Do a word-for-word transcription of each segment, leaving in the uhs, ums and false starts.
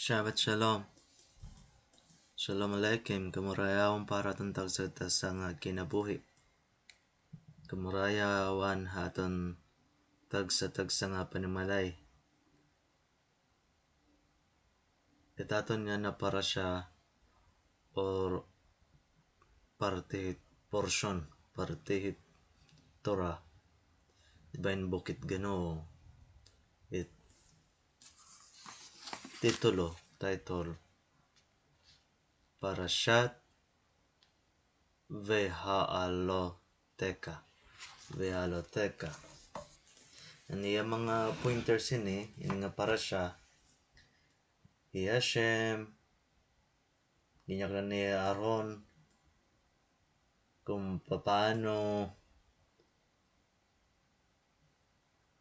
Shabbat Shalom. Shalom Aleichem. Kamurayawan para ha aton tagsa-tagsa nga kinabuhi. Kamurayawan ha aton tagsa-tagsa nga panimalay. It aton yana parasha or parte hit portion, parte hit Torah, bahin bukit gano, it titulo, title, Parashat Ve'aloteka. Ve'aloteka. An iya mga pointers ini, ini nga parasha, hi Hashem, ginyaknan ni Aaron kon papaano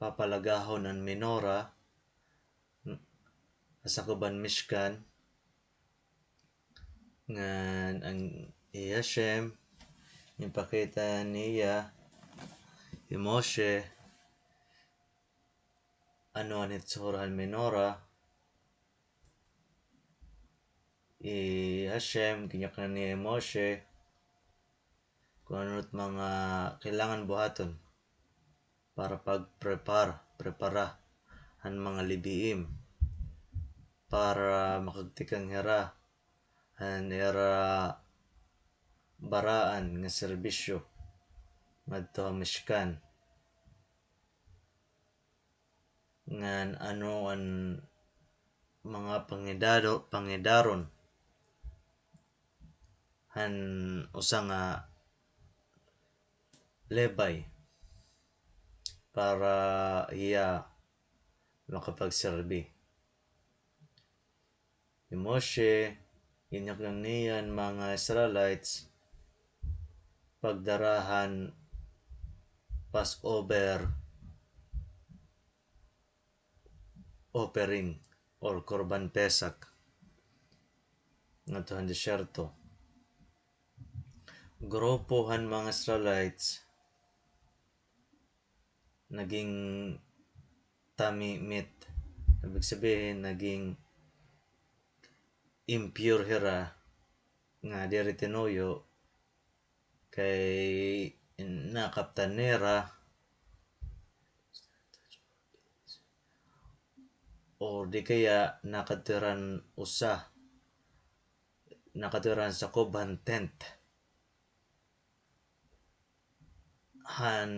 papalagahon an menorah, ha sakob han Mishkan, ngan an hi Hashem, ginpakita niya hi Moshe, ano an hitsura han menorah, hi Hashem, ginyaknan niya hi Moshe, kon ano it mga kailangan buhaton para pag-prepare, prepara han mga Leviim, para makagtikang hira han ira baraan nga serbisyo ngadto ha Mishkan. Ngan ano an mga pangidado-, pangidaron han usa nga Levi para hiya makapagserbi. Hi Moshe, ginyaknan niya an mga Israelites pagdara han Passover offering or Korban Pesach ngadto han disyerto. Grupo han mga Israelites naging tamimit. Ibig sabihin, naging impure hira nga diri tinuyo kay nakaptan nira o di kaya nakadto hira han usa, nakadto hira han sakob han tent han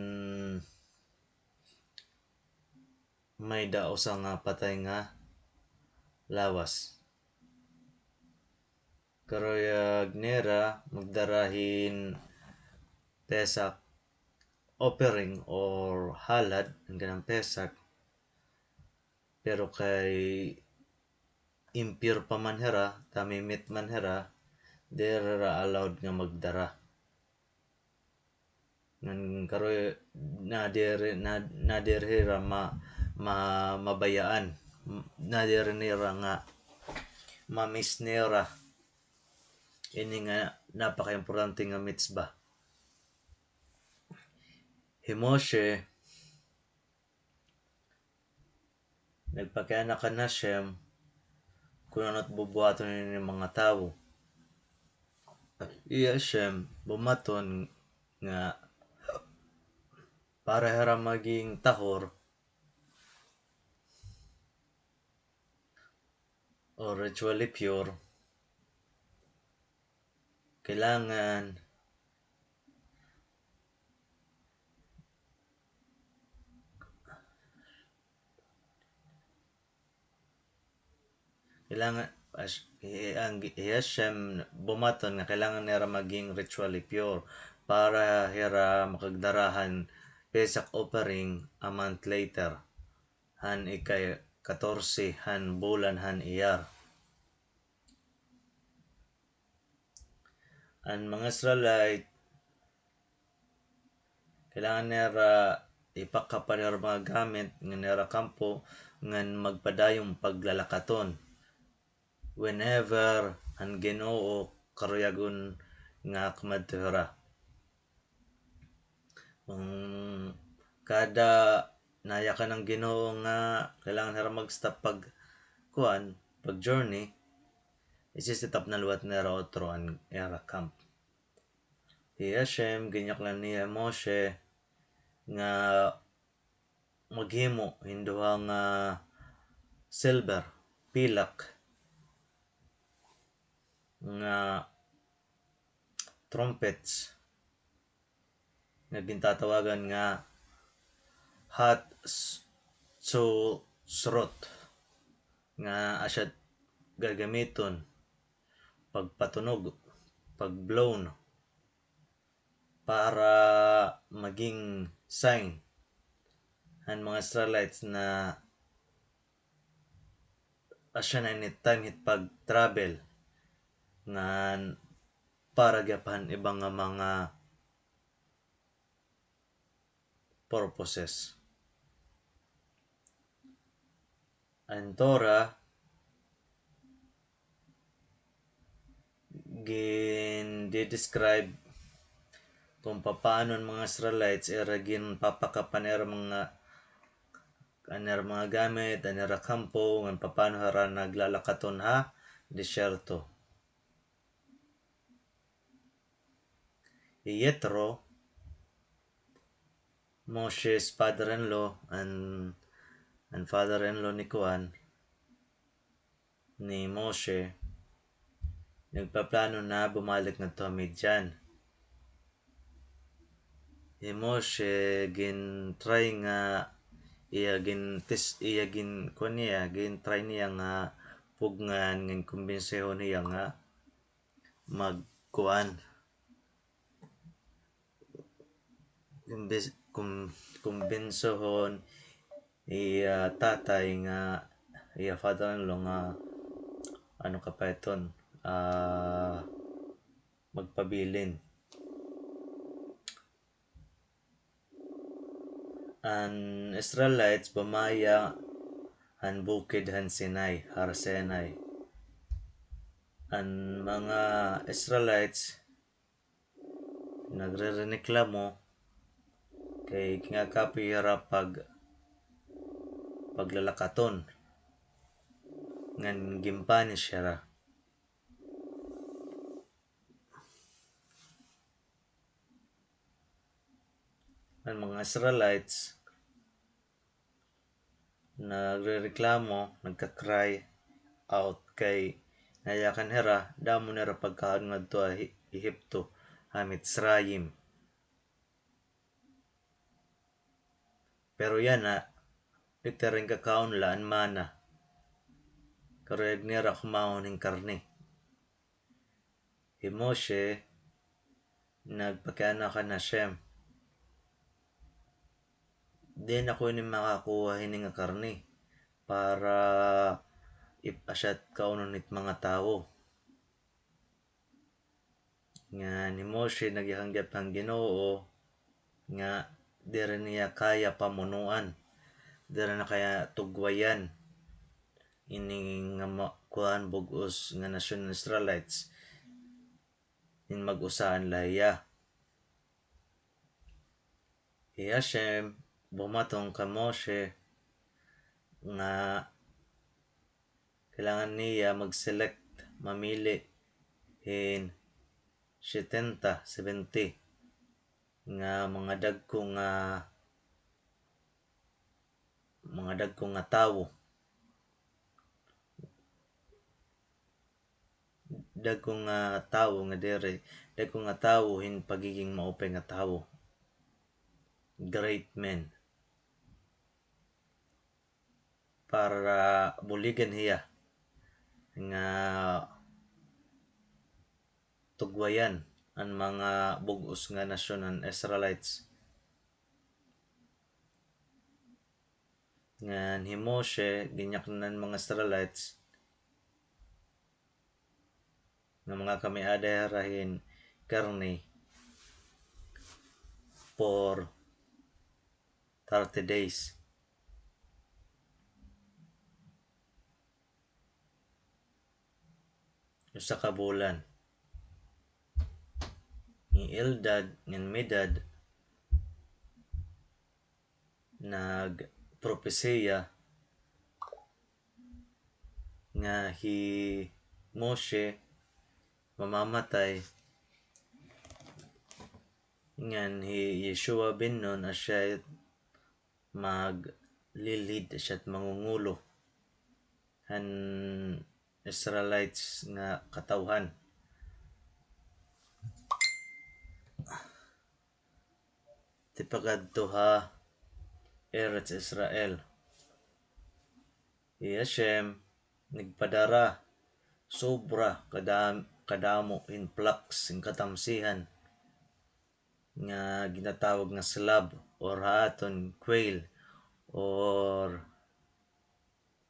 may-ada usa nga patay nga lawas. Karuyag nira magdara hin Pesach offering or halad, an kanan Pesach. Pero kay impure pa man hira, tamimit man hira, diri hira allowed nga magdara. Ngan karoy, nadiri, na, nadiri hira ma, ma, mabayaan. Nadiri nira nga ma-miss nira ini nga napakaimportante nga mitzvah. Hi Moshe, nagpakiana kan Hashem kon ano it bubuhaton hini mga tawo. Hi Hashem bumaton nga para hira maging tahor o ritually pure, kailangan, kailangan, as-, hi-, ang, hi Hashem bumaton nga kailangan nira maging ritually pure para hira makagdara han Pesach offering a month later, han ika-katorse han bulan han Iyar. An mga Israelite, kailangan nira i-pack up an ira mga gamit ngan ira kampo ngan magpadayon paglalakaton whenever an Ginoo karuyagon nga kumadto hira. Kon kada nayakan an Ginoo nga kailangan hira mag-stop pag-, kuan, pag-journey, isi-set up na liwat nira utro an ira camp. Hi Hashem, ginyaknan niya hi Moshe nga maghimo hin duha nga silver pilak nga trumpets nga gintatawagan nga Hat s-, Tsu-, Srot, nga asya gagamiton pagpatunog, pag-blow, para maging sign han mga Israelites na asya na ini time hit pag-travel ngan para gihap han iba nga mga purposes. An Torah, gin-describe kon papaano an mga Israelites ira ginpapakap an ira mga, an ira mga gamit, an ira kampo, ngan papaano hira naglalakaton ha disyerto. Hi Yetro, Moshe's father-in-law, an, an father-in-law ni kuan, ni Moshe, nagpaplano na bumalik ngadto ha Midian. Hi Moshe, gin-try nga, iya gin-test, iya gin-, kuan niya, gin-try niya nga pugngan, ngan kumbinsihon hiya nga magkuan. Kumbis-, kum-, kumbinsohon iya tatay nga, iya father-in-law nga, ano ka pa iton, ah, magpabilin. An Israelites bamaya han bukid han Sinai, Har Sinai. An mga Israelites nagrereklamo kay gingakapoy hira pag-, paglalakaton ngan gin-punish hira. An mga Israelites nagrereklamo, nagka-cry out kay nayakan hira, damo nira pagkaon ngadto ha Hi-, Ehipto, ha Mitzrayim. Pero yana, it ira ginkakaon la an mana. Karuyag nira kumaon hin karne. Hi Moshe nagpakiana kan Hashem, "Diin ako ini makakuha hini nga karne para ip-, asya kaunon hit mga tawo?" Ngan hi Moshe nagyakan gihap han Ginoo nga diri niya kaya pamunoan, diri na kaya tugwayan ini nga ma-, kuan, bug-os nga nasyon nga Israelites, hin mag-usahan la hiya. Hi Hashem bumaton kan Moshe nga kailangan niya mag-select, mamili hin setenta, seventy, nga mga dagko nga, mga dagko nga tawo. Dagko nga tawo nga diri, dagko nga tawo hin pagiging maupay nga tawo. Great men. Para buligan hiya nga tugwayan an mga bug-os nga nasyon, an Israelites. Ngan hi Moshe, ginyaknan an mga Israelites nga mga kamiada hira hin karne for thirty days. Usa ka bulan. Hi Eldad ngan Medad nagpropesiya nga hi Moshe mamamatay, ngan hi Yeshua ben Nun asya maglilid, asya mangungulo han Israelites nga katawhan. Tipakadto ha Eretz Israel. Hi Hashem nagpadara sobra kadam-, kadamo hin plagues, hin katamsihan nga ginatawag nga slab or ha aton quail or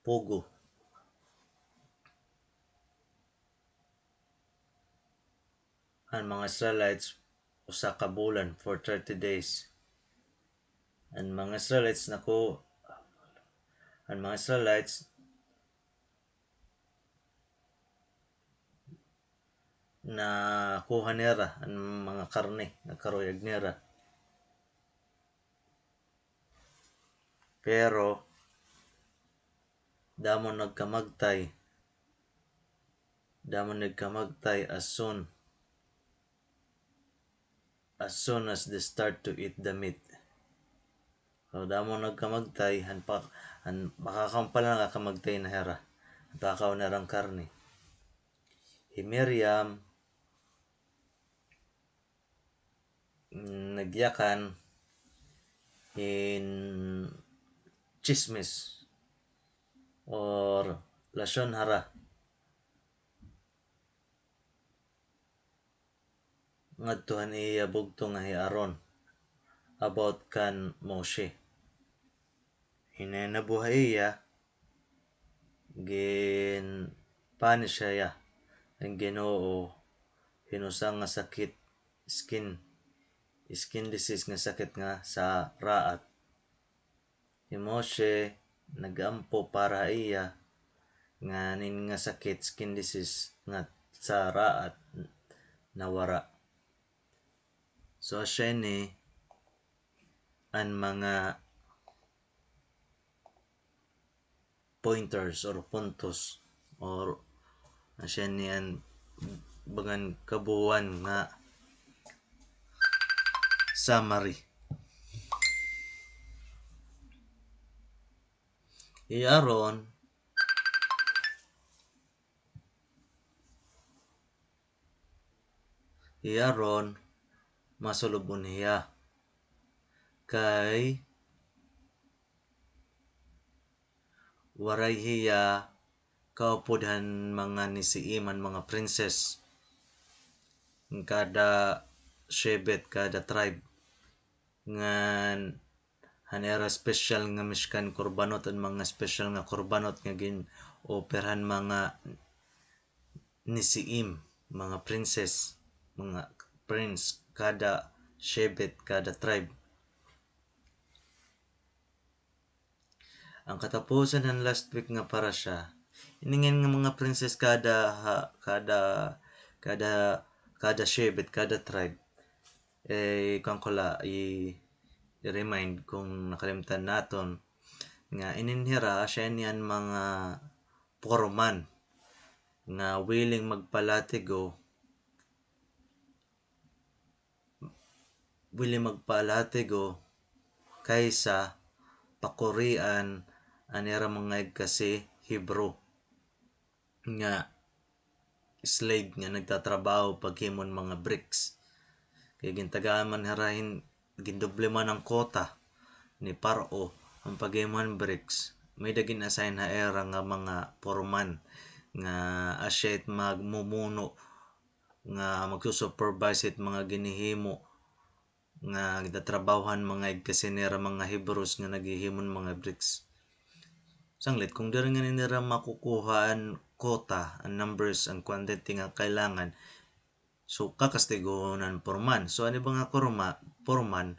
pugo. An mga Israelites, usa ka bulan, for thirty days. An mga Israelites nako-, an mga Israelites nakuha nira an mga karne, nagkaruyag nira. Pero, damo nagkamagtay. Damo nagkamagtay as soon, as soon as they start to eat the meat. So, damo nagkamagtay, han pa-, han makakaon pa la nakakamagtay na hira. Han pakakaon na hira han karne. Hi Miriam, mm, nagyakan hin tsismis or lashon hara ngadto han iya bugto nga hi Aaron about kan Moshe. Hinay nabuhay iya, gin-punish hiya han Ginoo hin usa nga sakit, skin, skin disease nga sakit nga sa raat. Hi Moshe nag-ampo para ha iya nga inin nga sakit, skin disease nga sa raat, nawara. So, asya ini an mga pointers or puntos or asya ini an bagan kabuuan nga summary. Hi Aaron, hi Aaron, masulub-on hiya. Kay waray hiya kaupod han mga nisiim, han mga princess, kada shevet, kada tribe. Ngan han ira special nga Mishkan Korbanot, an mga special nga korbanot nga gin-offer han mga nisiim, mga princess, mga prince, kada shevet, kada tribe. An katapusan han last week nga parasha, ini ngan nga mga princess kada ha-, kada, kada, kada shevet, kada tribe. Eh, kuan ko la, i-, i-remind kung nakalimtan naton nga inin hira, asya ini an mga foreman nga willing magpalatigo, willing magpalatigo kaysa pakurian an ira mga igkasi Hebrew nga slave nga nagtatrabaho paghimo hin mga bricks. Kay gintagaan man hira hin, gindoble man an quota ni Paro an paghimo hin bricks. May-ada gin-assign ha ira nga mga foreman nga asya it magmumuno, nga magsusupervise hit mga ginhihimo nga gitatrabahohan mga igkasi nira mga Hebrews nga naghihimo hin mga bricks. Sanglit, kung diri ngani nira makukuha an quota, an numbers, an quantity nga kailangan, so, kakastigohon an foreman. So, an iba nga kurma-, foreman,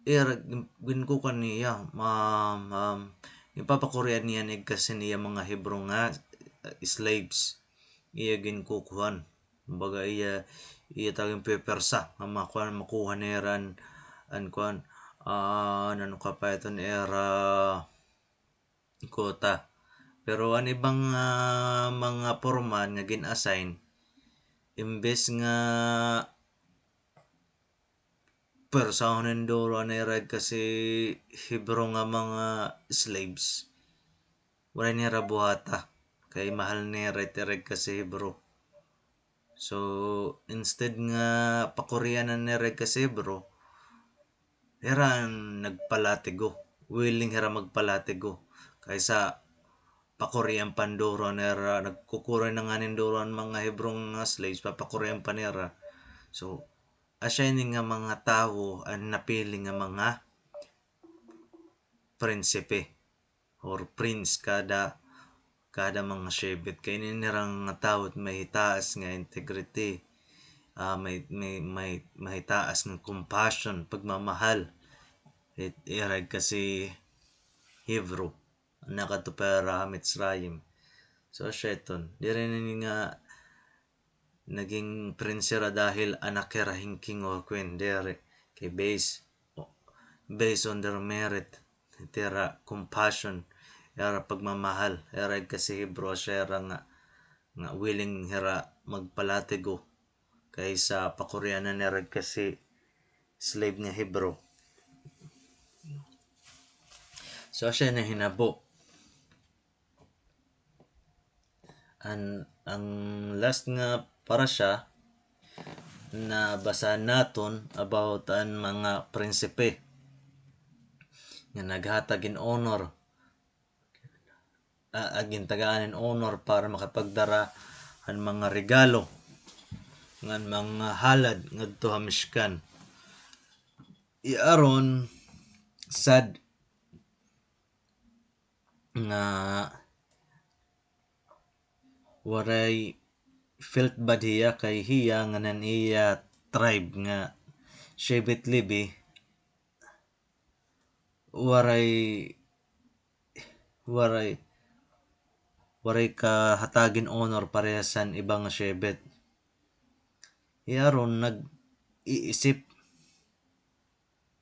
ira, gin-, ginkukuan niya, ma-, ma-, ginpapakurian niya an igkasi niya mga Hebrew nga, eh, slaves. Iya ginkukuan. Kumbaga, iya, iya talagang pipersa nga makuha, makuha nira an, an kuan, ah, nano ka pa iton ira quota. Pero an iba nga mga foreman nga gin-assign, imbes nga pwersahon hin duro an ira igkasi Hebrew nga mga slaves, waray nira buhata, kay mahal nira it ira igkasi Hebrew. So, instead nga pakurian an ira igkasi Hebrew, hira an nagpalatigo. Willing hira magpalatigo. Kaysa pakurian pa hin duro nira, nagkukuri na ngani hin duro an mga Hebrew nga slaves, papakurian pa nira. So, asya ini nga mga tawo an napili nga mga prinsipe or prince kada, kada mga Shevet. Kay ini nira nga tawo may hitaas nga integrity, ah, may, may, may, may hitaas nga compassion, pagmamahal. It, ira igkasi Hebrew, nakadto pa hira ha Mitzrayim. So, asya iton. Diri ini nga naging prinse hira dahil anak hira hin king or queen, diri. Kay based, based on their merit, it ira compassion, ira pagmamahal, ira igkasi Hebrew, asya ira nga, nga willing hira magpalatigo kaysa pakurian an ira igkasi slave nga Hebrew. So, asya nahinabo. An, ang last nga parasha, nabasa naton about an mga prinsipe nga naghatag hin honor, ah, ah, gintagaan hin honor para makapagdara han mga regalo ngan mga halad ngadto ha Mishkan. Hi Aaron, sad nga waray felt bad hiya kay hiya ngan an iya tribe nga Shevet Levi, waray, waray, waray kahatag hin honor parehas han iba nga Shevet. Hi Aaron nag-iisip.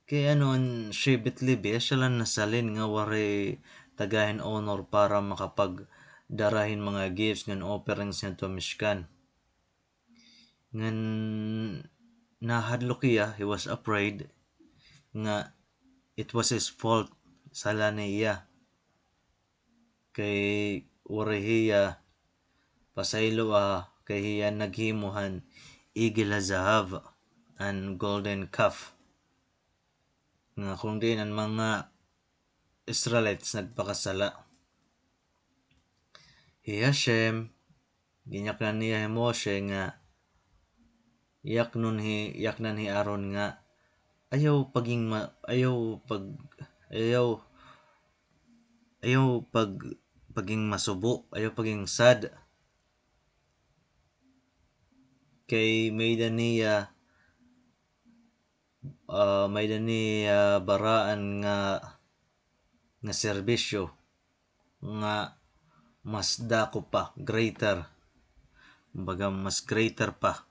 Kay ano an Shevet Levi, asya la nasalin nga waray taga hin honor para makapagdara hin mga gifts ngan offerings ngadto ha Mishkan. Ngan nahadlok hiya, he was afraid nga it was his fault, sala niya. Kay waray hiya pasaylo, ah, kay hiya naghimo han igel hazahav, an golden calf, nga kon diin an mga Israelites nagpakasala. Hi Hashem, ginyaknan niya hi Moshe nga yaknon hi, yaknan hi Aaron nga ayaw paging ma-, ayaw pag-, ayaw, ayaw pag-, paging masubo, ayaw paging sad. Kay may-ada niya, ah, may-ada niya baraan nga, nga serbisyo nga mas dako pa, greater. Kumbaga, mas greater pa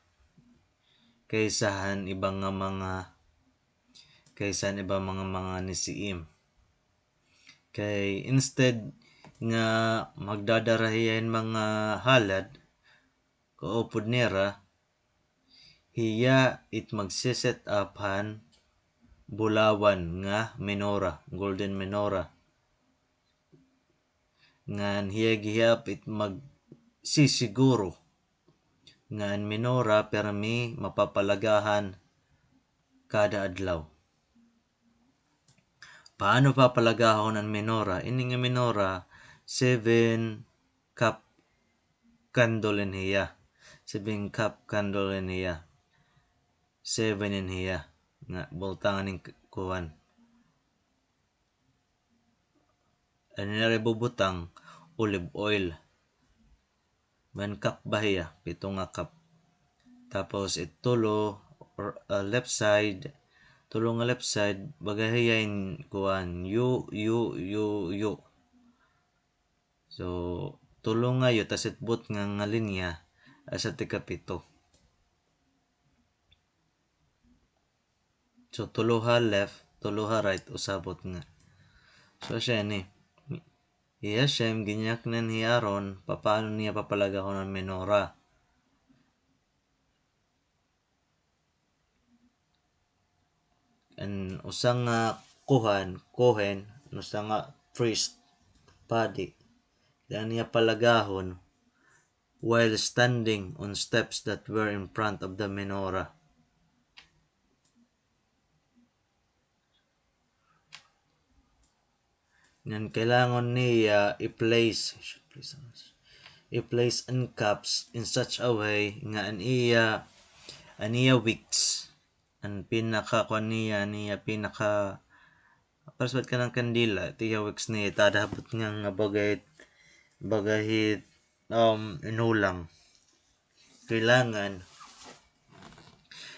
kaysa han iba nga mga, kaysa han iba mga, mga nesiim. Kay instead nga magdadara hiya hin mga halad, kaupod nira, hiya it magse-set up han bulawan nga menorah, golden menorah. Ngan hiya gihap it magsisiguro nga an menorah pirmi mapapalagahan kada adlaw. Paano papalagahon an menorah? Ini nga menorah, seven cup candle in hiya. Seven cup candle in hiya. Seven in hiya. Nga, bultangan hin k-, kuan. Ano na rin bubutang? Olive oil. One cup ba hiya? Pito nga cup. Tapos, it tulo, r-, ah, left side, tulo nga left side, baga hiya in kuan, U, U, U, U. So, tulo nga U, tas it buot nga, nga linya, asya it ikapito. So, tulo ha left, tulo ha right, usa buot nga. So, asya ini. Hi Hashem, ginyaknan hi Aaron, papaano niya papalagahon an menorah. An usa nga kohen, kohen, an usa nga priest, padi, kailangan niya palagahon while standing on steps that were in front of the menorah. Ngan kailangon niya i-place, i-place an cups in such a way nga an iya, an iya wicks, an pinaka kuan niya, an iya pinaka, para sa kanang kandila, it iya wicks niya, it ada ha butnga nga baga hit, baga hit, um, inulang. Kailangan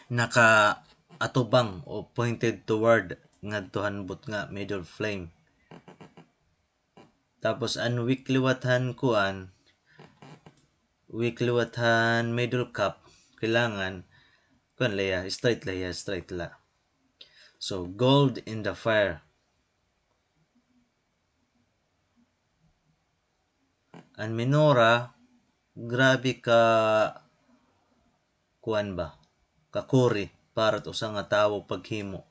nakaatubang o pointed toward ngadto han butnga, middle flame. Tapos an wick liwat han kuan, wick liwat han middle cup, kailangan kuan la hiya, straight la hiya, straight la. So, gold in the fire. An menorah, grabe ka, kuan ba, kakuri para it usa nga tawo paghimo.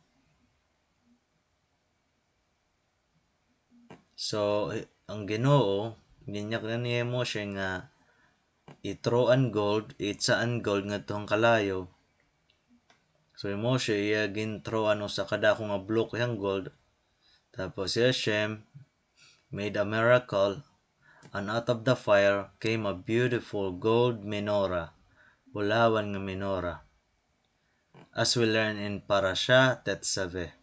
So, hi-, an Ginoo, ginyaknan niya hi Moshe nga i-throw an gold, itsa an gold ngadto han kalayo. So, hi Moshe, iya gin-throw an usa kadako nga bloke han gold. Tapos hi Hashem made a miracle, and out of the fire came a beautiful gold menorah, bulawan nga menorah. As we learn in Parasha Tetzaveh.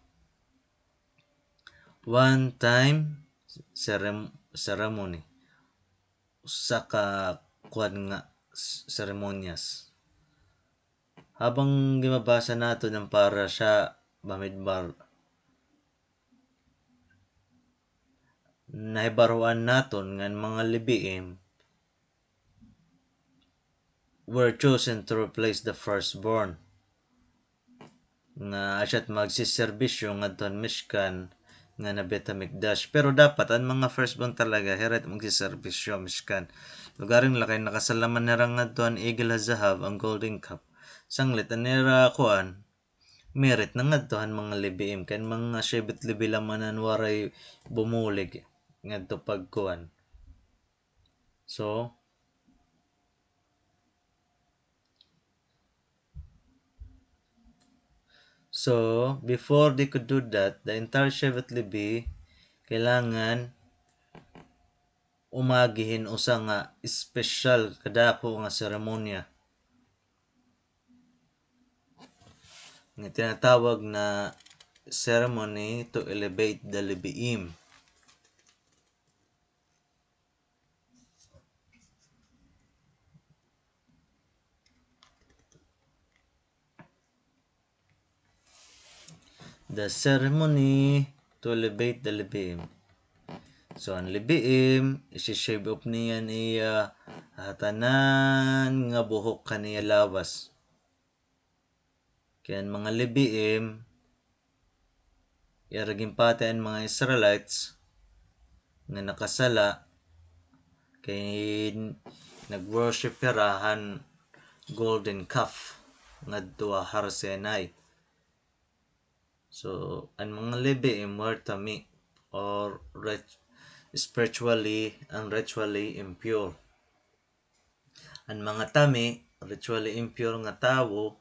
One time cerem-, ceremony. Usa ka kuan nga s-, seremonyas. Habang ginbabasa naton an Parasha Bamidbar, nahibaroan naton nga an mga Leviim were chosen to replace the firstborn. Nga asya it magsiserbisyo ngadto han Mishkan ngan ha Beit Hamikdash. Pero dapat an mga firstborn talaga, hira it magsiserbisyo ha Mishkan. Lugaring la kay nakasala man hira ngadto han Egel HaZahav, an golden cup. Sanglit, an ira kuan, merit na ngadto han mga Leviim, kay an mga Shevet Levi la man an waray bumulig ngadto pagkuan. So, so, before they could do that, the entire Shevet Levi kailangan umagi hin usa nga espesyal kadako nga seremonya nga tinatawag na ceremony to elevate the Leviim. The ceremony to elevate the Leviim. So, an Leviim, isi-shave off niya an iya, ah, tanan nga buhok han iya lawas. Kay an mga Leviim, ira ginpatay an mga Israelites nga nakasala, kay nag-worship hira han golden calf ngadto ha Har Sinai. So, an mga Leviim were tamei or ret-, spiritually and ritually impure. An mga tamei, ritually impure nga tawo,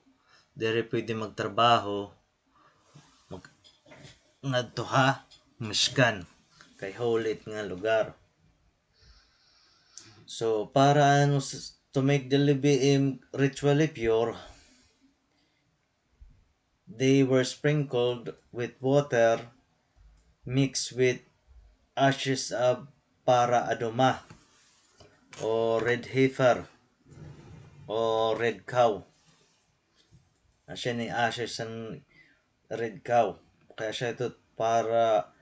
diri pwede magtrabaho, mag-, ngadto ha Mishkan, kay holy it nga lugar. So, para, ano, s-, to make the Leviim ritually pure, they were sprinkled with water mixed with ashes of para aduma, o red heifer, o red cow. Asya ni ashes han red cow. Kay asya ito para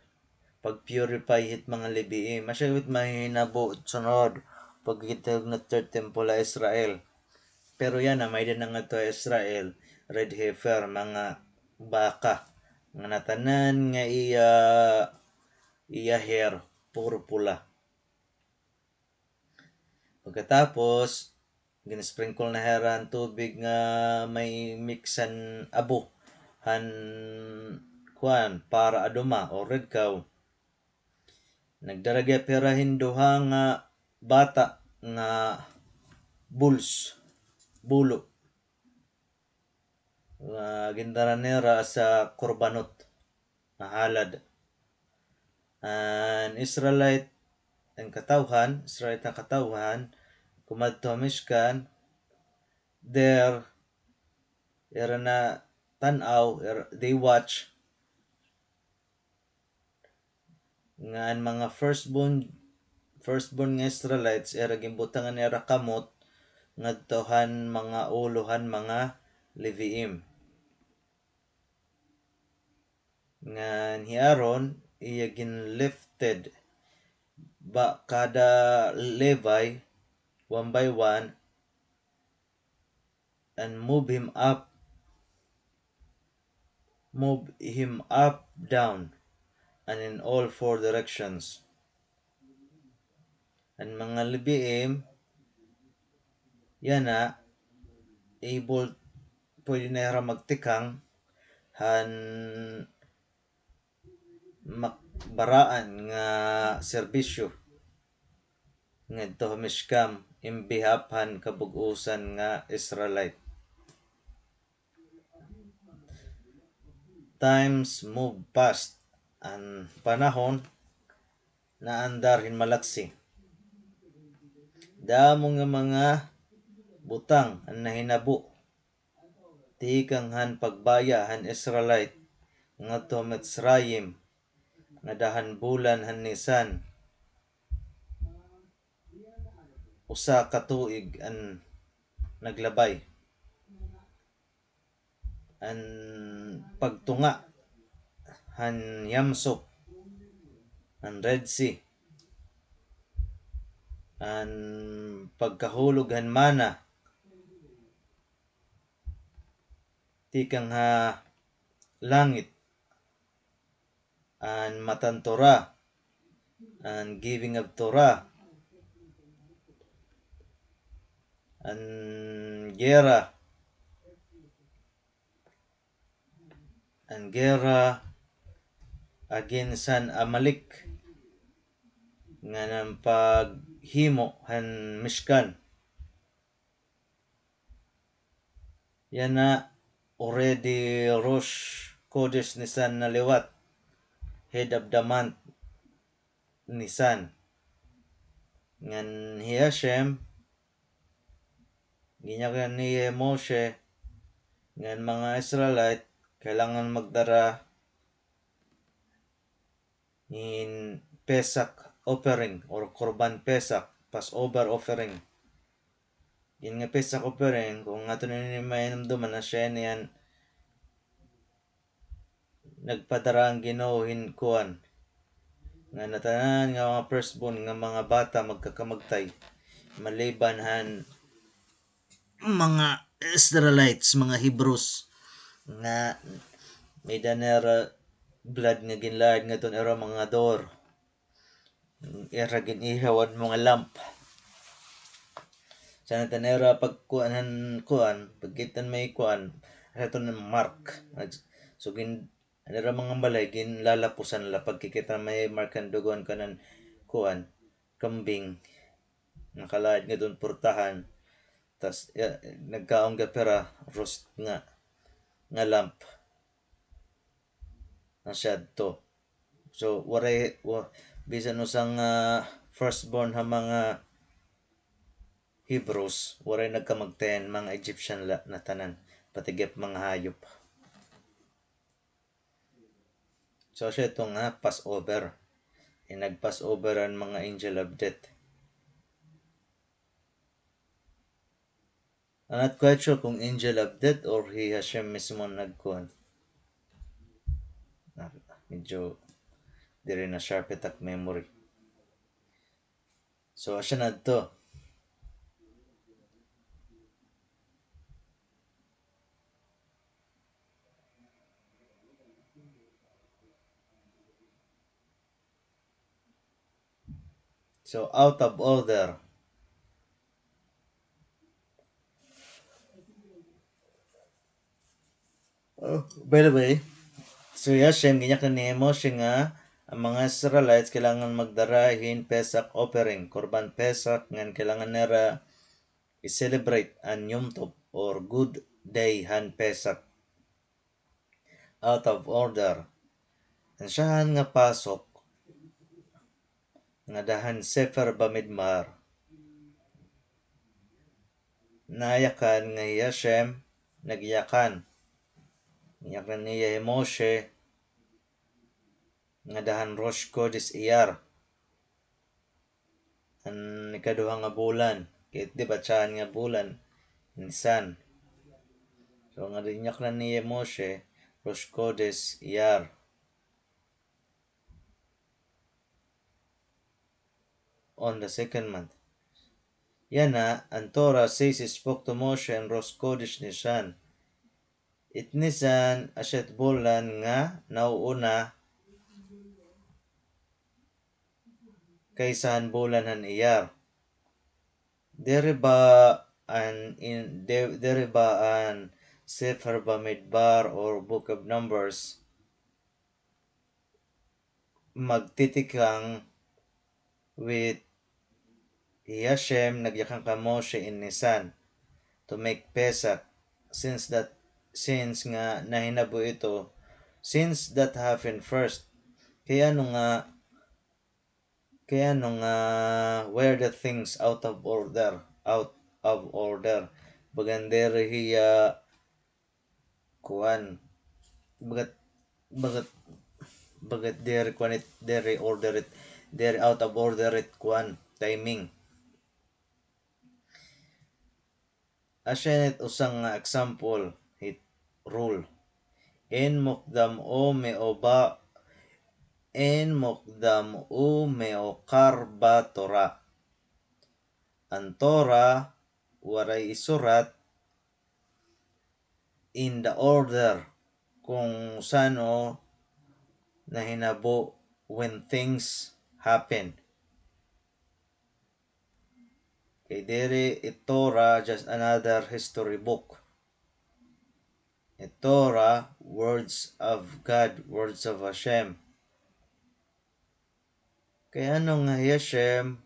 pag-purify hit mga Leviim. Asya it mahinabo sunod pagkita nga third temple ha Israel. Pero yana, may-ada na ngadto ha Israel, red heifer, mga baka, nga natanan nga iya, iya hair, puro pula. Pagkatapos, gin-sprinkle na hira han tubig nga may mix han abo, han kuan, para aduma o red cow. Nagdara gihap hira hin duha nga bata nga bulls, bulo. Nga gindara nira sa korbanot nga halad. An Israelite, an katawhan, Israelite nga katawhan, kumadto ha Mishkan, there, ira natan-aw, ir-, they watch, nga an mga firstborn, firstborn nga Israelites, ira ginbutangan nira kamot ngadto han mga ulo han mga Leviim. Ngan hi Aaron, iya gin-lifted ba kada Levi, one by one, and move him up, move him up, down, and in all four directions. An mga Leviim, yana, able, pwede na hira magtikang han mak-, baraan nga serbisyo ngadto ha Mishkan in behalf han kabug-osan nga Israelite. Times move fast. An panahon naandar hin malaksi. Damo nga mga butang an nahinabo tikang han pagbaya han Israelite ngadto ha Mitzrayim, ngada han bulan han Nisan, usa ka tuig an naglabay. An pagtunga han Yam Suf, an Red Sea, an pagkahulog han mana tikang ha langit, an Matan Torah, an giving of Torah, an gera, an gera against han Amalek, ngan an paghimo han Mishkan. Yana, already Rosh Chodesh Nisan na liwat, head of the month Nisan. Ngan hi Hashem, ginyakan niya hi Moshe, ngan mga Israelite, kailangan magdara in Pesach offering or Korban Pesach, Passover offering. Ini nga Pesach offering, kon aton ini mahinumduman, asya ini an nagpadara an Ginoo hin kuan, nga natanan nga mga firstborn nga mga bata magkakamagtay, maliban han mga Israelites, mga Hebrews, nga may-ada nira blood nga ginlaad ngadto han ira mga door. Ira gin-ihaw an mga lamp. Sa natan ira pagkuan han kuan, pagkit-an may kuan, asa iton mark. So, gin-, an ira mga balay, ginlalapusan la pagkikit-an may mark han dugo han kanan kuan, kambing. Nakalaad ngadton portahan. Tas, ya, nagkaon gihap hira, roast nga, nga lamb. Asya adto. So, waray, wa-, bisan usa nga firstborn ha mga Hebrews, waray nagkamagtay, an mga Egyptian la natanan, pati gihap mga hayop. So, asya ito nga Passover. Nag-Passover an mga angel of death. I'm not quite sure kung angel of death or hi Hashem mismo an nagkuan. Ah, medyo diri na sharp it ak memory. So, asya na adto. So, out of order. Oh, by the way, so Hashem, ginyaknan niya hi Moshe nga an mga Israelites kailangan magdara hin Pesach offering, Korban Pesach, ngan kailangan nira i-celebrate an Yom Tov or good day han Pesach. Out of order. An siyahan nga pasuk, ngada han Sefer Bamidbar, nayakan nga hi Hashem nagyakan. Ginyaknan niya hi Moshe ngada han Rosh Chodesh Iyar. An ikaduha nga bulan. Kay, di ba, siyahan nga bulan, Nisan. So, ngada, ginyaknan niya hi Moshe, Rosh Chodesh Iyar. On the second month. Yana, an Torah says, he spoke to Moshe in Rosh Chodesh Nisan. It Nisan, asya it bulan nga nauuna kaysa han bulan han Iyar. Diri ba an in, di-, diri ba an Sefer Bamidbar or Book of Numbers magtitikang with hi Hashem nagyakan kan Moshe in Nisan to make Pesach, since that, since nga nahinabo ito, since that happened first. Kay ano nga, kay ano nga, where the things out of order, out of order. Bagan diri hiya kuan. Bagat, bagat, bagat diri kuan it, diri order it, diri out of order it kuan, timing. Asya ini it usa nga example hit rule. אין מוקדם או מאוחר, אין מוקדם או מאוחר בתורה. An Torah, waray isurat in the order kung san-o nahinabo, when things happen. Kay diri it Torah just another history book. It Torah, words of God, words of Hashem. Kay ano nga hi Hashem,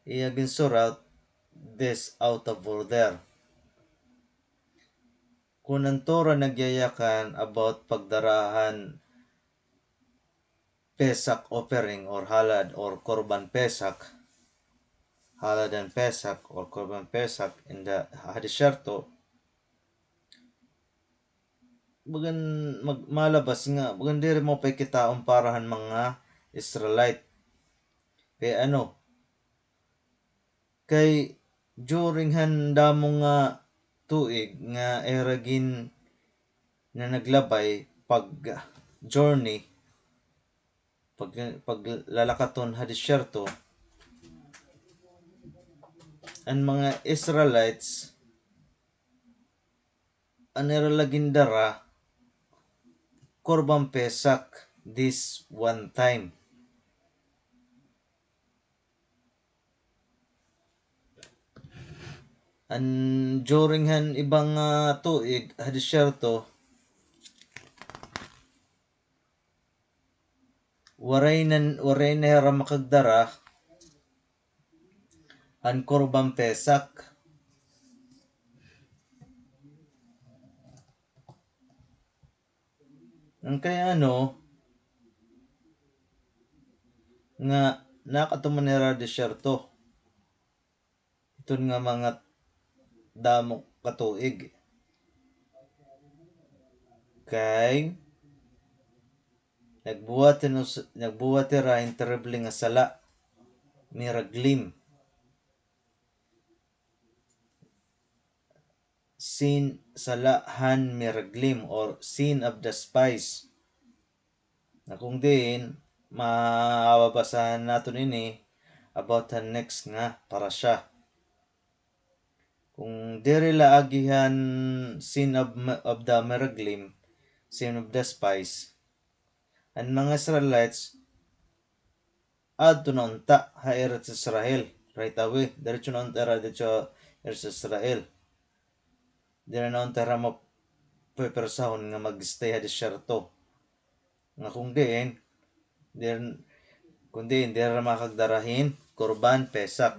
iya ginsurat, this out of order. Kun an Torah nagyayakan about pagdara han Pesach offering or halad or korban Pesach, halad han Pesach or korban Pesach in the, ha disyerto, bagan mag-, malabas nga, bagan diri maupay kitaon para han mga Israelite. Kay ano, kay during han damo nga tuig nga ira gin-, nga naglabay pag-journey, pag-, paglalakaton ha disyerto, an mga Israelites, an ira la gindara, Korban Pesach, this one time. An during han iba nga tuig ha disyerto, waray na, waray na hira makagdara han Korban Pesach. An kay ano, nga nakadto man hira disyerto. Iton nga mga damo ka tuig. Kay nagbuhat hin us-, nagbuhat hira hin terrible nga sala, meraglim. Sin, sala han meraglim or sin of the spies. Na kung diin, mababasahan naton ini about han next nga parasha. Kung diri la agi han sin of, of the meraglim, sin of the spies, an mga Israelites, adto na unta ha Eretz Israel, right away. Diretso na unta hira didto ha Eretz Israel. Diri na unta hira map-, pupuwersahon nga mag-stay ha disyerto. Nga kung diin, dir-, kung diin, diri makakagdara hin Korban Pesach.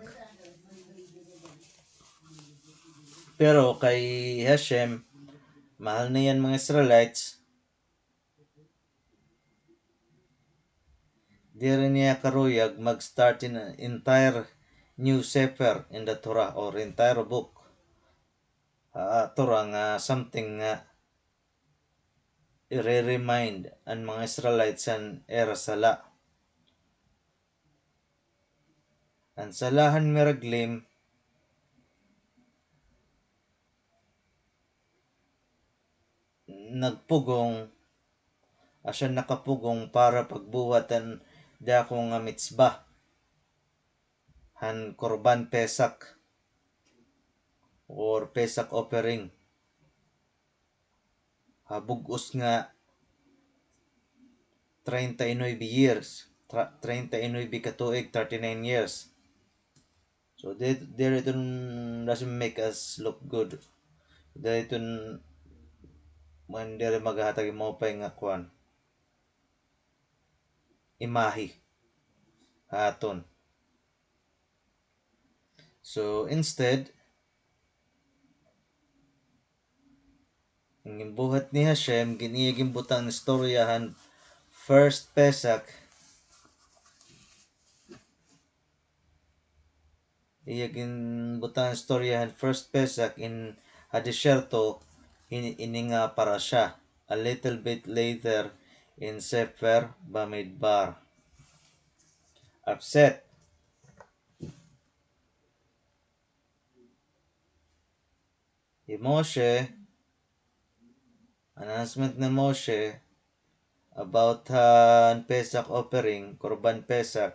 Pero kay Hashem, mahal niya an mga Israelites, diri niya karuyag mag-start hin entire new sefer in the Torah or entire book ha Torah nga something nga ire-remind an mga Israelites han ira sala. An sala han meraglim nagpugong, asya nakapugong para pagbuhat han dako nga mitzvah han Korban Pesach or Pesach offering. Ha bug-os nga treinta y nuebe years, tra-, treinta y nuebe ka tuig, thirty-nine years. So, di-, diri iton doesn't make us look good. Diri iton, man, diri maghatag hin maupay nga kuan. Imahe ha aton. So, instead, an ginbuhat ni Hashem, gin-, iya ginbutang istorya han first Pesach, iya ginbutang istorya han first Pesach in, ha disyerto, in, ini nga parasha. A little bit later in Sefer Bamidbar. Upset. Hi Moshe, announcement ni Moshe about han Pesach offering, Korban Pesach,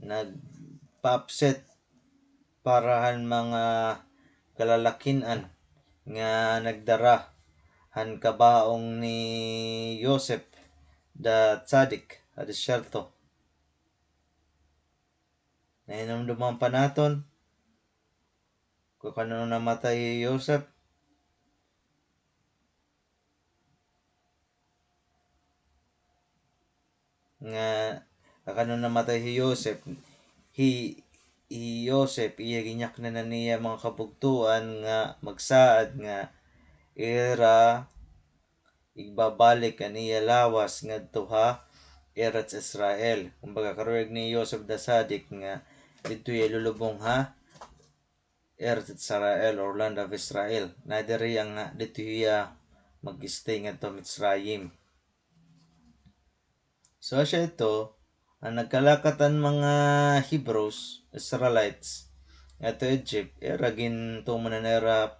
nagpa-upset para han mga kalalakin-an nga nagdara han kabaong ni Yosef the Tzadik ha disyerto. Nahinumduman pa naton kung kan-o namatay hi Yosef, nga kan-o namatay hi Yosef, hi, hi Yosef, iya ginyaknan an iya mga kabugtoan nga magsaad nga ira igbabalik an iya lawas ngadto ha Eretz Israel. Kumbaga, karuyag ni Yosef the Tzadik nga didto hiya ilulubong ha Eretz Israel or land of Israel. Na diri nga didto hiya mag-stay ngadto Mitzrayim. So, asya ito, an nagkalakat an mga Hebrews, Israelites, ngadto Egypt, ira gintuman an ira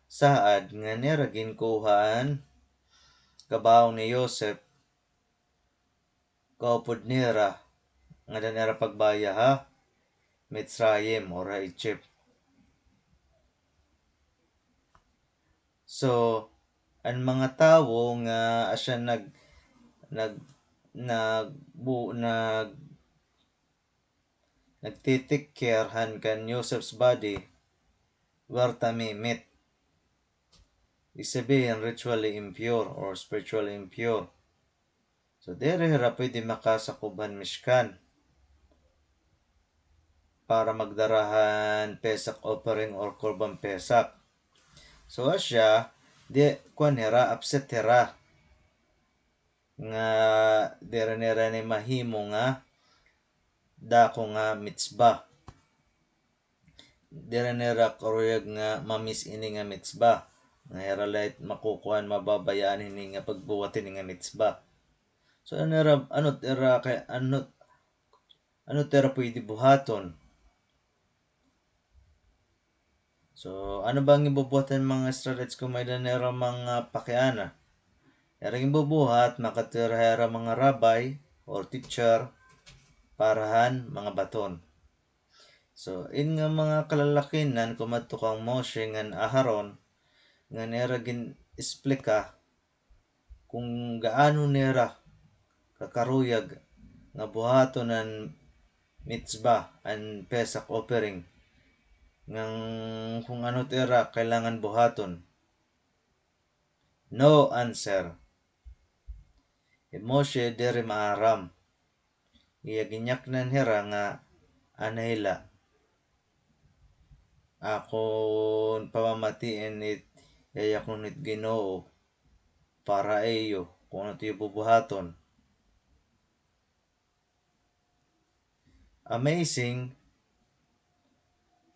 saad ngan ira ginkuha an kabaong ni Yosef, kaupod nira, ngada nira pagbaya ha Mitzrayim or ha Egypt. So, an mga tawo nga asya nag-, nag-, nag-, bu-, nag-, nagti-take care han kan Yosef's body, were tamimim. Ibig sabihin, ritually impure or spiritually impure. So, diri hira pwede makasakob han Mishkan para magdara han Pesach offering or Korban Pesach. So, asya, di, kuan hira, upset hira nga diri nira ini mahimo nga dako nga mitzvah. Diri nira karuyag nga ma-miss ini nga mitzvah. Nga hira la it makukuan, mababayaan hini nga pagbuhat hini nga mitzvah. So, ano ira, ano ira kay, ano, ano ira pwede buhaton? So, ano ba an ginbubuhat han mga Israelites kon may-ada nira mga pakiana? Ira ginbubuhat, makadto hira ha ira mga rabbi or teacher para han mga baton. So, in nga mga kalalakinan kumadto kan Moshe ngan Aharon, ngan ira gin-esplika kon gaano nira kakaruyag nga buhaton an mitzvah, an Pesach offering, ngan kon ano it ira kailangan buhaton. No answer. Hi Moshe diri maaram. Iya ginyaknan hira nga anay la. Akon pamamatiin it yayaknon hit Ginoo para ha iyo, kon ano it iyo bubuhaton. Amazing,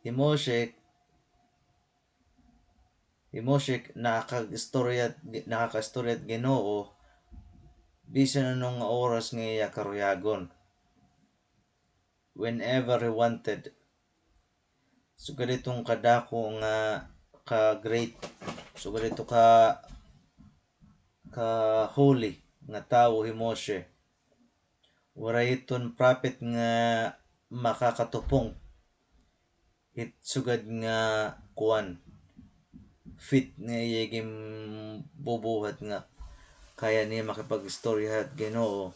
hi Moshe, hi Moshe nakakaistorya, nakakaistorya hit Ginoo, bisan ano nga oras nga iya karuyagon. Whenever he wanted. Sugad hiton kadako nga, ka-great, sugad hito ka, ka-holy nga tawo hi Moshe. Waray hiton prophet nga makakatupong hit sugad nga kuan, feat nga iya ginbubuhat nga kaya niya makipag-istorya hit Ginoo.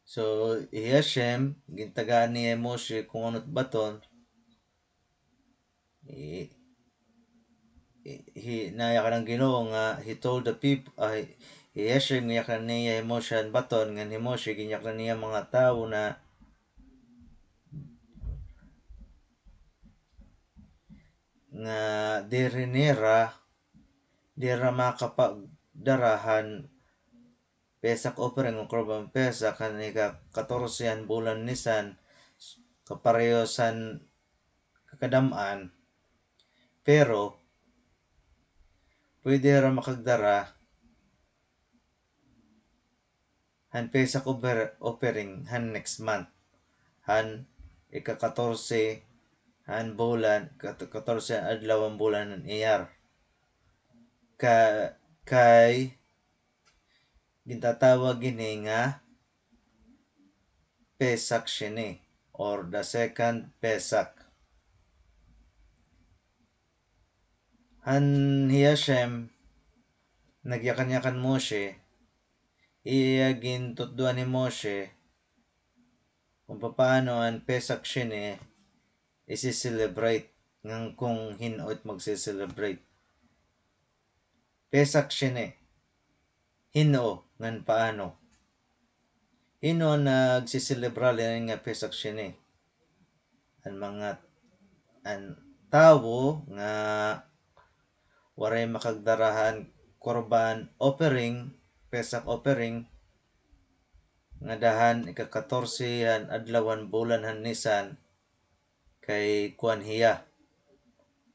So, hi Hashem, gintagaan niya hi Moshe kon ano it baton. Hi, hi, hi, nayakan an Ginoo nga, he told the peop-, ah, hi, hi Hashem, ginyaknan niya hi Moshe han baton, ngan hi Moshe, ginyaknan niya mga tawo na, nga diri nira, diri makapagdara han Pesach offering o Korban Pesach han ika-katorse han bulan Nisan, kapareho san kakadam-an. Pero, pwede hira makagdara han Pesach offer-, offering han next month, han ika-katorse han bulan, kat-, katorse han adlaw han bulan han Iyar. Ka-, kay gintatawag ini nga Pesach Sheni, or the second Pesach. Han hi Hashem, nagyakan-yakan Moshe, iya gintutdoan hi Moshe kon papaano an Pesach Sheni isi-celebrate, ngan kon hin-o it magse-celebrate. Pesach Sheni. Hin-o ngan paano? Hin-o an nagseselebrar hini nga Pesach Sheni? An mga, an tawo nga waray makagdara han korban offering, Pesach offering, ngada han ika-katorse han adlaw han bulan han Nisan, kay kuan hiya,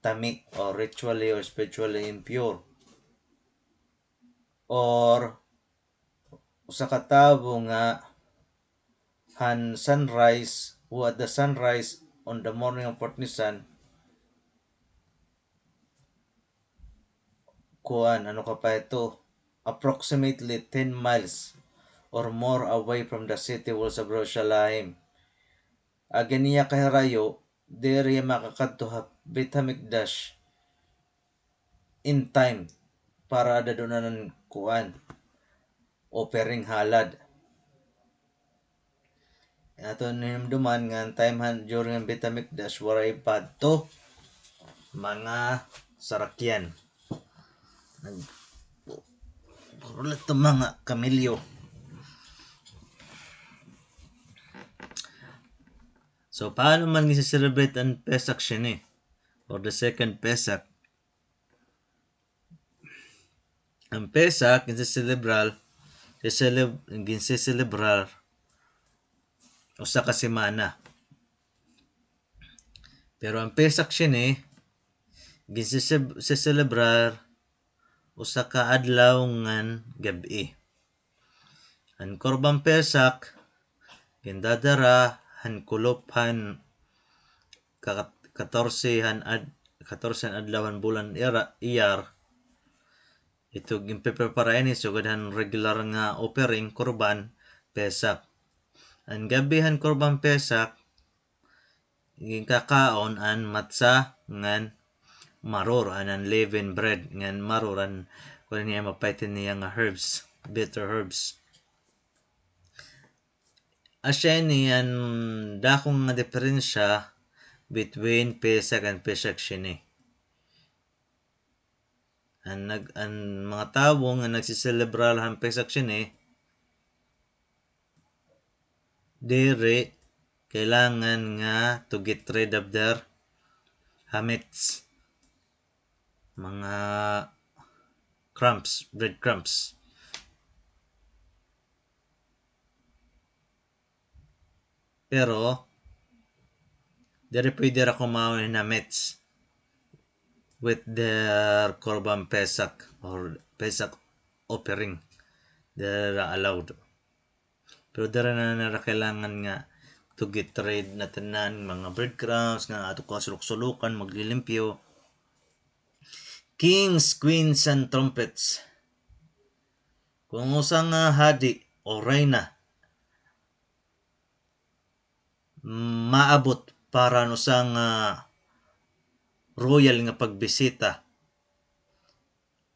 tamei, or ritually or spiritually impure. Or usa ka tawo nga han sunrise, who at the sunrise on the morning of fourth Nisan, kuan, ano ka pa ito, approximately ten miles or more away from the city walls of Jerusalem. Agi niya kahirayo, diri makakadto ha Beit Hamikdash in time para ada dunan an kuan, offering halad. Aton hinumduman nga an time han during an Beit Hamikdash, waray pa adto mga sarakyan. Nag-, puro la ito mga kamilyo. So, paano man gin-celebrate an Pesach Sheni, or the second Pesach? An Pesach, ginseselebrar, seseleb-, ginseselebrar usa ka semana. Pero an Pesach Sheni, ginseseb-, seselebrar usa ka adlaw ngan gab-i. An Korban Pesach, gindadara han kulop han ka-, katorse han ad-, katorse han adlaw han bulan Ira-, Iyar. Ito, ginpeprepara ini sugad han regular nga offering, Korban Pesach. An gab-i han Korban Pesach, ginkakaon an matzah ngan maror, an unleavened bread ngan maror, an kuan niya, mapait niya nga herbs, bitter herbs. Asya ini an dako nga diperensya between Pesach and Pesach Sheni. An nag-, an mga tawo nga nagsiselebrar han Pesach sini, diri kailangan nga to get rid of their chametz, mga crumbs, bread crumbs. Pero, diri pwede hira kumaon hin chametz with their korban Pesach or Pesach offering. Diri hira allowed. Pero diri na nira kailangan nga to get rid na tanan, mga breadcrumbs nga ato kasulok-sulokan, maglilimpyo. Kings, queens, and trumpets. Kung usa nga hadi o reyna maabot para han usa nga royal nga pagbisita,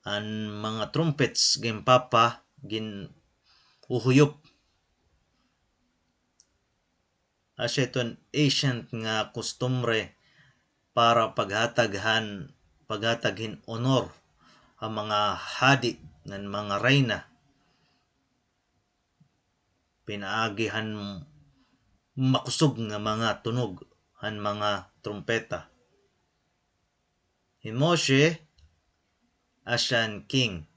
an mga trumpets ginpapa-, gin-uhuyop. Asya iton ancient nga kustumbre para paghatag han, paghatag hin honor ha mga hadi ngan mga reyna. Pinaagi han makusog nga mga tunog han mga trumpeta. Hi Moshe, asya an king.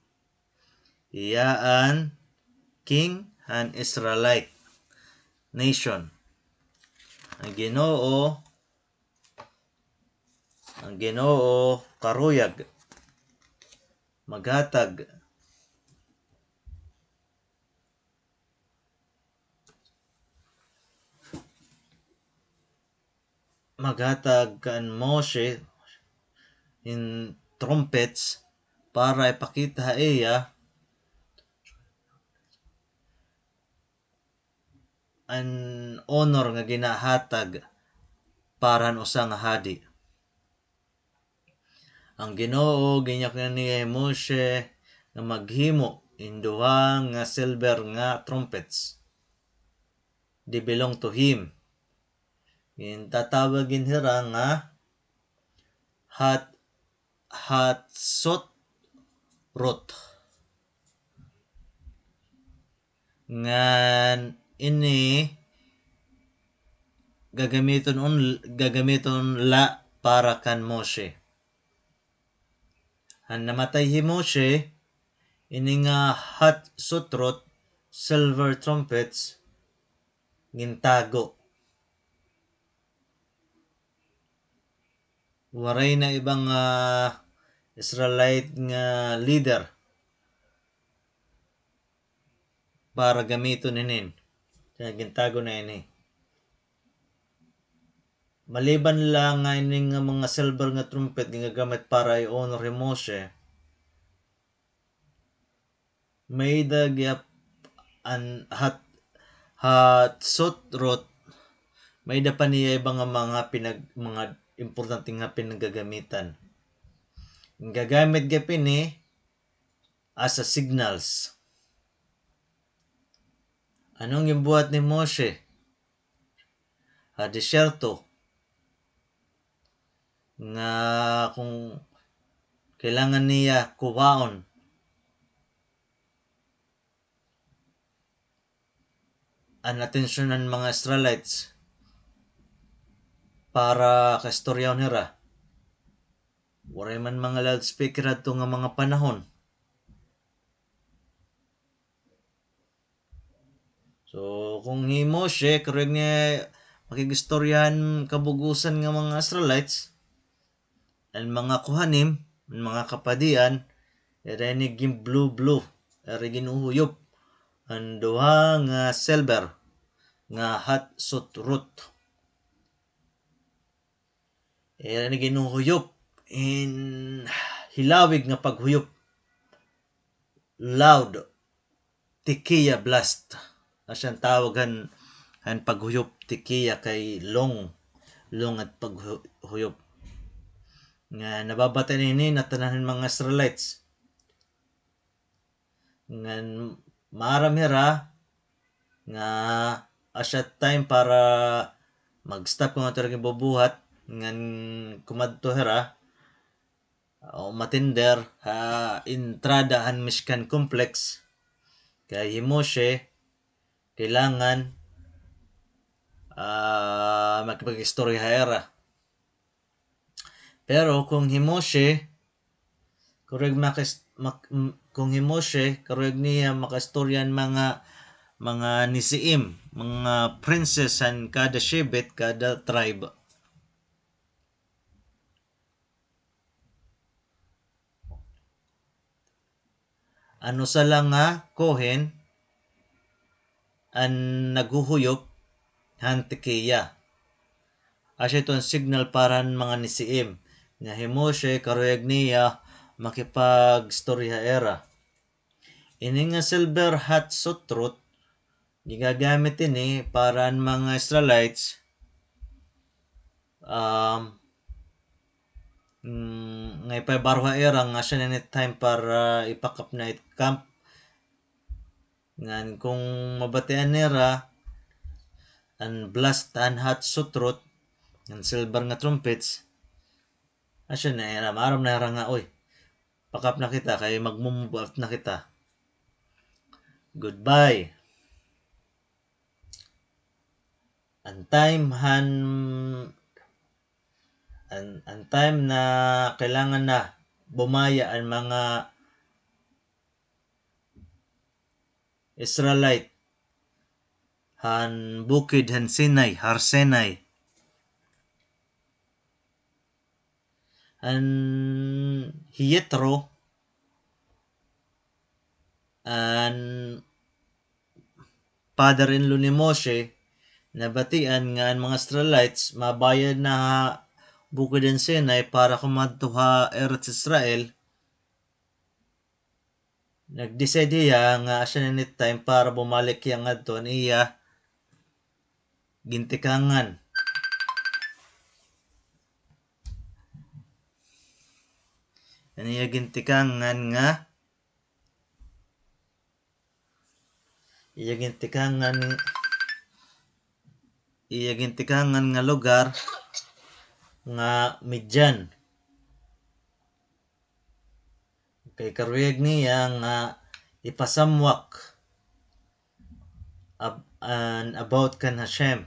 Iya an king han Israelite nation. An Ginoo, an Ginoo karuyag, maghatag maghatag kan Moshe hin trumpets para ipakita ha iya an honor nga ginahatag para han usa nga hadi. An Ginoo ginyaknan niya hi Moshe nga maghimo hin duha nga silver nga trumpets. They belong to him. Gintatawag gin hira nga Hat-, Hatsotrot. Ngan ini gagamiton un-, gagamiton la para kan Moshe. Han namatay hi Moshe, ini nga Hatsotrot, silver trumpets, gintago. Waray na iba nga Israelite nga leader para gamiton hinin. Kaya gintago na ini. Maliban la nga ini nga mga silver nga trumpet gingagamit para i-honor hi Moshe, may-ada gihap an Hat-, Hatsotrot, may-ada pa niya iba nga mga pinag-, mga importante nga pinaggagamitan. Gagamit gihap ini as a signals. Ano an ginbuhat ni Moshe ha disyerto nga kung kailangan niya kuhaon an atensyon han mga Israelites para kaistoryahon hira? Waray man mga loudspeaker hadto nga mga panahon. So, kung hi Moshe, karuyag niya makig-istorya han kabug-osan nga mga Israelites, an mga Kohanim, an mga kapadian, ira ini ginblo-blow, ira ginuhuyop an duha nga silver nga Hatsotrot. Ira ini ginuhuyop hin hilawig nga paghuyop. Loud tekiah blast. Asya an tawag han, han paghuyop tekiah kay long, long it paghu-, huyop. Nga nababatian ini natanan han mga Israelites. Ngan maaram hira nga asya time para mag-stop kon ano it ira ginbubuhat, ngan kumadto hira, o matender ha entrada han Mishkan Complex. Kay hi Moshe, kailangan, ah, makipag-istorya ha ira. Pero kung hi Moshe, karuyag makis-, mak-, m-, kung hi Moshe, karuyag niya makaistorya han mga, mga nesi'im, mga princes han kada shevet, kada tribe. An usa la nga kohen an naghuhuyop han tekiya. Asya ito an signal para han mga nesi'im nga hi Moshe karuyag niya makipag-istorya ha ira. Ini nga silver hatsotrot, ginagamit ini para an mga Israelites, um, mm, nga ipabaro ha ira nga asya na ini time para ipack up na it camp. Ngan kung mabatian nira an blast han hatsotrot, an silver nga trumpets, asya na ira, maaram na ira nga, "Uy, pack up na kita, kay magmo-move out na kita. Goodbye." An time han, an, an time na kailangan na bumaya an mga Israelite han bukid han Sinai, Har Sinai. An hi Yitro, an father-in-law ni Moshe, nabatian nga an mga Israelites mabayad na ha bukid han Sinai para kumadto ha Eretz Israel. Nag-decide hiya nga asya na ini time para bumalik hiya ngadto han iya gintikangan. An iya gintikangan nga, iya gintikangan, iya gintikangan nga lugar nga Midian. Kay karuyag niya nga ipasamwak ab-, an about kan Hashem.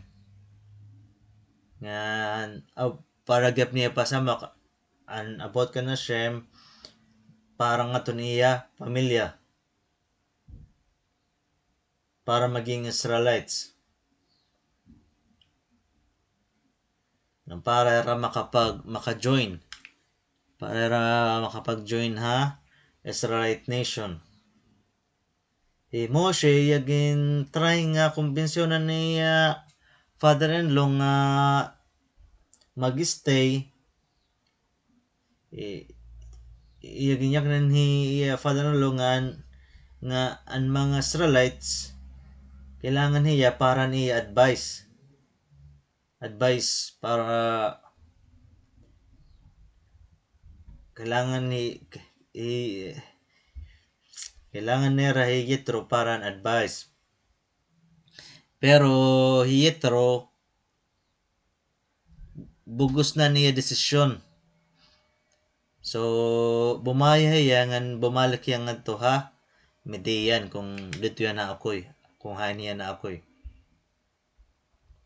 Ngan, ab-, para gihap niya ipasamwak an about kan Hashem para ngadto han iya pamilya. Para maging Israelites. Ngan para hira makapag-, maka-join. Para hira makapag-join ha Israelite nation. Hi Moshe, iya gin-try nga kumbensyonan ni, ah, father-in-law nga mag-stay. I-, iya ginyaknan hi iya father-in-law nga an, nga an mga Israelites, kailangan hiya para han iya advice. Advice para, kailangan ni, hi, kailangan nira hi Yitro para han advice. Pero hi Yitro, bug-os na an iya desisyon. So, bumaya hiya ngan bumalik hiya ngadto ha Midian, kung didto hiya naakoy, kung hain hiya naakoy.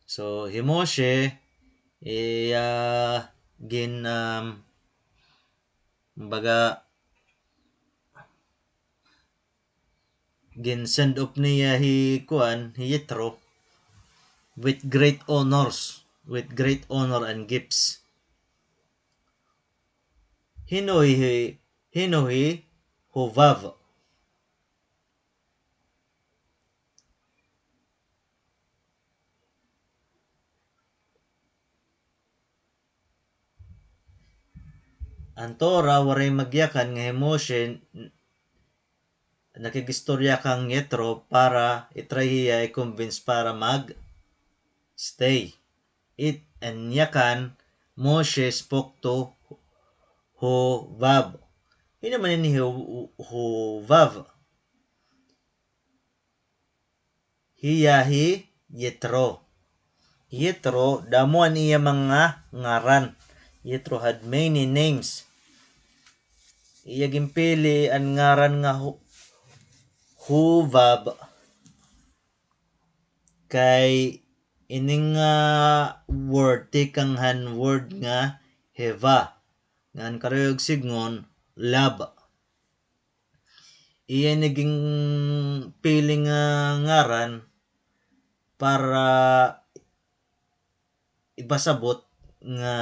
So, hi Moshe, iya gin, um, kumbaga, gin-send off niya hi kuan, hi Yitro, with great honors, with great honor and gifts. Hin-o hi, hin-o hi Hovav? An Torah waray magyakan nga hi Moshe n-, nakig-istorya kan Yitro para i-try hiya i-convince para mag-stay. It, an yakan, Moshe spoke to Hovav. Hin-o man ini Ho-, Hovav? Hiya hi Yitro. Yitro, damo an iya mga ngaran. Yitro had many names. Iya ginpili an ngaran nga Hu-, Huvab, kay ini nga word tikang han word nga heva, nga an karuyag sidngon, love. Iya ini ginpili nga ngaran para ipasabot nga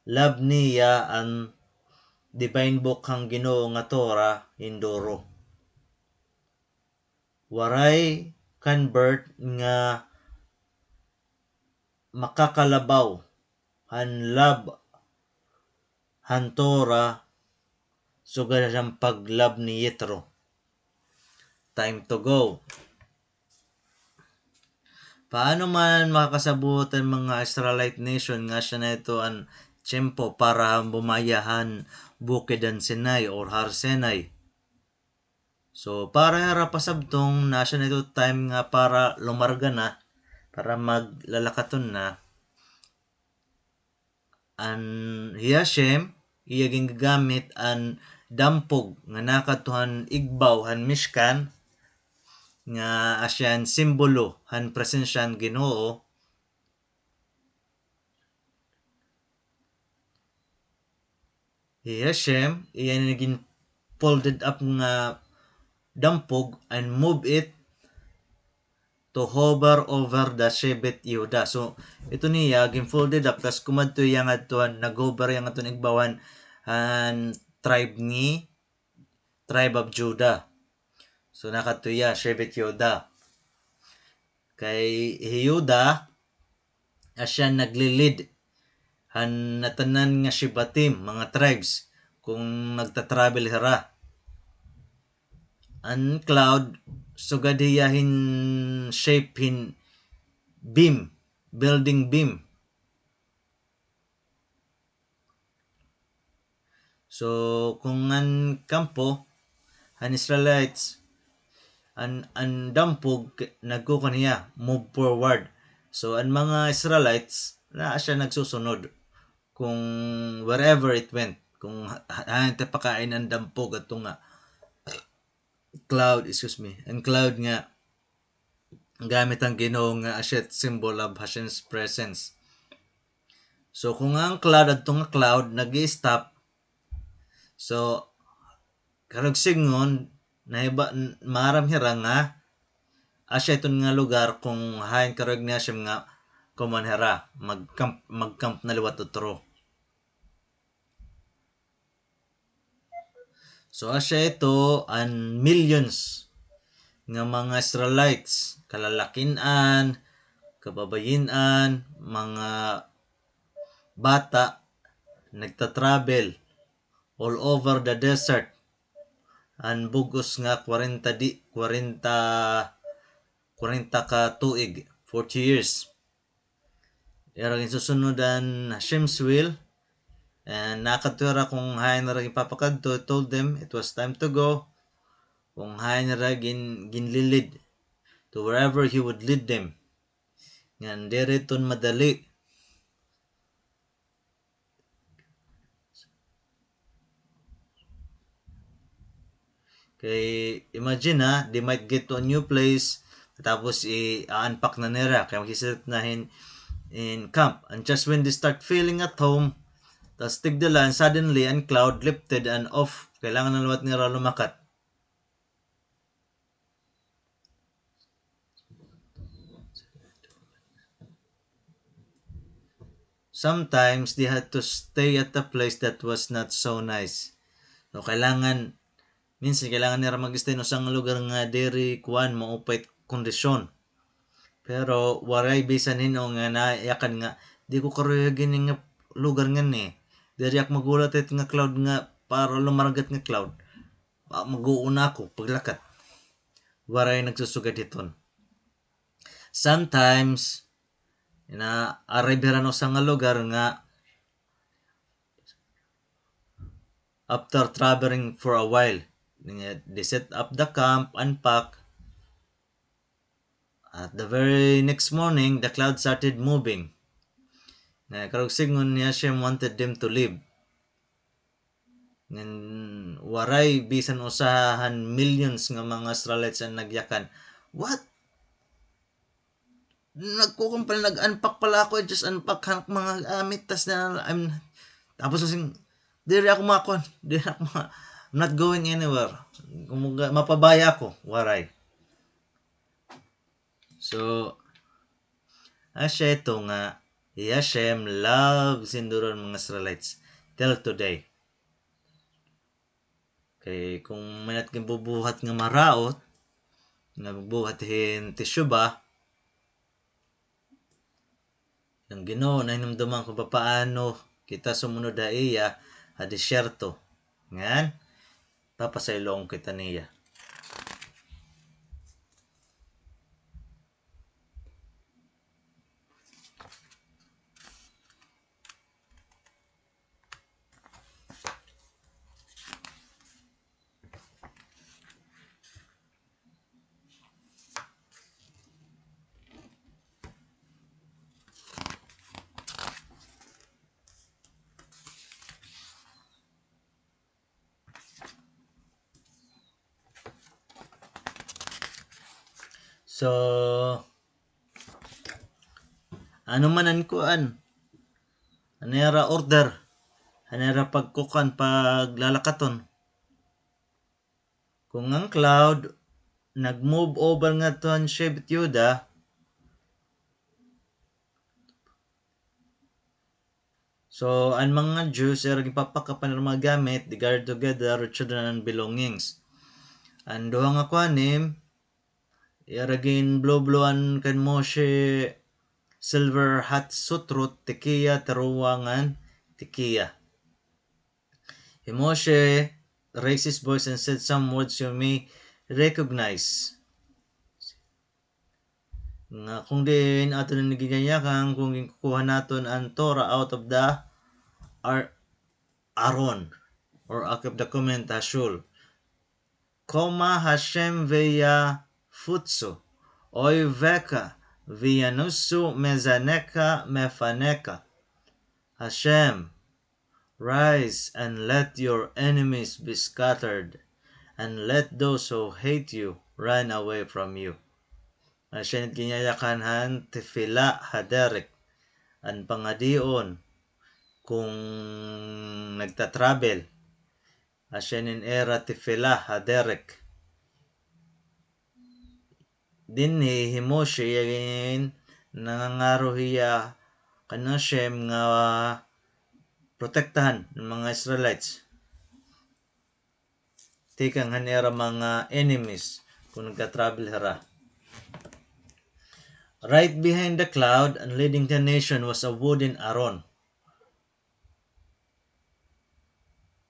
love niya an divine book han Ginoo nga Torah hin duro. Waray convert nga makakalabaw han love han Torah sugad han pag-love ni Yitro. Time to go. Paano man makakasabot an mga Israelite nation nga asya na ito an tiyempo para bumaya han bukid han Sinai or Har Sinai? So, para hira pasabton nga asya na ito time nga para lumarga na, para maglalakaton na. An hi Hashem, iya gingagamit an dampog nga nakadto han igbaw han Mishkan, nga asya an simbolo han presensya han Ginoo. Hi Hashem, iya ini gin-folded up nga dampog and move it to hover over the Shevet Yehuda. So, ito niya, gin-folded up, tas kumadto iya ngadto han, nag-hover iya ngadto han igbaw han, han tribe ni, tribe of Judah. So, nakadto iya, Shevet Yehuda. Kay hi Yuda, asya nagli-lead han natanan nga Shevatim, mga tribes, kung nagta-travel hira. An cloud, sugad hiya hin shape hin beam, building beam. So, kung an kampo, an Israelites, an, an dampog, nagkukuan hiya, move forward. So, an mga Israelites, naa siya nagsusunod kung wherever it went. Kung ha-, ha-, hain tapakain an dampog ato nga cloud, excuse me, an cloud nga gamit an Ginoo nga asya it symbol of Hashem's presence. So, kung an cloud adto nga cloud, nag-i-stop. So, karuyag sidngon, nahiba-, n-, maaram hira nga, asya iton nga lugar kung hain karuyag ni Hashem nga kuman hira, mag-camp, mag-camp na liwat utro. So, asya ito an millions nga mga Israelites, kalalakin-an, kababayin-an, mga bata, nagta-travel all over the desert. An bug-os nga kwarenta di, kwarenta, kwarenta ka tuig, forty years. Ira ginsusunod an Hashem's will. And nakadto hira kung hain hira ginpapakadto, told them it was time to go. Kung hain hira gin-, ginlilid to wherever he would lead them. Ngan diri iton madali. Kay, imagine, ha, they might get to a new place, tapos i-unpack na nira, kay magsi-set na hin, hin camp. And just when they start feeling at home, tas tigda la, and suddenly, an cloud lifted and off. Kailangan na liwat nira lumakat. Sometimes they had to stay at a place that was not so nice. So, kailangan, minsan kailangan nira mag-stay hin usa nga lugar nga diri kuan, maupay it kondisyon. Pero waray bisan hin-o nga nayakan nga, "Di ko karuyag ini nga lugar ngani. Diri ak maghulat hit nga cloud nga para lumarga it nga cloud. Ma-, mag-uuna ako paglakat." Waray nagsusugad hiton. Sometimes, ina-arrive hira han usa nga lugar nga after traveling for a while, they set up the camp, unpack. At the very next morning, the cloud started moving. Nga, karuyag sidngon ni Hashem wanted them to leave. Ngan waray bisan usa han millions nga mga Israelites an nagyakan. What? Nagkukuan pala, nag-unpack pala ako, I just unpack han mga gamit, tas na, I'm, tapos kasing, diri ako makuan, diri ako ma-, I'm not going anywhere. Kung maga-, mapabaya ako, waray. So, asya ito nga, hi Hashem love sinduron mga Israelites till today. Kay kung may-ada ginbubuhat nga maraot, nga magbuhat hin teshuvah, an Ginoo nahinumduman kung papaano kita sumunod ha iya ha disyerto. Ngan, papasayloon kita niya. So, ano man an kuan, an ira order, an ira pagkukuan, paglalakaton. Kung an cloud nag-move over ngadto han Shevet Yehuda, so, an mga Jews, ira ginpapakapan an mga gamit, they gathered together with children and belongings. An duha nga kohanim, ira ginblobloan kan Moshe silver hat sutrot, tekiah, teruah ngan tekiah. Hi Moshe raised his voice and said some words you may recognize. Nga kung diin aton ini ginyayakan, kung ginkukuha naton an Torah out of the Ar-, Aron, or Ark of the Covenant, Hashul. Koma Hashem veyafutzu, oyveka veyanusu, mezaneka mefaneka. Hashem, rise and let your enemies be scattered, and let those who hate you run away from you. Asya ini it ginyayakan han tefillah haderek, an pangadion kung nagta-travel. Asya ini it ira tefillah haderek. Dinhi hi Moshe, iya gin-, nangangaro hiya kan Hashem nga protektahan an mga Israelites tikang han ira mga enemies kung nagta-travel hira. Right behind the cloud and leading the nation was a wooden aron,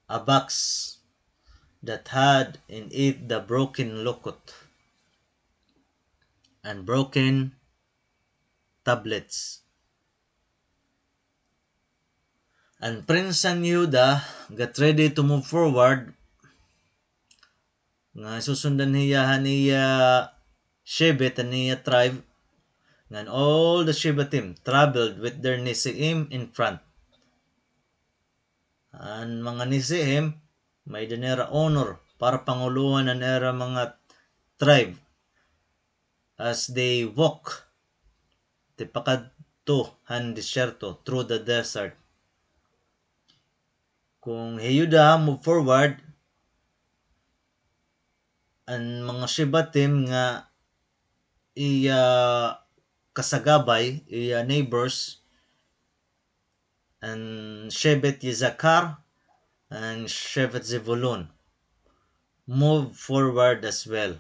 a box that had in it the broken lukot and broken tablets. An prinsan Yehuda got ready to move forward, nga susundan hiya han iya shevet, han iya tribe, ngan all the Shevatim traveled with their Nesiim in front. An mga Nesiim, may-ada nira honor para pangulohan an ira mga tribe as they walk tipakadto han disyerto, through the desert. Kung hi Yehuda move forward, an mga Shevatim nga iya kasagabay, iya neighbors, an Shevet Yisakar, an Shevet Zevulun, move forward as well.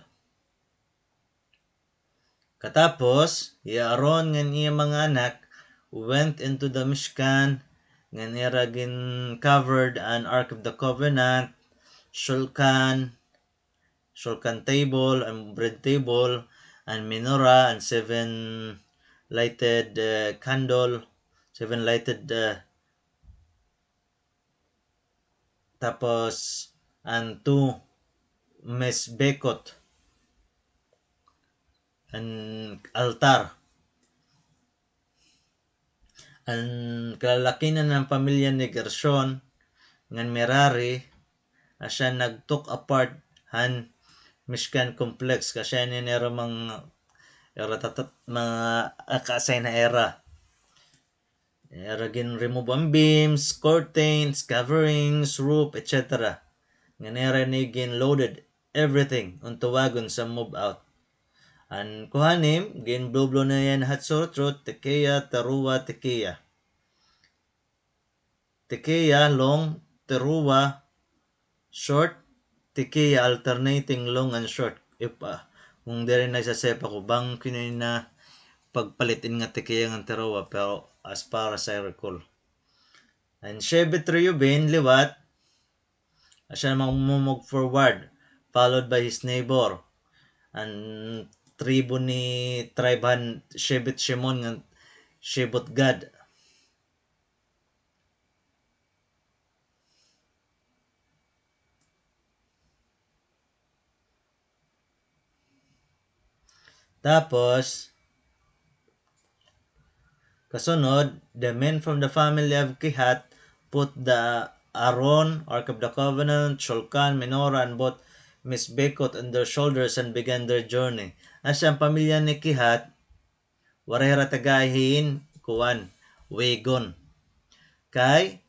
Katapos, hi Aaron ngan iya mga anak went into the Mishkan, ngan ira gin-covered an Ark of the Covenant, shulchan, shulchan table, an bread table, an menorah, an seven lighted, eh, candle, seven lighted, eh, Tapos, an two mezbekot, an altar. An kalalakinan han pamilya ni Gershon ngan Merari, Asya nag-took apart han Mishkan complex, kay asya ini an ira mga, ira tatat-, mga aka-assign ha ira. Ira gin-remove an beams, curtains, coverings, roof, et cetera. Ngan ira ini gin-loaded everything onto wagons and move out. An Kohanim, gin-blow-blow nira an Hatshepsut, Tekiah, Teruah, Tekiah. Tekiah, long, Teruah, short, Tekiah, alternating long and short. If, ah, kung diri nagsasayop ako, bangin ko ini na pagpalit ini nga Tekiah ngan Teruah, pero as far as I recall. An Shevet Reuben, liwat, asya mag-move forward, followed by his neighbor. An tribo ni tribe han Shevet Shimon ngan Shevet Gad. Tapos, kasunod, the men from the family of Kehath put the Aron, Ark of the Covenant, Shulchan, menorah, and both Mizbekoth on their shoulders and began their journey. Asya an pamilya ni Kehath, waray hira tagai hin, kuan, wagon. Kay,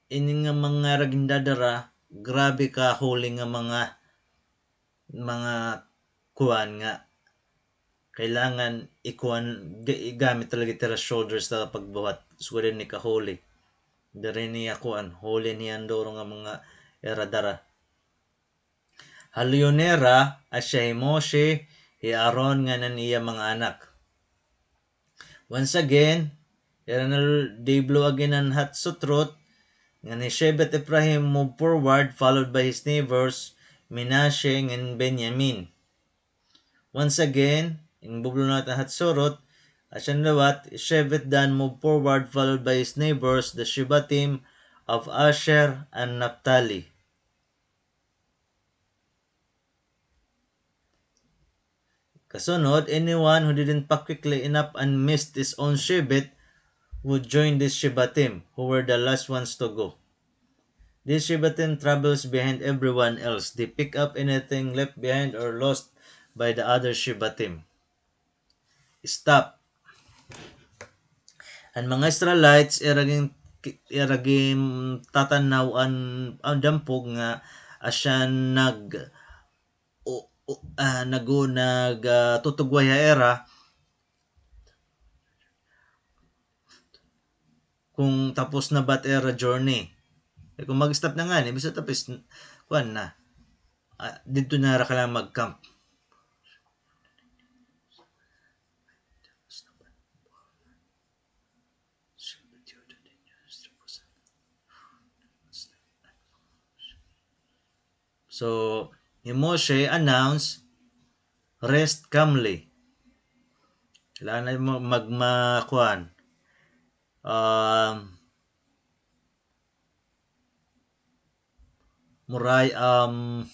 ini nga mga ira gindadara, grabe ka holy nga mga, mga kuan nga kailangan ikuan, ga-, igamit talaga it ira shoulders talaga pagbuhat. Sugad ini ka holy. Diri niya kuan, holy niya an duro nga mga ira dara. Haluyon nira, asya hi Moshe, hi Aaron, ngan an iya mga anak. Once again, ira na, they blew again an Hatshepsut, ngan hi Shevet Ephraim moved forward, followed by his neighbors, Menashe ngan Benjamin. Once again, ginbublow na an Hatshepsut, asya na liwat, Shevet Dan moved forward, followed by his neighbors, the Shevatim of Asher and Naphtali. Kasunod, anyone who didn't pack quickly enough and missed his own Shevet would join these Shevatim, who were the last ones to go. These Shevatim travels behind everyone else. They pick up anything left behind or lost by the other Shevatim. Stop. An mga Israelites, ira gin-, ira gintatanaw an, an dampog nga asya nag-, o, o, ah, nag-, nag-, ah, tutugway ha ira kung tapos na ba it ira journey. Eh, kung mag-stop na ngani, basta tapos, kuan na. Ah, didto na ra kailangan mag-camp. So, hi Moshe announce, "Rest calmly." Kailangan na mo-, magma-, kuan. Um, Muray, um,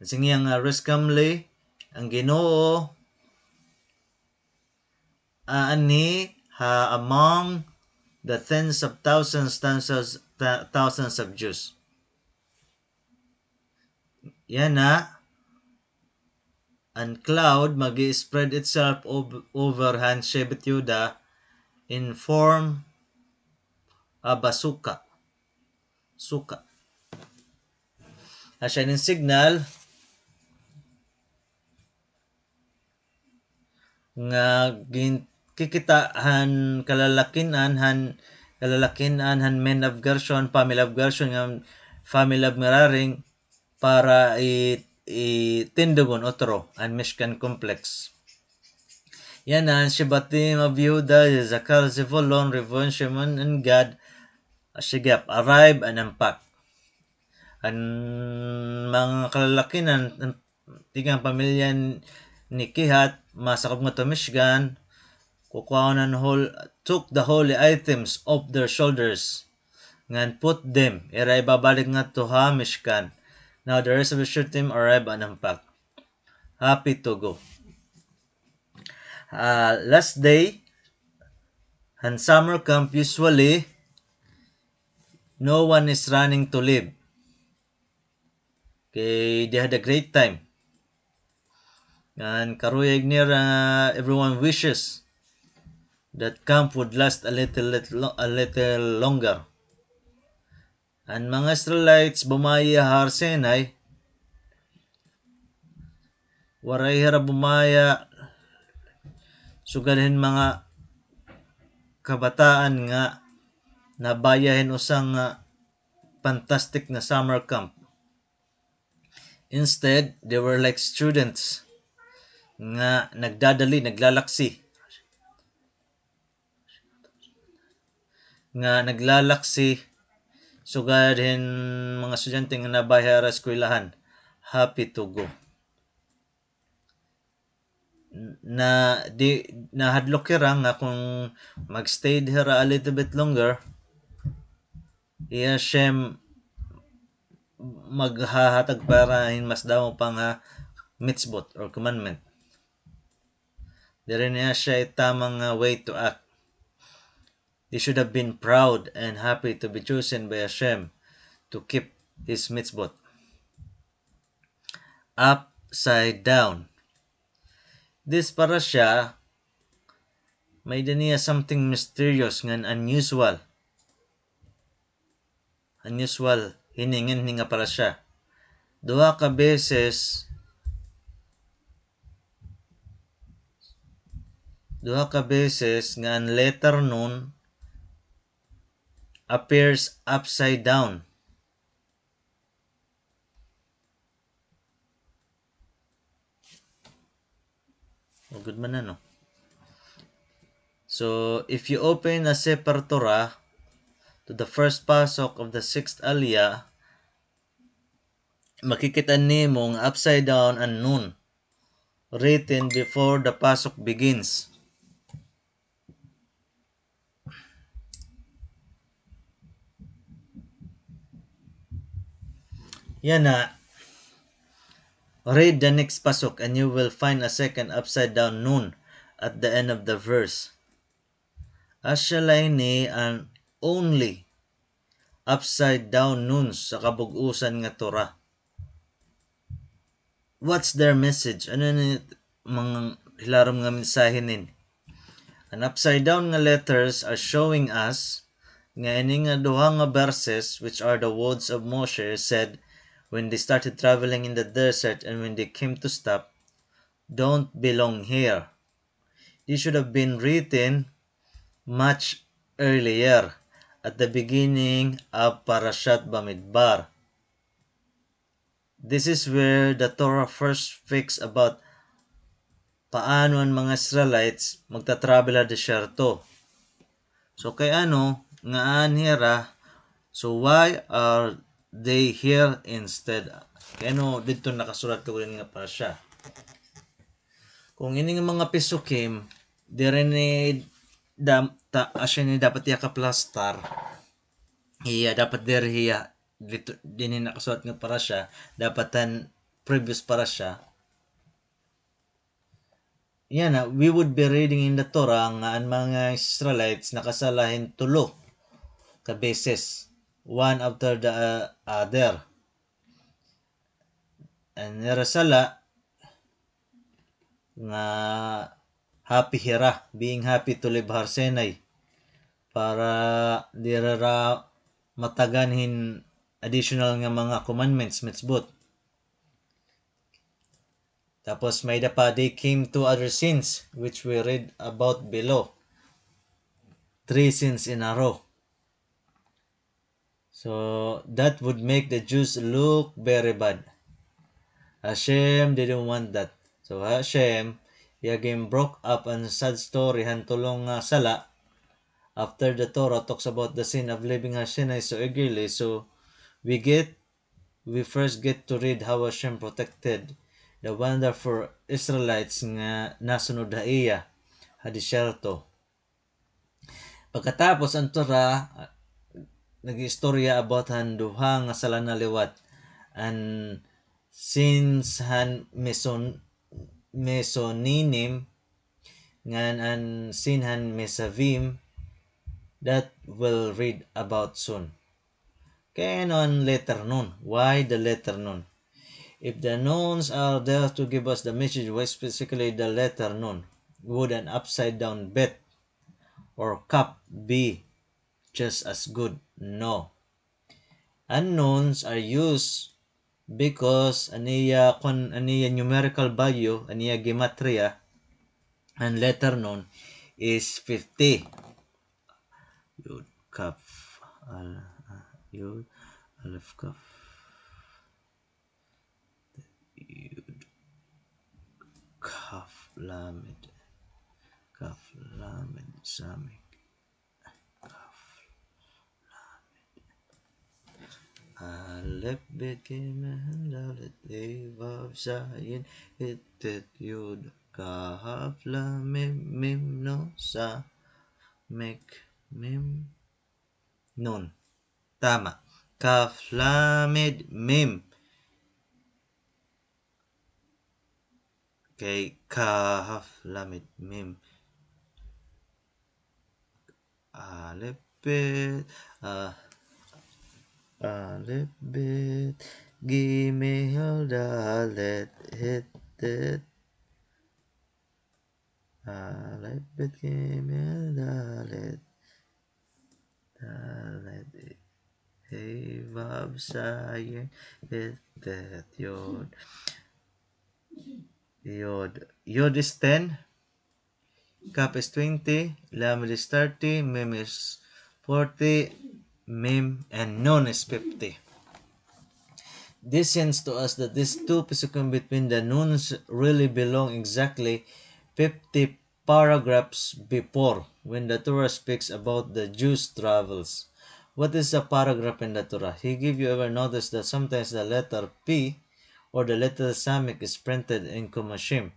sige nga, ah, rest calmly, an Ginoo, ah, anhi ha among the tens of thousands, thousands, tha-, thousands of Jews. Yana, an cloud magi-spread itself ov-, over han Shevet Yehuda in form of a sukkah. Sukkah. Asya ini signal nga gin-, kikita han kalalakin-an, han kalalakin-an, han men of Gershon, family of Gershon, ngan family of Merari, para i-, itindugon utro an Mishkan complex. Yana an Shevatim of Yehuda, Issachar, Zebulon, Reuven, Shimon, and Gad, asya gihap, arrive and unpack. An mga kalalakin-an, an tikang pamilya ni Kehat, masakob ngadto Mishkan, kukuhaon an hol-, took the holy items off their shoulders, ngan put them, ira ibabalik ngadto ha Mishkan. Now the rest of the Shevatim arrive and unpack. Happy to go. Ah, last day, han summer camp, usually, No one is running to leave. Kay they had a great time. Ngan karuyag nira, everyone wishes that camp would last a little, little lo-, a little longer. An mga Israelites bumaya ha Har Sinai, waray hira bumaya sugad hin mga kabataan nga nabaya hin usa nga fantastic nga summer camp. Instead, they were like students nga nagdadali, naglalaksi. Nga naglalaksi, sugad hin mga estudyante nga nabaya ha eskwelahan, happy to go. Na, di, nahadlok hira nga kon mag-stay hira a little bit longer, iya Hashem maghahatag pa hira hin mas damo pa nga mitzvot or commandment. Diri niya siya it tama nga way to act. They should have been proud and happy to be chosen by Hashem to keep His mitzvot. Upside down. This parasha, may-ada niya something mysterious ngan unusual. Unusual, hini ngan hini nga parasha. Duha ka beses, duha ka beses nga an letter nun appears upside down. Oh, good man na, no? So, if you open a Sefer Torah to the first pasuk of the sixth Aliyah, makikita nimo nga upside down an nun, written before the pasuk begins. Yana, read the next pasuk and you will find a second upside down nun at the end of the verse. Asya la ini an only upside down nun sa kabug-usan nga Torah. What's their message? Ano ini mga hilarom nga mensahe nini? An upside down nga letters are showing us nga ini nga duha nga verses, which are the words of Moshe, said when they started traveling in the desert and when they came to stop, don't belong here. This should have been written much earlier, at the beginning of Parashat Bamidbar. This is where the Torah first speaks about paano an mga Israelites magta-travel ha disyerto. So, kay ano, ngaa an hira, so why are they here instead? Kay ano, didto nakasurat kay nga parasha. Kung ini nga mga pesukim, diri ni dam-, ta-, asya ni dapat iya kaplastar. Iya, dapat diri hiya, dito, dinhi nakasulat nga parasha, dapat han previous parasha. Yana, we would be reading in the Torah nga an mga Israelites nakasala hin tulo ka beses, one after the, uh, other. An ira sala nga happy hira, being happy to leave Har Sinai, para diri hira matagan hin additional nga mga commandments, mitzvot. Tapos may-ada pa, they came two other sins, which we read about below. Three sins in a row. So, that would make the Jews look very bad. Hashem didn't want that. So, Hashem, iya gin-broke up an sad story han tulo nga sala. After the Torah talks about the sin of leaving Har Sinai so eagerly, so we get, we first get to read how Hashem protected the wonderful Israelites nga nasunod ha iya ha disyerto. Pagkatapos, an Torah, ah, nag-iistorya about han duha nga sala na liwat. An sins han Meson-, Mesoninim, ngan an sin han Mesavim, that we'll read about soon. Kay ano an letter nun? Why the letter nun? If the nouns are there to give us the message, why specifically the letter nun? Would an upside down bet or cup be just as good? No. An nouns are used because an iya, kun, an iya numerical value, an iya gematria, an letter nun is fifty. Yud, kaf, al, ah, yud, alef, kaf. Yud, kaf, lamed. Kaf, lamed, samek. Kaf, lamed. Alef, bet, gimel, dalet, hey, vav, zayin, het, tet, yud, kaf, lamed, mim, nun, samek, mim, nun. Tama. Kaf, lamed, mim. Kay kaf, lamed, mim. Alef, bet, ah, alef, bet, gimel, dalet, het, tet. Alef, bet, gimel, dalet. Dalet, hey, vav, zayin, het, tet, yud. Yud. Yud is ten. Kaf is twenty. Lamed is thirty. Mim is forty. Mim and nun is fifty. This hints to us that these two physiognomy between the nouns really belong exactly fifty paragraphs before, when the Torah speaks about the Jews' travels. What is a paragraph in the Torah? Have you ever noticed that sometimes the letter P or the letter Samech is printed in Chumashim?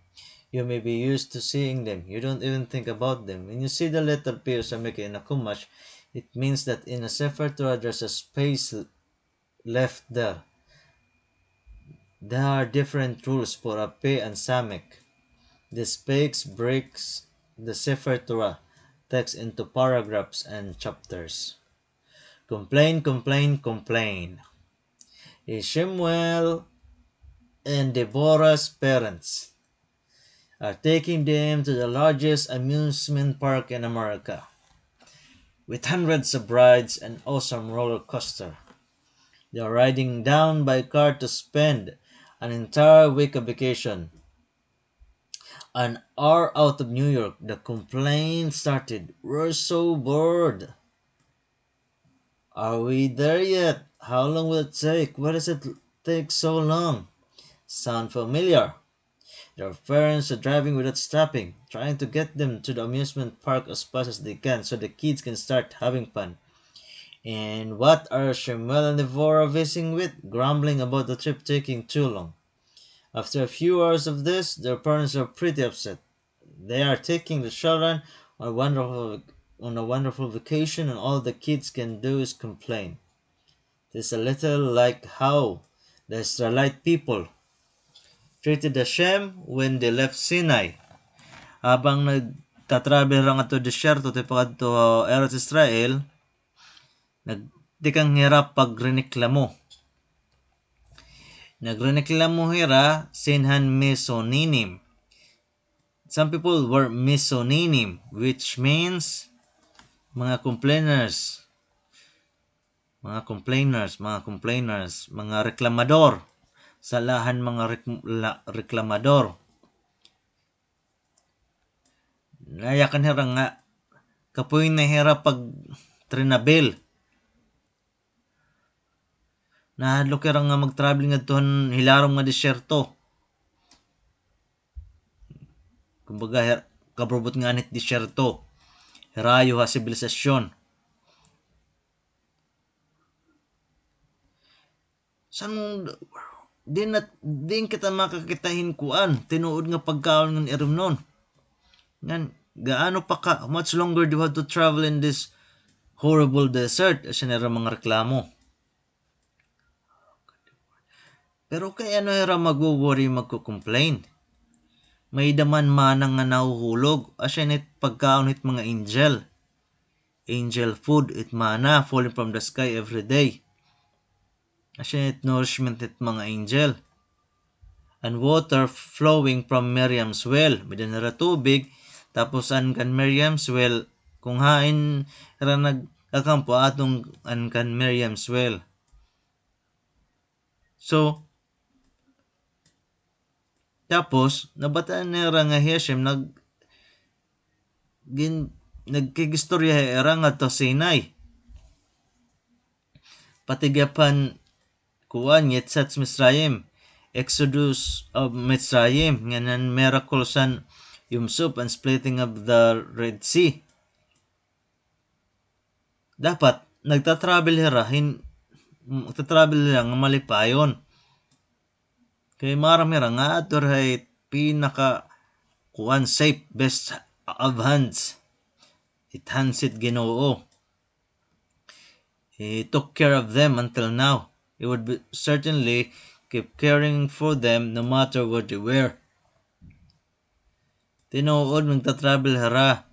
You may be used to seeing them. You don't even think about them. When you see the letter P or Samech in a Chumash, it means that in a Sefer Torah there's a space left there. There are different rules for a P and Samech. The space breaks the Sefer Torah text into paragraphs and chapters. Complain, complain, complain. Shemuel and Deborah's parents are taking them to the largest amusement park in America, with hundreds of rides and awesome roller coaster. They are riding down by car to spend an entire week of vacation. An hour out of New York, the complaint started. "We're so bored." "Are we there yet? How long will it take? Why does it take so long?" Sound familiar? Their parents are driving without stopping, trying to get them to the amusement park as fast as they can so the kids can start having fun. And what are Shemuel and Devorah facing with? Grumbling about the trip taking too long. After a few hours of this, their parents are pretty upset. They are taking the children on a wonderful, on a wonderful vacation, and all the kids can do is complain. It is a little like how the Israelite people treated Hashem when they left Sinai. Habang nagta-travel hira ngadto disyerto tipakadto Eretz Israel, nagtikang hira pagreneklamo. Nagreneklamo hira sin han Mesonenim. Some people were Mesonenim, which means mga complainers. Mga complainers, mga complainers, mga reklamador. Sala han mga rek-, la-, reklamador. Nayakan hira nga kapoy na hira pagtrenabil. Nahadlok hira nga mag-travel ngadto han hilarom nga disyerto. Kumbaga, hir-, kaburbot ngani hit disyerto. Hirayo ha sibilisasyon. San, di na, di kita makakita hin kuan, tinuod nga pagkaon ngan irimnon. Ngan, gaano pa ka, how much longer do you have to travel in this horrible desert? Asya nira mga reklamo. Pero kay ano hira magwo-worry, magko-complain? May-ada man mana nga nahuhulog, asya ini it pagkaon hit mga angel. Angel food, it manna falling from the sky every day. Asya it nourishment hit mga angel. And water flowing from Miriam's well. May-ada hira tubig, tapos an kan Miriam's well, kon hain hira nagkakampo, adto an kan Miriam's well. So, tapos, nabatian nira nga hi Hashem nag-, gin-, nagkigistorya ha ira ngadto ha Sinai. Pati gihap han kuan, Yetziat Mitzrayim, Exodus of Mitzrayim, ngan an miracles han Yom Suf and splitting of the Red Sea. Dapat, nagta-travel hira, hin-, nagta-travel hira nga malipayon. Kay maaram hira nga adto hira ha pinaka, kuan, safe, best of hands. It hands it Ginoo. He took care of them until now. He would be, certainly keep caring for them no matter where they were. Tinuod, magta-travel hira.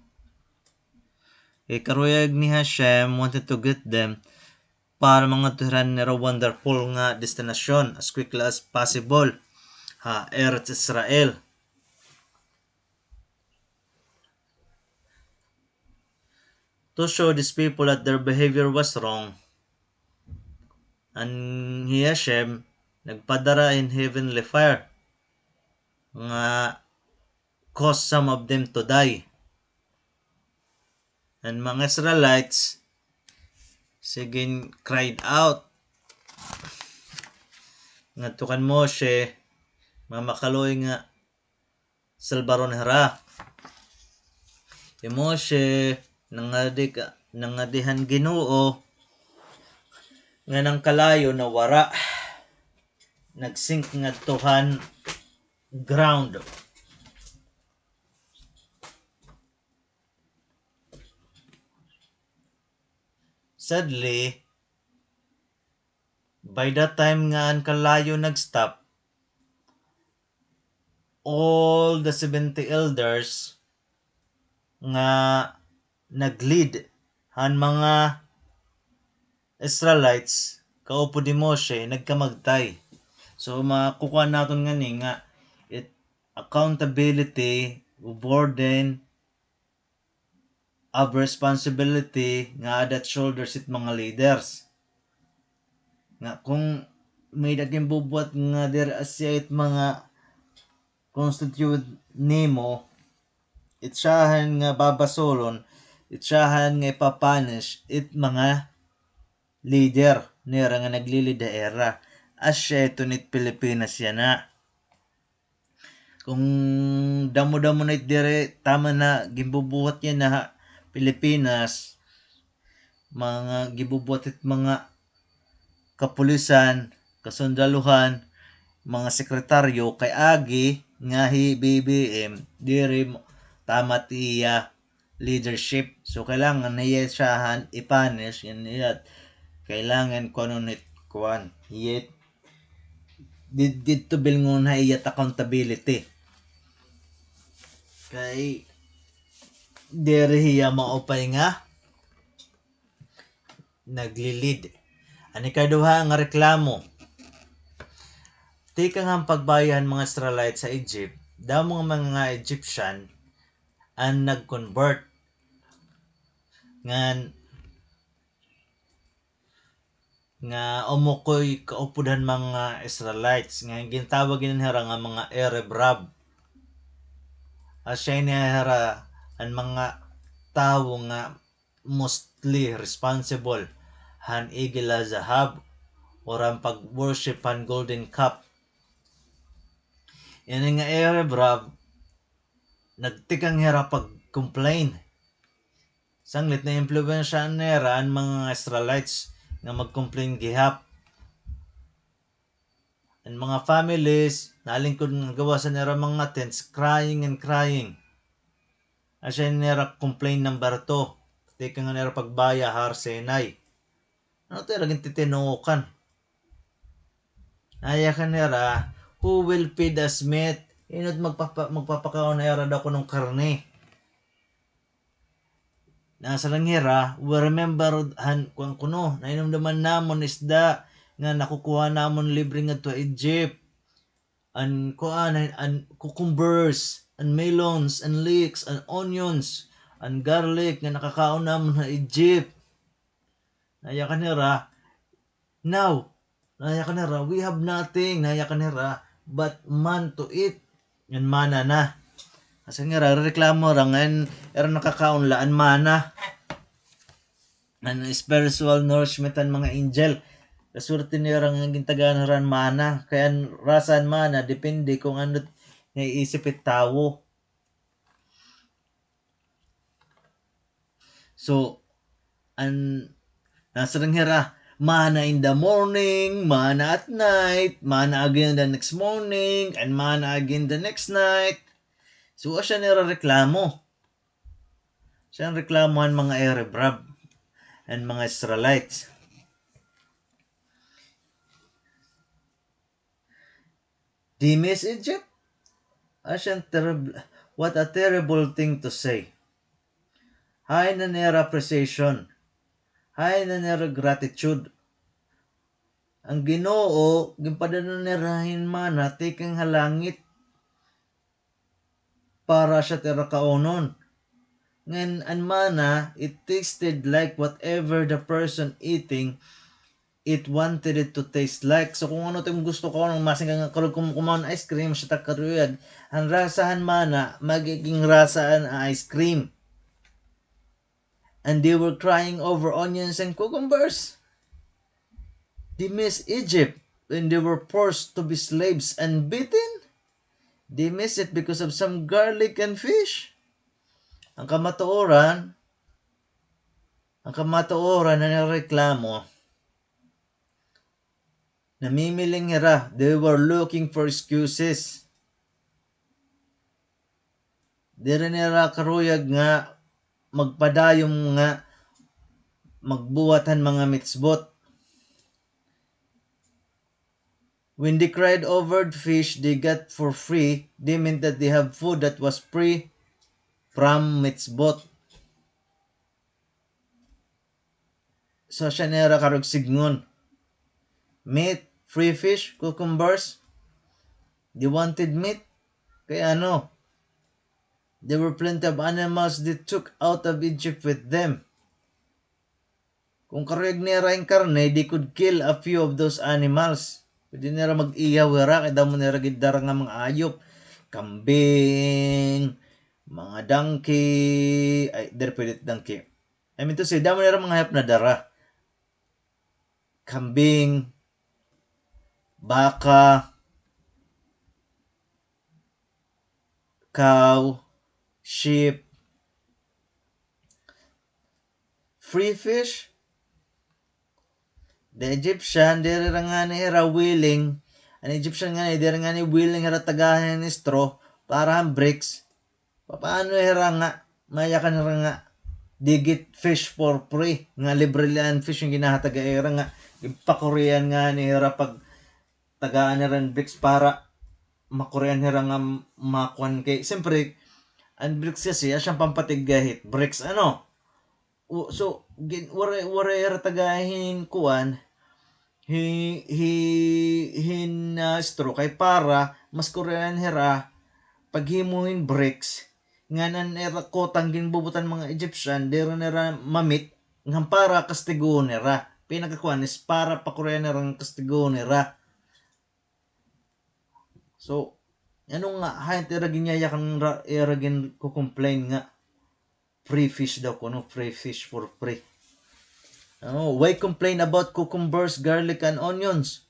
Kay karuyag ni Hashem wanted to get them para mangadto hira han ira wonderful nga destinasyon as quickly as possible ha Eretz Israel. To show these people that their behavior was wrong, an hi Hashem nagpadara hin heavenly fire nga cause some of them to die. An mga Israelites, sige, cried out ngadto kan Moshe, nga makaluoy nga salbaron hira. Hi Moshe, nangadi ka, nangadi han Ginoo, ngan an kalayo nawara. Nag-sink ngadto han ground. Sadly, by the time nga an kalayo nag-stop, all the seventy elders nga nag-lead han mga Israelites, kaupod hi Moshe, nagkamagtay. So, makukuha naton ngani nga it accountability, burden, of responsibility nga aada ha shoulders it mga leaders. Nga kon may-ada ginbubuhat nga diri asya it mga constituent nimo, it siyahan nga babasolon, it siyahan nga ipapunish it mga leader nira nga nagli-lead ha ira. Asya iton it Pilipinas yana. Kon damo-damo na it diri tama na ginbubuhat yana ha Pilipinas, mga ginbubuhat it mga kapulisan, kasundaluhan, mga sekretaryo, kay agi nga hi B B M, diri mo-, tama it iya leadership. So, kailangan hiya siyahan i-punish, yan iya, kailangan kuanon it kuan. Hiya, di-, didto bilngon ha iya accountability. Kay, diri hiya maupay nga nagli-lead. An ikaduha nga reklamo. Tikang han pagbaya han mga Israelites ha Egypt, damo nga mga Egyptian an nag-convert ngan nga umukoy kaupod han mga Israelites, nga gintawag ini hira nga mga Erev Rav. Asya ini hira an mga tawo nga mostly responsible han Egel HaZahav or han pag-worship han golden calf. Ini nga Erev Rav, nagtikang hira pag-complain. Sanglit naimpluwensyahan nira an mga Israelites nga mag-complain gihap. An mga families, nalingkod nga gawas han ira mga tents, crying and crying. Asya ini hira complain number two. Tikang han ira pagbaya ha Har Sinai. Ano it ira gintitinuokan? Nayakan nira, "Who will feed us meat?" Hin-o it magpapa-, magpapakaon ha ira daw kuno hin karne? Nasiring hira, "We remember han kuan kuno, nahinumduman namon isda nga nakukuha namon libre ngadto ha Egypt. An kuan, an, an cucumbers, an melons, an leeks, an onions, an garlic nga nakakaon namon ha Egypt. Nayakan hira, now, nayakan hira, we have nothing, nayakan hira, but man to eat. An mana na. Asa nga hira, reklamo hira nga an, ira nakakaon la, an mana. An spiritual nourishment han mga angel. Kaswerte nira nga gintagaan hira hin mana. Kay an rasa han mana, depende kon ano it naiisip hit tawo. So, an, nasiring hira, mana in the morning, mana at night, mana again the next morning, and mana again the next night. So, asya nira reklamo. Asya an reklamo han mga Arab, an mga Israelites. They miss Egypt? Asya an terrib-, what a terrible thing to say. Hain na nira appreciation? Hain na nira gratitude? An Ginoo, ginpadala nira hin mana tikang ha langit para asya it ira kaunon. Ngan an mana, it tasted like whatever the person eating, it wanted it to taste like. So, kung ano it imo gusto kaunon, masing ka nga karuyag kum-, kumaon ice cream, asya it karuyag. An rasa han mana, magiging rasa han ice cream. And they were crying over onions and cucumbers. They miss Egypt when they were forced to be slaves and beaten. They miss it because of some garlic and fish. An kamatuoran, an kamatuoran nga reklamo, namimiling hira, they were looking for excuses. Diri nira karuyag nga magpadayon nga magbuhat han mga mitzvot. When they cried over the fish they got for free, they meant that they have food that was free from mitzvot. So, asya nira karuyag sidngon. Meat, free fish, cucumbers. They wanted meat. Kay ano? There were plenty of animals they took out of Egypt with them. Kung karuyag nira hin karne, they could kill a few of those animals. Pwede nira mag-ihaw hira, kay damo nira gindara nga mga hayop. Kambing, mga donkey, ay, diri pwede donkey. I mean to say, damo nira mga hayop nadara. Kambing, baka, cow, sheep, free fish. The Egyptian, diri ra ngani hira willing. An Egyptian ngani, diri ngani willing hira tagahan hin straw para han bricks. Papaano hira nga, mayakan hira nga, they get fish for free, nga libre la an fish nga ginhahatag ha ira nga, ginpakurian ngani hira pagtagaan nira hin bricks para makurian hira nga makuan kay, siyempre, an bricks kasi, asya an pampatigga hit bricks, ano? O, so, gin-, waray, waray hira tagahan hin kuan, hi-, hi-, hin, ah, straw kay para mas kurian hira paghimo hin bricks, ngan an ira kutang ginbubutan mga Egyptian, diri nira ma-meet, ngan para kastigohon nira. Pinakakuan is para pakurian nira ngan kastigohon nira. So, ano nga, hain it ira ginyayakan ra, ira ginko-complain nga free fish daw kuno, free fish for free. Oh, why complain about cucumbers, garlic, and onions?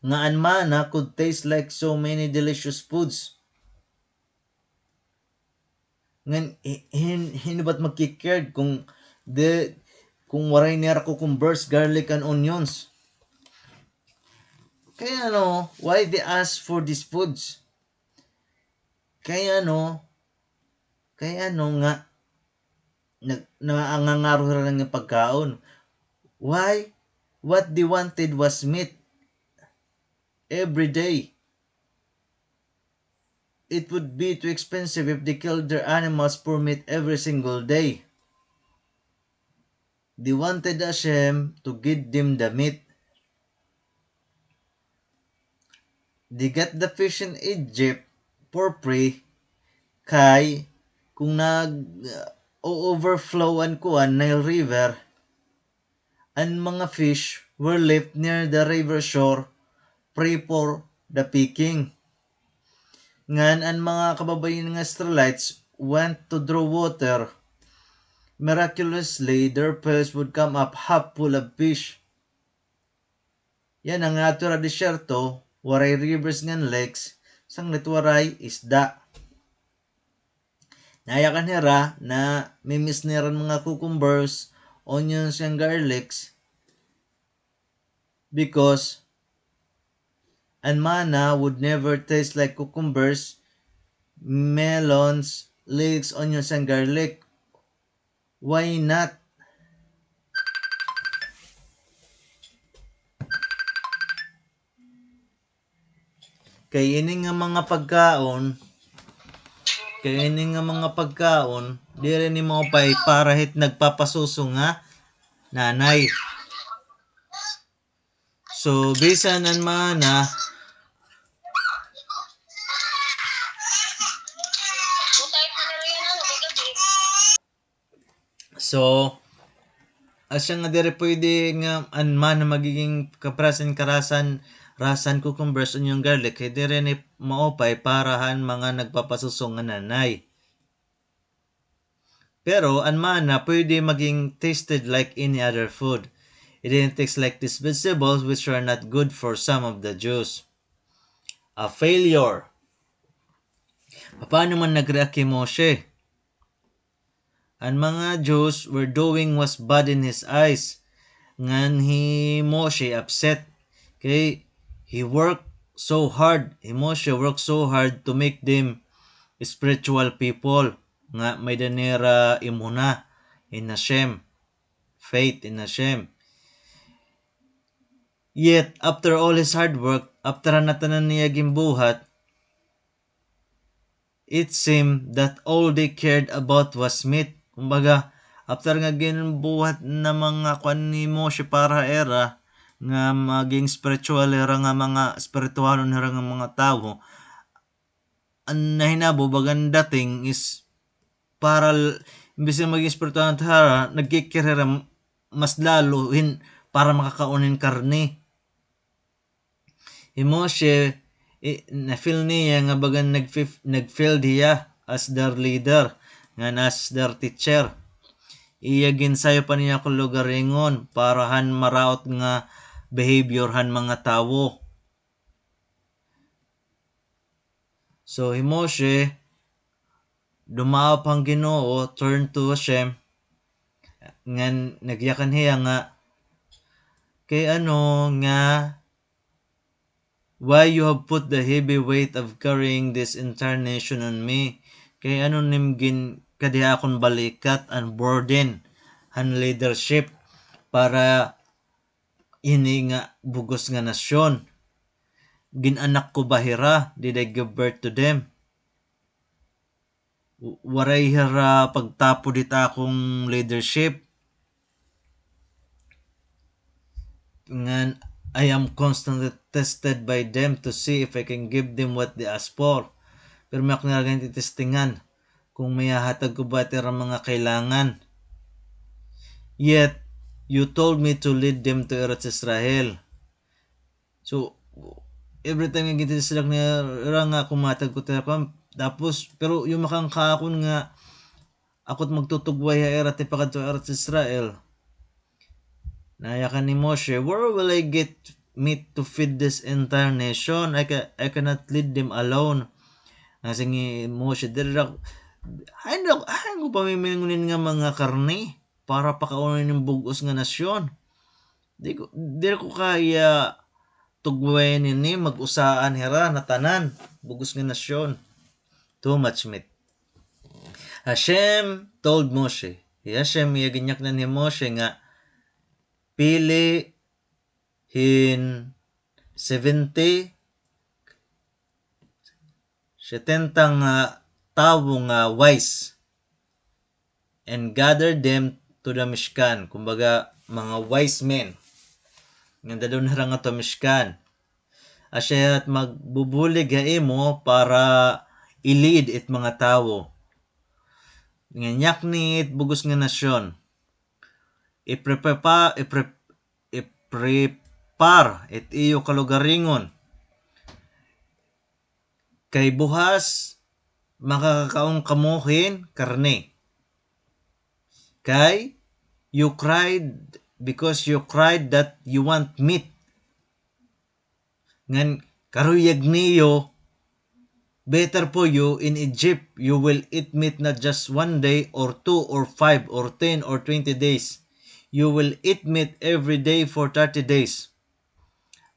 Nga an mana could taste like so many delicious foods. Ngan, hi-, hin-, hin-o ba it magki-cared kung di, kung waray nira cucumbers, garlic, and onions? Kay ano, why they ask for these foods? Kay ano, kay ano nga, nag-, nangangangaro hira nga pagkaon? Why? What they wanted was meat every day. It would be too expensive if they killed their animals for meat every single day. They wanted Hashem to give them the meat. They got the fish in Egypt for free, kay kung nag, uh, o-overflow an kuan, Nile River, an mga fish were left near the river shore, free for the picking. Ngan an mga kababayan nga Israelites went to draw water. Miraculously, their pails would come up half full of fish. Yana nga ato hira desyerto, waray rivers ngan lakes, sanglit waray isda. Nayakan hira, namimiss nira an mga cucumbers, onions, ngan garlics, because an manna would never taste like cucumbers, melons, leeks, onions, and garlic. Why not? Kay ini nga mga pagkaon, kay ini nga mga pagkaon, diri ni maupay para hit nagpapasuso nga nanay. So, bisan an manna, so, asya nga diri pwede nga an manna magiging kaprasan karasan, rasan, cucumbers, onion, garlic, kay diri ni maupay para han mga nagpapasuso nga nanay. Pero an manna pwede maging tasted like any other food. It didn't taste like these vegetables, which are not good for some of the Jews. A failure. Paano man nag-react hi Moshe? An mga Jews were doing was bad in his eyes. Ngan hi Moshe upset. Kay he worked so hard. Hi Moshe worked so hard to make them spiritual people. Nga may-ada nira emunah in Hashem. Faith in Hashem. Yet, after all his hard work, after han ngatanan niya ginbuhat, it seemed that all they cared about was meat. Kumbaga, after nga ginbuhat na mga kuan ni Moshe para ha ira, nga maging spiritual hira nga mga, espirituhanon hira nga mga tawo, an nahinabo bagan dating is para l-, imbis nga maging espirituhanon hira, nagkikir hira mas lalo hin para makakaon hin karne. Hi Moshe, i-, na-feel niya nga bagan nag-, nag-failed hiya as their leader, ngan as their teacher. Iya ginsayop an iya kalugaringon para han maraot nga behavior han mga tawo. So, hi Moshe, dumaop han Ginoo, turn to Hashem, ngan nagyakan hiya nga, kay ano nga, why you have put the heavy weight of carrying this entire nation on me? Kay ano nim gin-, kadiha akon balikat an burden han leadership para ini nga bug-os nga nasyon. Gin-anak ko ba hira? Did I give birth to them? W-, waray hira pagtapod hit akon leadership. Ngan, I am constantly tested by them to see if I can give them what they ask for. Pirmi ako nira ginatitestingan kung mahahatag ko ba it ira mga kailangan. Yet, you told me to lead them to Eretz Israel. So, every time nga ginatitestingan nira nga ako mahatag ko it ira kuan, tapos, pero yumakan ka akon nga ako it magtutugway ha ira tipakadto ha Eretz Israel. Nayakan hi Moshe, "Where will I get meat to feed this entire nation? I ca-, I cannot lead them alone." Nasiring hi Moshe, "Diri ra, hain ra, hain ko pamimingon ini nga mga karne para pakaunon ini bug-os nga nasyon? Di ko, diri ko kaya tugwayan ini, mag-usaan hira natanan, bug-os nga nasyon. Too much meat." Hashem told Moshe. Hi Hashem, iya ginyaknan hi Moshe nga, "Pili hin seventy, setenta nga tawo nga wise, and gather them to the Mishkan." Kumbaga, mga wise men. Ngan dad-on hira ngadto ha Mishkan. Asya it magbubulig ha imo para i-lead it mga tawo. Ngan yakni it bug-os nga nasyon. Iprepa-, ipre-, iprepare it iyo kalugaringon. Kay buhas, makakakaon kamo hin karne. Kay, you cried because you cried that you want meat. Ngan karuyag niyo, better for you in Egypt, you will eat meat not just one day or two or five or ten or twenty days. You will eat meat every day for thirty days,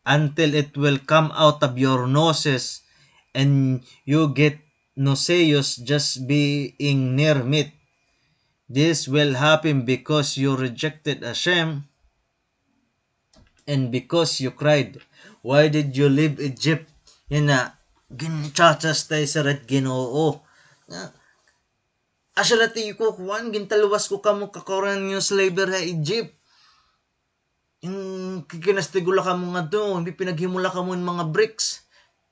until it will come out of your noses and you get nauseous just being near meat. This will happen because you rejected Hashem and because you cried, "Why did you leave Egypt?" Yana, ginchachastise hira it Ginoo. Nga, asya la it iyo kukuan, gintalwas ko kamo, kakauran niyo slavery ha Egypt. Yung kikinastigo la kamo ngadto, ginpinaghimo la kamo hin mga bricks.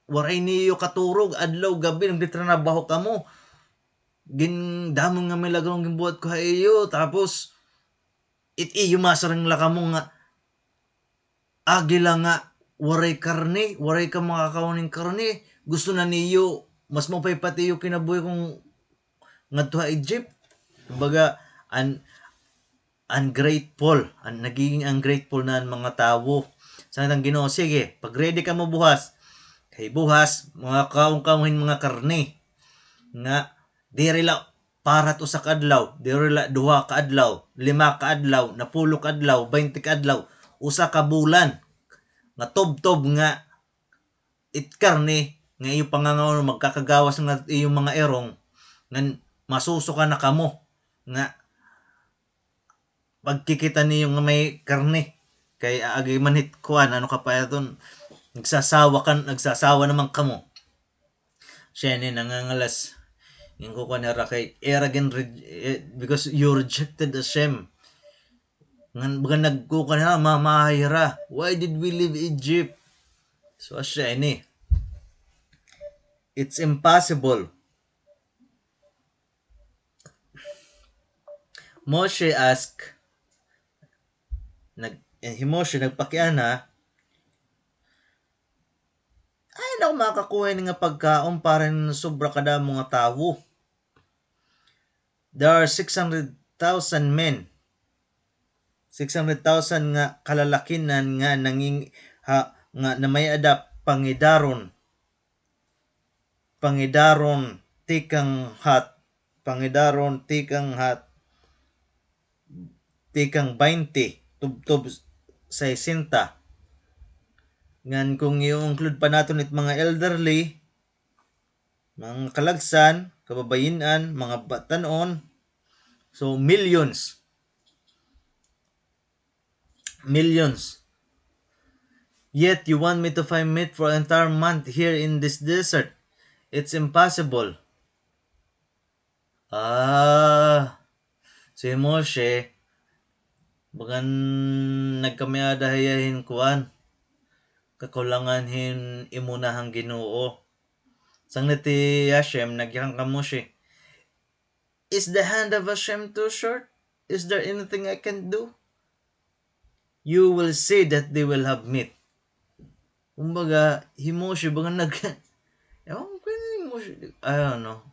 Waray niyo katurog, adlaw, gabi, nagtitranabaho kamo. Gindamo nga milagro an ginbuhat ko ha iyo, tapos, it iyo masarang la kamo nga, agi la nga, waray karne, waray ka makakaon hin karne, gusto na niyo, mas maupay pa it iyo kinabuhi kon ngadto ha Egypt. Kumbaga, un-, ungrateful, un-, nagiging ungrateful na an mga tawo. Sanglit an Ginoo, sige, pag-ready kamo buhas. Kay buhas, makakaon kamo hin mga karne. Nga, diri la para it usa ka adlaw, diri la duha ka adlaw, lima ka adlaw, napulo ka adlaw, baynte ka adlaw, usa ka bulan. Nga tubtob nga it karne nga iyo pangangaon, magkakagawas nga iyo mga irong, ngan masusuka na kamo, nga pagkikita niyo nga may karne. Kay agi man hit kuan, ano ka pa iton, nagsasawa kan, nagsasawa naman kamo. Siya ini nangangalas. Ginkukuan hira kay ira gin-, eh, because you rejected Hashem. Ngan, baga nagkukuan hira, mamahay hira. Why did we leave Egypt? So, asya ini. It's impossible. Moshe ask, nag-, eh, hi Moshe nagpakiana, "Hain ako makakuha ini nga pagkaon para hin sobra kadamo nga tawo? There are six hundred thousand men. Six hundred thousand nga kalalakinan nga nanging-, ha, nga namay-ada pangidaron." Pangidaron tikang hat, pangidaron tikang hat, tikang baynte, tubtob sesenta. Ngan kung i-include pa naton it mga elderly, mga kalagsan, kababayin-an, mga batan-on, so millions. Millions. Yet you want me to find meat for an entire month here in this desert? It's impossible. Ah, si Moshe, bagan nagkamay-ada hiya hin kuan, kakulangan hin imuna han Ginoo. Sanglit hi Hashem, nagyakan kan Moshe, "Is the hand of Hashem too short? Is there anything I can do?" You will see that they will have meat. Kumbaga, hi Moshe, baga nag-, ewan ko, hi Moshe, I don't know.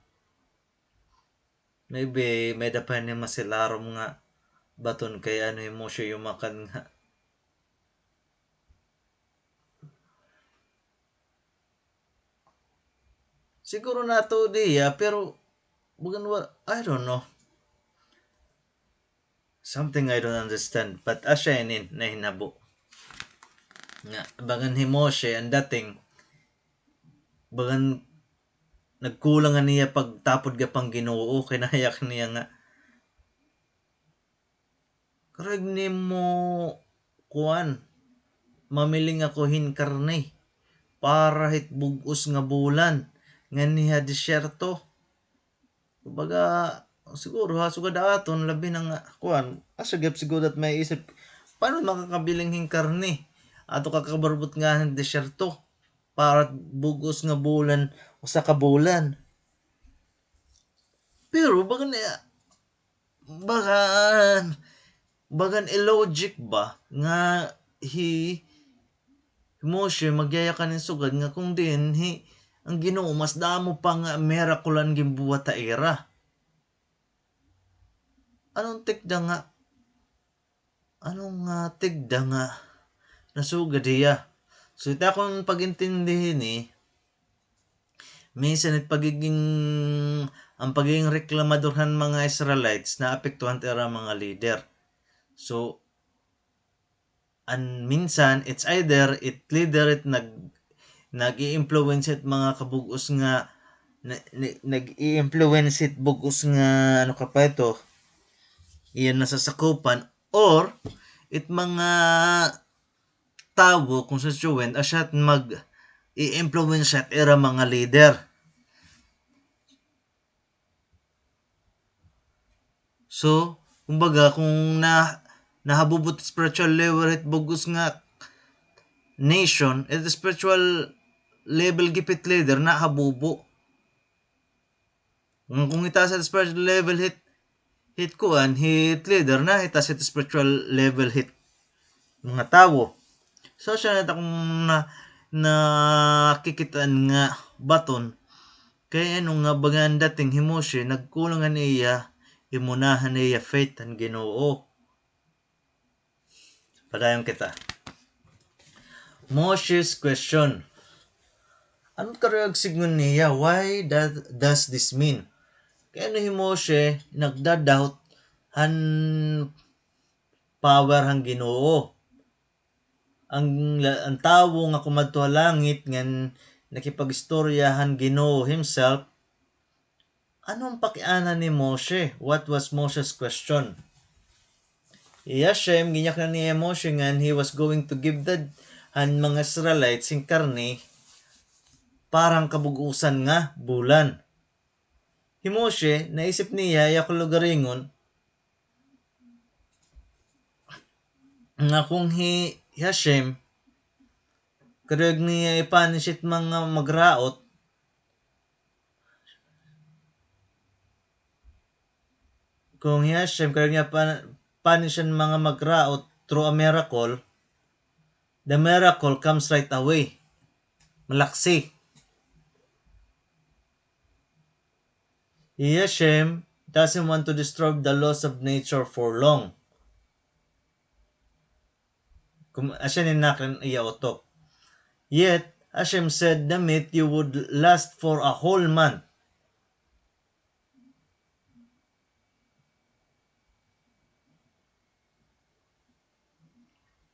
Maybe, may-ada pa ini masilarom nga baton kay ano hi Moshe yumakan nga. Siguro natuod hiya, pero bagan wa-, I don't know. Something I don't understand. But asya ini nahinabo. Nga, bagan hi Moshe, an dating, bagan nagkulang an iya pagtapod gihap han Ginoo, kay nayakan niya nga, "Karuyag nimo, kuan, mamiling ako hin karne para hit bug-os nga bulan nganhi ha disyerto." Kumbaga, siguro ha sugad aton, labi na nga, kuan, asya gihap siguro it maiisip, paano makakabiling hin karne? Ato kakabarbot nga hin disyerto. para bug-os nga bulan, usa ka bulan. Pero bagan, bagan, bagan illogic ba nga hi Moshe magyayakan hin sugad nga kung diin hi, an Ginoo mas damo pa nga miracle an ginbuhat ha ira. Ano an tikda nga, ano nga tikda nga nasugad hiya? So, it akon pag-intindi hini, minsan it pagiging, an pagiging reklamador han mga Israelites naapektuhan it ira mga leader. So, an minsan, it's either it leader it nag-, nag-i-influence it mga kabug-os nga, na-, ni-, nag-i-influence it bug-os nga, ano ka pa ito, iya nasasakupan, or it mga tawo, constituent, asya it mag-i-influence it ira mga leader. So, kumbaga, kung na-, nahabubo it spiritual level hit bug-os nga nation, it spiritual level gihap hit leader, nahabubo. Nga kung hitaas it spiritual level hit, hit kuan, hit leader, naitaas it spiritual level hit mga tawo. So, asya na it akon na, nakikit-an nga baton. Kay ano nga, bagan dating hi Moshe, nagkulang an iya, imuna han iya faith han Ginoo. Padayon kita. Moshe's question. Ano karuyag sidngon niya? Why does, does this mean? Kay ano hi Moshe, nagda-doubt han power han Ginoo. An la-, an tawo nga kumadto ha langit ngan nakipag-istorya han Ginoo himself, ano an pakiana ni Moshe? What was Moshe's question? Hi Hashem, ginyaknan niya hi Moshe ngan he was going to give the, han mga Israelites hin karne para han kabug-osan nga bulan. Hi Moshe, naisip niya, iya kalugaringon, nga kung hi, hi Hashem, karuyag niya i-punish it mga magraot, kung hi Hashem, karuyag niya pan-, punish an mga magraot through a miracle, the miracle comes right away. Malaksi. Hashem doesn't want to disturb the laws of nature for long. Kum-, asya ini nakit-an iya utok. Yet, Hashem said the meat you would last for a whole month.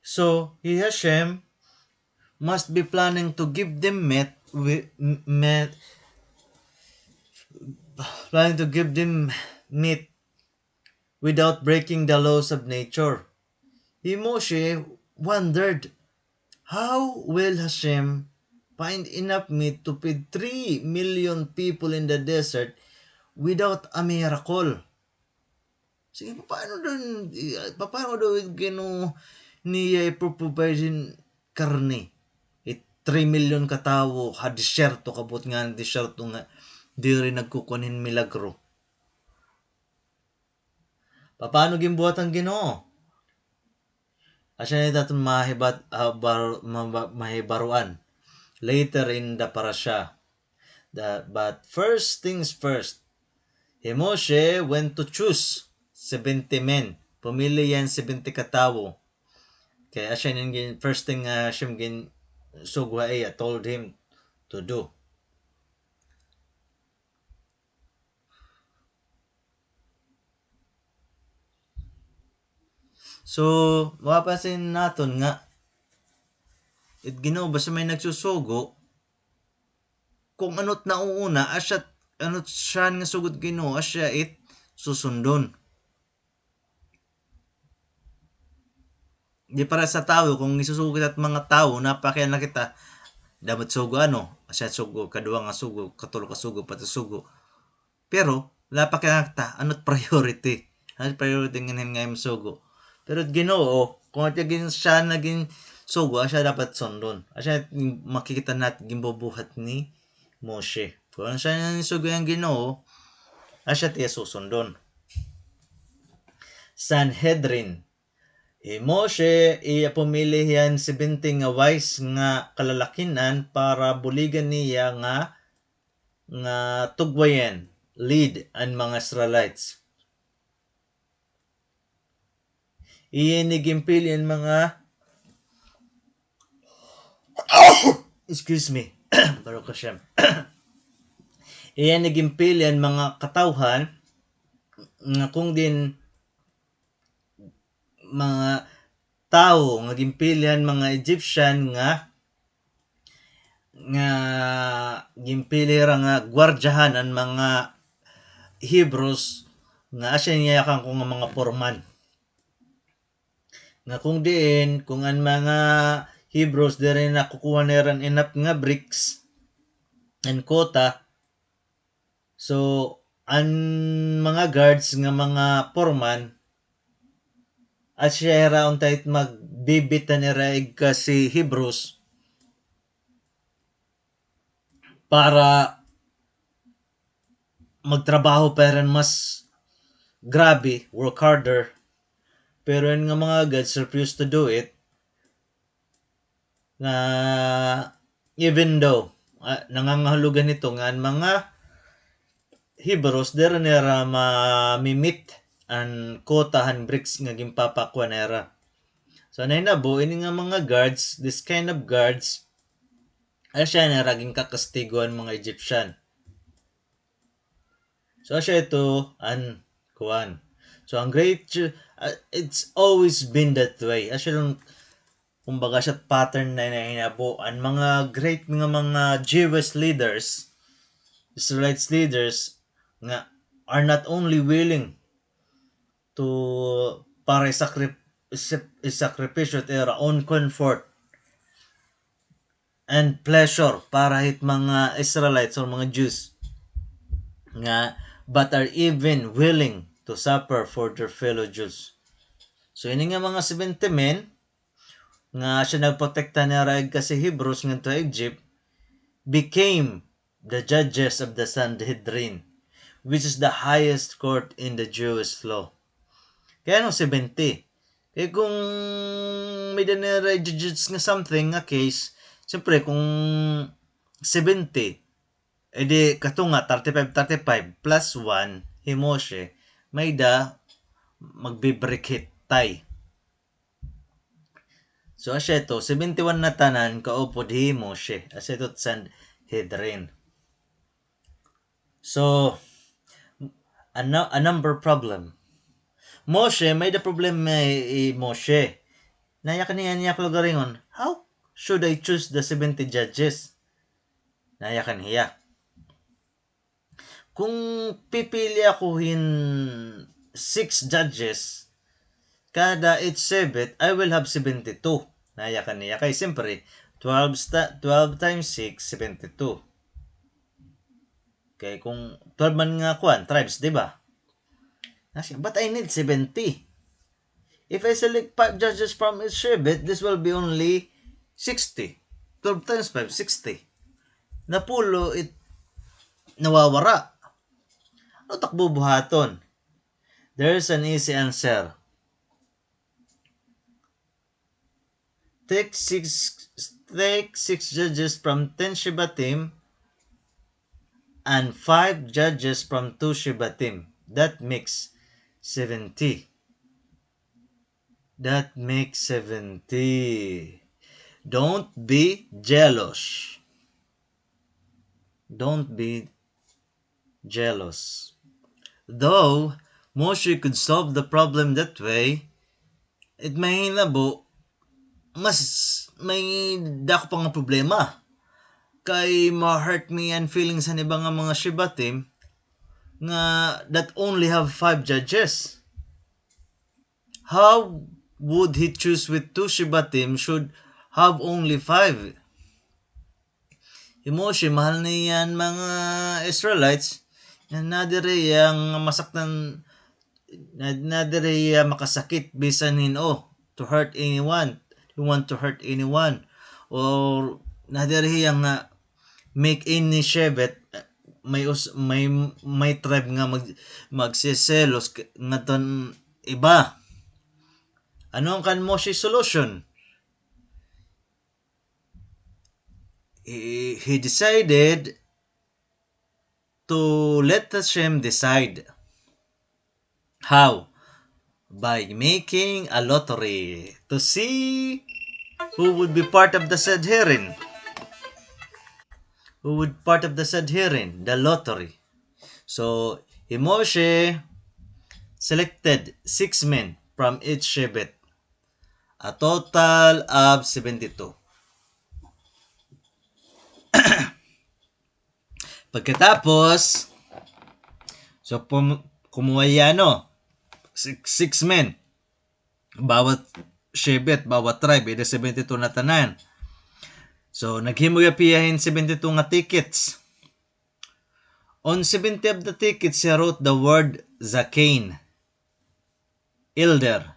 So, hi Hashem must be planning to give them meat wi-, m-, meat, planning to give them meat without breaking the laws of nature. Hi Moshe wondered, "How will Hashem find enough meat to feed three million people in the desert without a miracle?" Sige, papaano daw, i-, papaano daw it Ginoo niya i-provide hin karne? It three million ka tawo ha disyerto, kabot nga disyerto nga diri nagkukuan hin milagro. Papaano ginbuhat han Ginoo? Asya na it aton mahibat-, ah, bar-, ma-, ma-, mahibaroan later in the parasha. The, but first things first, hi Moshe went to choose seventy men. Pumili hiya hin seventy ka tawo. Kay asya ini an gin-, first thing nga Hashem ginsugo ha iya, told him to do. So, mapapansin naton nga it Ginoo basta may nagsusugo, kung ano it nauuna, asya, ano it siyahan nga sugo it Ginoo, asya it susundon. Di para sa tawo, kung isusugo kita it mga tawo, napakiana kita, damo it sugo, ano, asya sugo, kaduha nga sugo, katulo ka sugo, upat ka sugo. Pero, napakiana kita, ano it priority? Ano it priority nganhin nga imo sugo? Pero it Ginoo, kung it gin-, siya na gin-, sugo, asya dapat sundon. Asya makikita nat ginbubuhat ni Moshe. Kon asya an sugo han Ginoo, asya it iya susundon. Sanhedrin. Hi Moshe, iya pumili hiya hin seventy nga wise nga kalalakin-an para buligan niya nga, nga tugwayan, lead an mga Israelites. Iya ini ginpili an mga, excuse me, Baruch Hashem. Iya ini ginpili an mga katawhan nga kon diin mga tawo nga ginpili han mga Egyptian nga, nga ginpili hira nga gwardiyahan an mga Hebrews, nga asya niya yakan ko nga mga foreman. Nga kon diin, kon an mga Hebrews diri nakukuha nira hin enough nga bricks and quota, so, an mga guards nga mga foreman, asya hira unta it magbibit han ira igkasi Hebrews para magtrabaho pa hira hin mas grabe, work harder. Pero an nga mga guards refuse to do it. Nga even though, ah, nangangahulugan hito nga an mga Hebrews, diri nira mamimit an quota han bricks nga ginpapakuan nira. So, nahinabo, ini nga mga guards, this kind of guards, asya nira ginkakastigo an mga Egyptian. So, asya ito an kuan. So, an great Ju-, ah, it's always been that way. Asya lang, kumbaga, asya pattern na nahinabo. An mga great nga mga Jewish leaders, Israelites leaders, nga are not only willing to, para isakri-, isip-, isakripisyo it ira own comfort and pleasure para hit mga Israelites or mga Jews nga, but are even willing to suffer for their fellow Jews. So, ini nga mga seventy men nga asya nagprotekta nira igkasi Hebrews ngadto ha Egypt became the judges of the Sanhedrin, which is the highest court in the Jewish law. Kay ano seventy? Kay kon may-ada nira i-judge nga something nga case, siyempre kon seventy, edi katunga thirty-five, thirty-five plus one, hi Moshe, may-ada magbi-break hit tie. So, asya ito, seventy-one na tanan kaupod hi Moshe. Asya ito, Sanhedrin. So, a nu-, a number problem. Moshe, may-ada problema hi, hi Moshe. Nayakan hiya niya kalugaringon, "How should I choose the seventy judges?" Nayakan hiya. Kung pipili ako hin six judges, kada each shevet, I will have seventy-two. Nayakan niya. Kay siyempre, twelve sta-, twelve times six, seventy-two. Kay kung twelve man nga kuan, tribes, di ba? Nasi-, but I need seventy. If I select five judges from each shevet, this will be only sixty. Twelve times five, sixty. Napulo it nawawara. Ano tak bubuhaton? There is an easy answer. Take six, take six judges from ten shevatim and five judges from two shevatim. That makes seventy. That makes seventy. Don't be jealous. Don't be jealous. Though Moshe could solve the problem that way, it mahinabo, mas may dako pa nga problema. Kay ma-hurt niya an feelings han iba nga mga shevatim nga that only have five judges. How would he choose with two shevatim should have only five? Hi Moshe, mahal niya an mga Israelites, nga nadiri hiya nga masaktan, na-, nadiri hiya makasakit bisan hin-o, to hurt anyone, want to hurt anyone. Or naa diri hiya nga make any shevet, may us-, may, may tribe nga mag-, magseselos k-, ngadton iba. Ano an kan Moshe solution? He, he decided to let Hashem decide. How? By making a lottery to see who would be part of the Sanhedrin. Who would part of the Sanhedrin, the lottery. So, he, Moshe selected six men from each shevet, a total of seventy-two. Pagkatapos, so, pum-, kumuha hiya, ano, six, six men. Bawat shevet, bawat tribe, edi seventy-two na tanan. So, naghimo gihap hiya hin seventy-two nga tickets. On seventy of the tickets, he wrote the word Zakein, elder.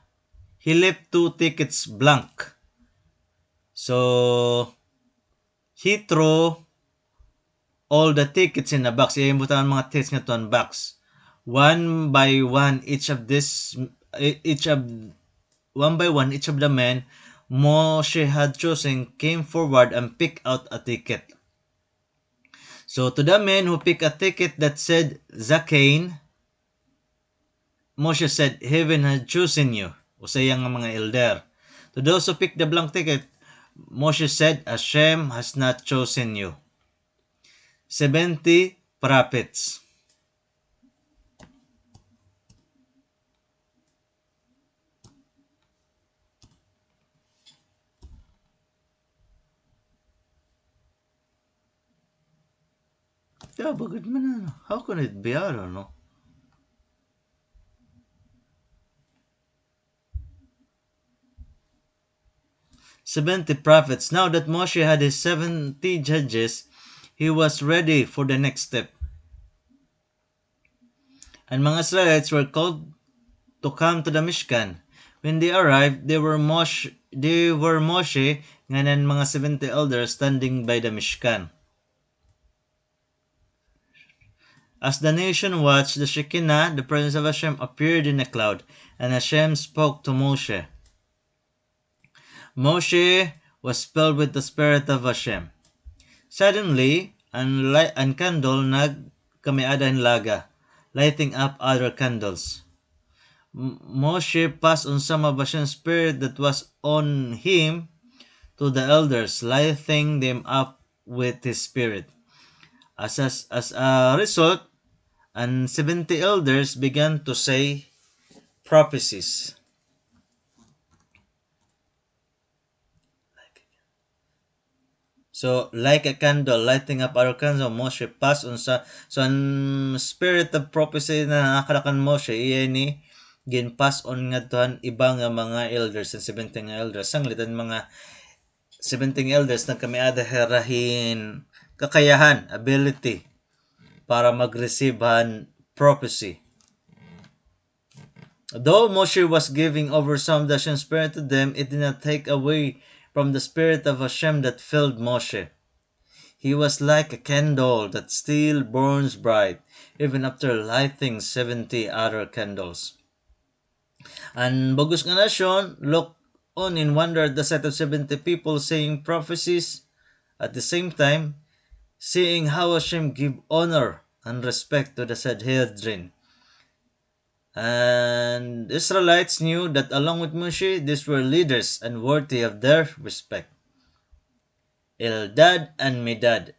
He left two tickets blank. So, he threw all the tickets in a box. Iya ginbutangan an mga tickets ngadto han box. One by one, each of this, each of, one by one, each of the men Moshe had chosen came forward and picked out a ticket. So, to the men who picked a ticket that said Zakein, Moshe said, "Heaven has chosen you." Usa iya nga mga elder. To those who picked the blank ticket, Moshe said, "Hashem has not chosen you." Seventy prophets. Yeah, bagod man na, no? How can it be, I don't know. Seventy prophets. Now that Moshe had his seventy judges, he was ready for the next step. An mga Israelites were called to come to the Mishkan. When they arrived, they were Moshe, they were Moshe ngan an mga seventy elders standing by the Mishkan. As the nation watched, the Shekinah, the presence of Hashem, appeared in a cloud, and Hashem spoke to Moshe. Moshe was filled with the Spirit of Hashem. Suddenly, an li-, an candle nagkamiada hin laga, lighting up other candles. M-, Moshe passed on some of Hashem's Spirit that was on him to the elders, lighting them up with his Spirit. As, as, as a result, an seventy elders began to say prophecies. So, like a candle, lighting up other candles, Moshe passed on sa, so, an spirit of prophecy na nakada kan Moshe, iya ini gin-pass on ngadto han iba nga mga elders, an seventy nga elders, sanglit an mga seventy nga elders, nagkamiada hira hin kakayahan, ability, para mag-receive han prophecy. Though Moshe was giving over some of the Hashem Spirit to them, it did not take away from the Spirit of Hashem that filled Moshe. He was like a candle that still burns bright, even after lighting seventy other candles. An bug-os nga nasyon looked on in wonder at the sight of seventy people saying prophecies at the same time, seeing how Hashem give honor and respect to the Sanhedrin. And Israelites knew that along with Moshe, these were leaders and worthy of their respect. Eldad and Medad.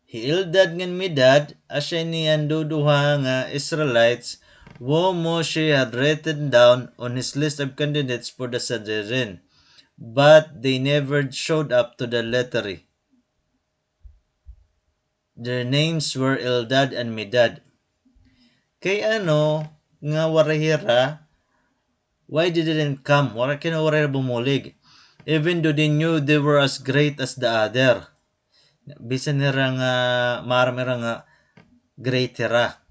Hi Eldad ngan Medad, asya ini an duduha nga Israelites who Moshe had written down on his list of candidates for the Sanhedrin, but they never showed up to the lottery. Their names were Eldad and Medad. Kay ano nga waray hira, why they didn't come? Waray, kay ano waray hira bumulig? Even though they knew they were as great as the other. Bisan hira nga, maaram hira nga great hira.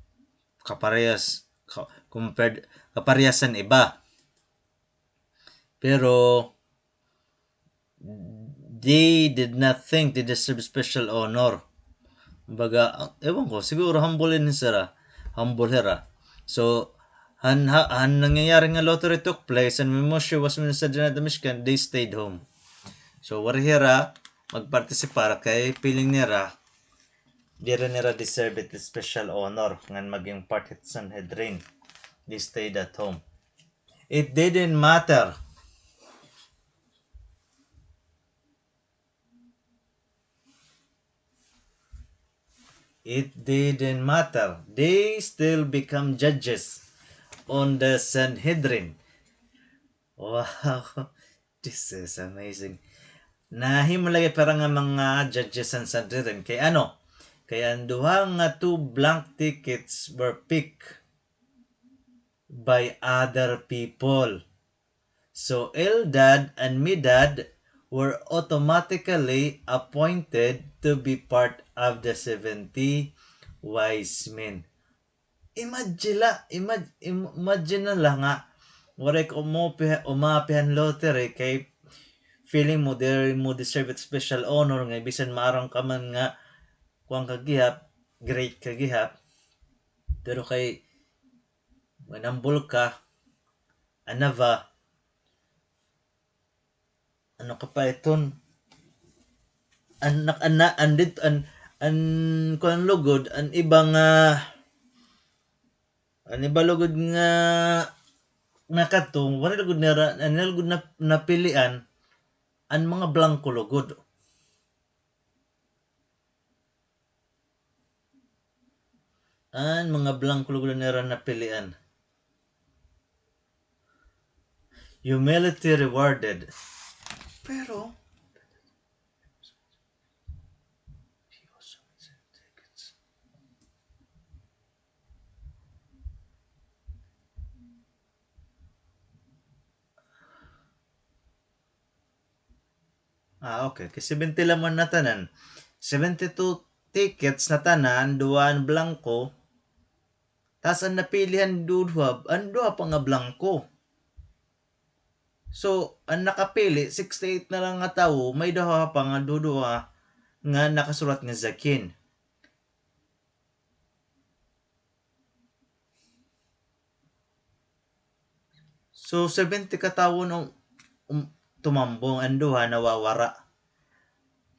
Kaparehas, ka-, compared, kaparehas han iba. Pero, they did not think they deserve special honor. Baga, ewan ko, siguro humble ini sira. Humble hira. So, han, ha, han nangyayari nga lottery took place, and when Moshe was minister Dinat Mishkan, they stayed home. So, waray hira magpartisipar kay feeling nira, diri nira deserve it special honor ngan maging part hit Sanhedrin. They stayed at home. It didn't matter. It didn't matter. They still become judges on the Sanhedrin. Wow. This is amazing. Nahimo lagi para nga mga judges han Sanhedrin. Kay ano? Kay an duha nga two blank tickets were picked by other people. So Eldad and Medad were automatically appointed to be part of the seventy wise men. Imagine la, imag-, im-, imagine na la nga, waray ka umapi-, umapi han lottery kay feeling mo, diri mo deserve it special honor nga bisan maaram ka man nga kuan ka gihap, great ka gihap. Pero kay, manambol ka, anava, ano ka pa iton? An, nak-, an, na-, an dit-, an, an, kuan lugod, an iba nga, an iba lugod nga nakadto, waray lugod nira, an lugod na, napilian, an mga blangko lugod. An mga blangko lugod an ira napilian. Humility rewarded. Pero, ah, okay. Kay seventy la man na tanan. Seventy-two tickets na tanan, duha an blangko. Tas an napili han duduha, an duha pa nga blangko. So, an nakapili, sixty-eight na la nga tawo, may duha pa nga duduha nga nakasurat nga Zakin. So, seventy ka tawo an, um, tumambong, an duha nawawara.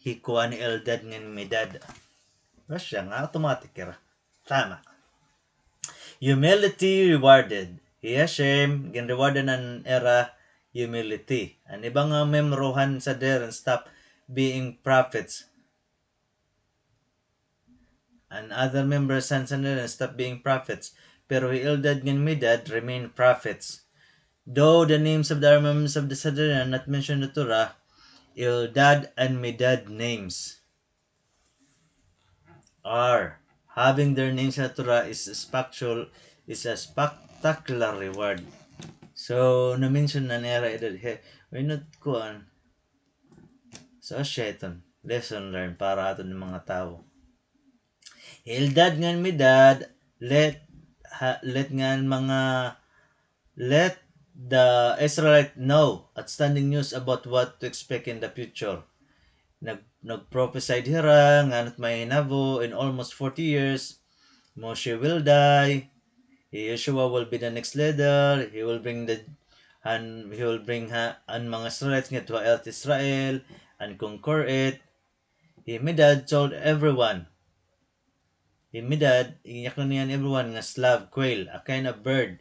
Hi kuan, ni Eldad ngan Medad. Asya nga, automatic ira. Tama. Humility rewarded. Hi Hashem, ginrewardan an ira humility. An iba nga membro han Sanhedrin stop being prophets. And other members han Sanhedrin stop being prophets. Pero hi Eldad ngan Medad remain prophets. Though the names of the other members of the Sanhedrin are not mentioned in the Torah, Eldad and Medad names are, having their names in the Torah is a spectacular, is a spectacular reward. So, na-mention na nira Eldad he, why not kuan? So, asya iton. Lesson learned para aton mga tawo. Eldad ngan Medad, let, ha, let ngan mga, let the Israelite know outstanding news about what to expect in the future. Nag-, nag-prophesied hira ngan it mahinabo in almost forty years. Moshe will die. Yeshua will be the next leader. He will bring the, and he will bring ha, an mga Israelites ngadto ha Eretz Israel and conquer it. Hi Medad told everyone. Hi Medad, inyaknon niya an everyone nga slav quail, a kind of bird,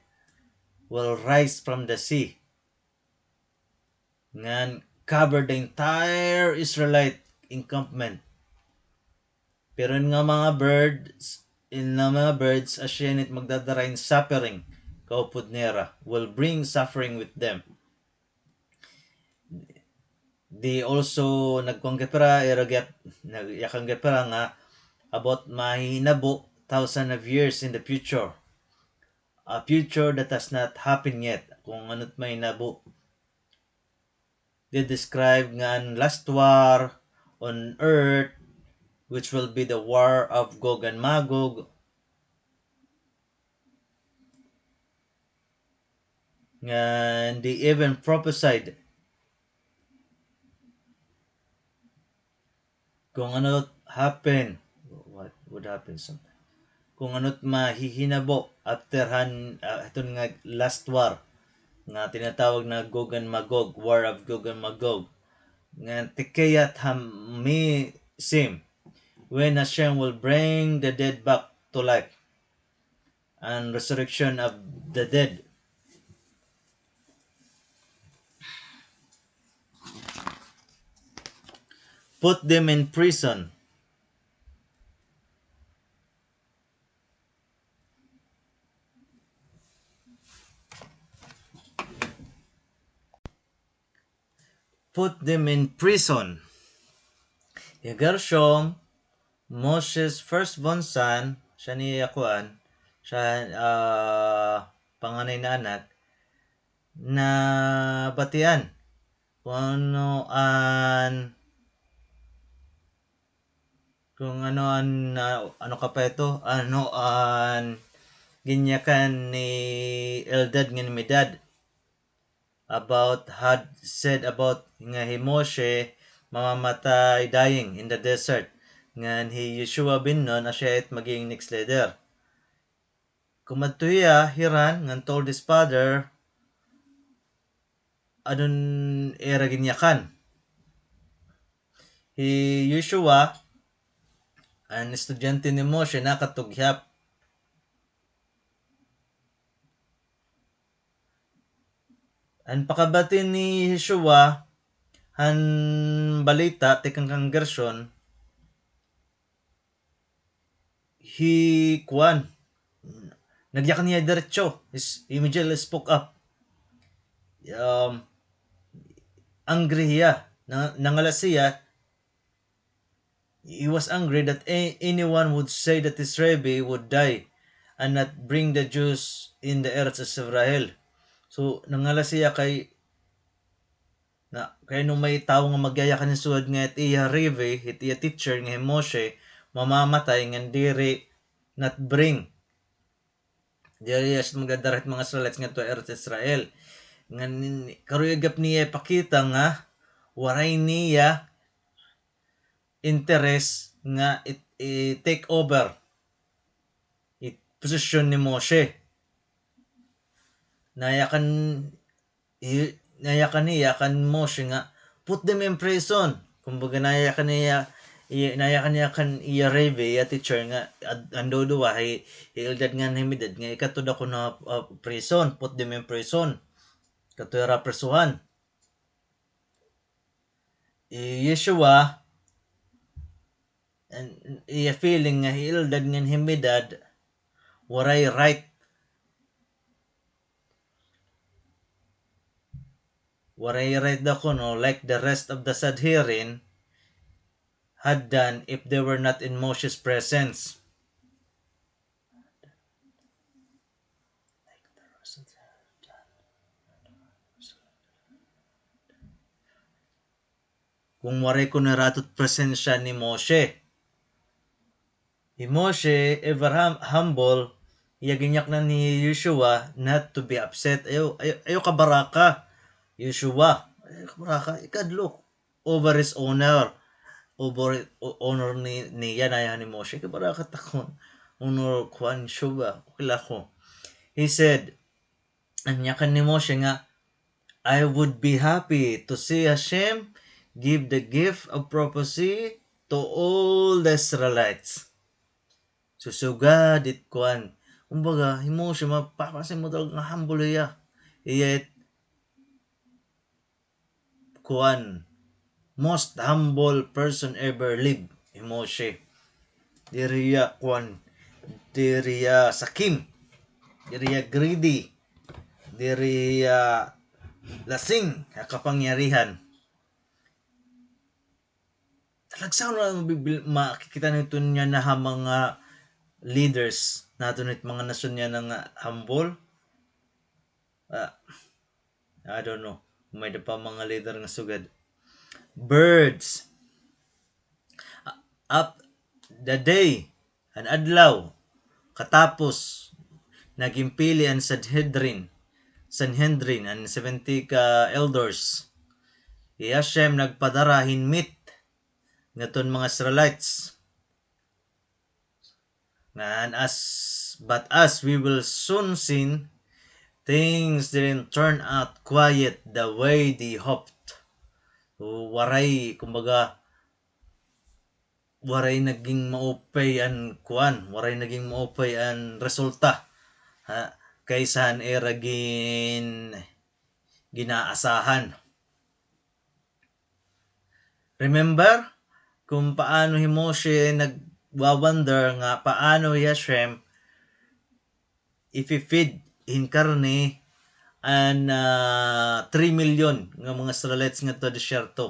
will rise from the sea ngan cover the entire Israelite encampment. Pero in nga mga birds, in nga mga birds, asya ini it magdadara hin suffering kaupod nira, will bring suffering with them. They also nagkuan gihap hira, ira gihap, nagyakan gihap hira nga about mahihinabo thousand of years in the future. A future that has not happened yet. Kung ano it mahinabo. They describe nga an last war on earth, which will be the war of Gog and Magog. And they even prophesied kung ano happen, what would happen sometime. Kung ano it mahihinabo after han, ah, iton nga last war nga tinatawag na Gog and Magog, War of Gog and Magog. Nga Tekeyat Hammesim, when Hashem will bring the dead back to life and resurrection of the dead. Put them in prison. Put them in prison. Hi Gershom, Moshe's firstborn son, siya ni kuan, siya, ah, panganay na anak, nabatian kung ano an, kung ano an, ah, ano ka pa ito, ano an ginyakan ni Eldad ngan Medad about, had said about nga hi Moshe mamamatay dying in the desert, ngan hi Yeshua ben Nun asya it maging next leader. Kumadto hiya hiran ngan told his father, ano an ira ginyakan. Hi Yeshua, an estudyante ni Moshe, nakatugyap. An pakabati ni Yeshua han balita tikang kan Gershom, hi kuan, nagyakan hiya diretso, is, immediately spoke up. Um, angry hiya, na-, nangalas hiya, He was angry that a-, anyone would say that his Rebbe would die and not bring the Jews in the Eretz Israel. So, nangalas hiya kay, na, kay ano may tawo nga magyayakan hin sugad nga it iya Rebbe, it iya teacher nga hi Moshe, mamamatay ngan diri not bring. Diri hiya magdadara hit mga Israelites ngadto ha Eretz Israel. Ngan, karuy gihap niya ipakita nga waray niya interes nga i-, i-take over it posisyon ni Moshe. Nayakan, i-, nayakan niya kan Moshe nga, "Put them in prison." Kumbaga, nayakan niya, i-, nayakan niya kan iya Rebbe, iya teacher nga, ad-, an duduha, hi, hi Eldad ngan hi Medad nga, "Ikadto daw kuno ha, ah, prison, put them in prison." Ikadto hira ha prisohan. Hi Yeshua, an iya feeling nga hi Eldad ngan hi Medad, waray right. Waray right daw kuno, like the rest of the Sanhedrin had done if they were not in Moshe's presence. Kung waray kuno hira adto ha presensya ni Moshe. Hi Moshe, ever hum-, humble, iya ginyaknan hi Yeshua not to be upset. Ayaw, ayaw, ayaw kabaraka, Yeshua. Ayaw kabaraka, ikadlok over his honor. Over o-, honor ni, niya, nayakan ni Moshe. Kabaraka takon. Honor kuan, Yeshua. Okay la ako. He said, an yakan ni Moshe nga, "I would be happy to see Hashem give the gift of prophecy to all the Israelites." So, sugad it kuan. Kumbaga, hi Moshe, mapapasay mo talaga nga humble hiya. Iya it kuan, most humble person ever live, hi Moshe. Diri hiya kuan, diri hiya sakim, diri hiya greedy, diri hiya lasing ha kapangyarihan. Talagsaon na mabibil-, makikita naton yana ha mga leaders naton hit mga nasyon yana nga humble. Ah, I don't know. May-ada pa mga leader nga sugad. Birds. Up the day, an adlaw, katapos, naghimpili an Sanhedrin. Sanhedrin, an seventy ka elders. Hi Hashem nagpadara hin meat ngadton mga Israelites. Ngan as, but as we will soon see, things didn't turn out quite the way they hoped. Waray, kumbaga, waray naging maupay an kuan, waray naging maupay an resulta, ha, kaysa han ira gin-, ginaasahan. Remember kung paano hi Moshe nagwa-wonder nga paano hi Hashem ifi-feed hin karne an, ah, three million nga mga Israelites ngadto ha disyerto.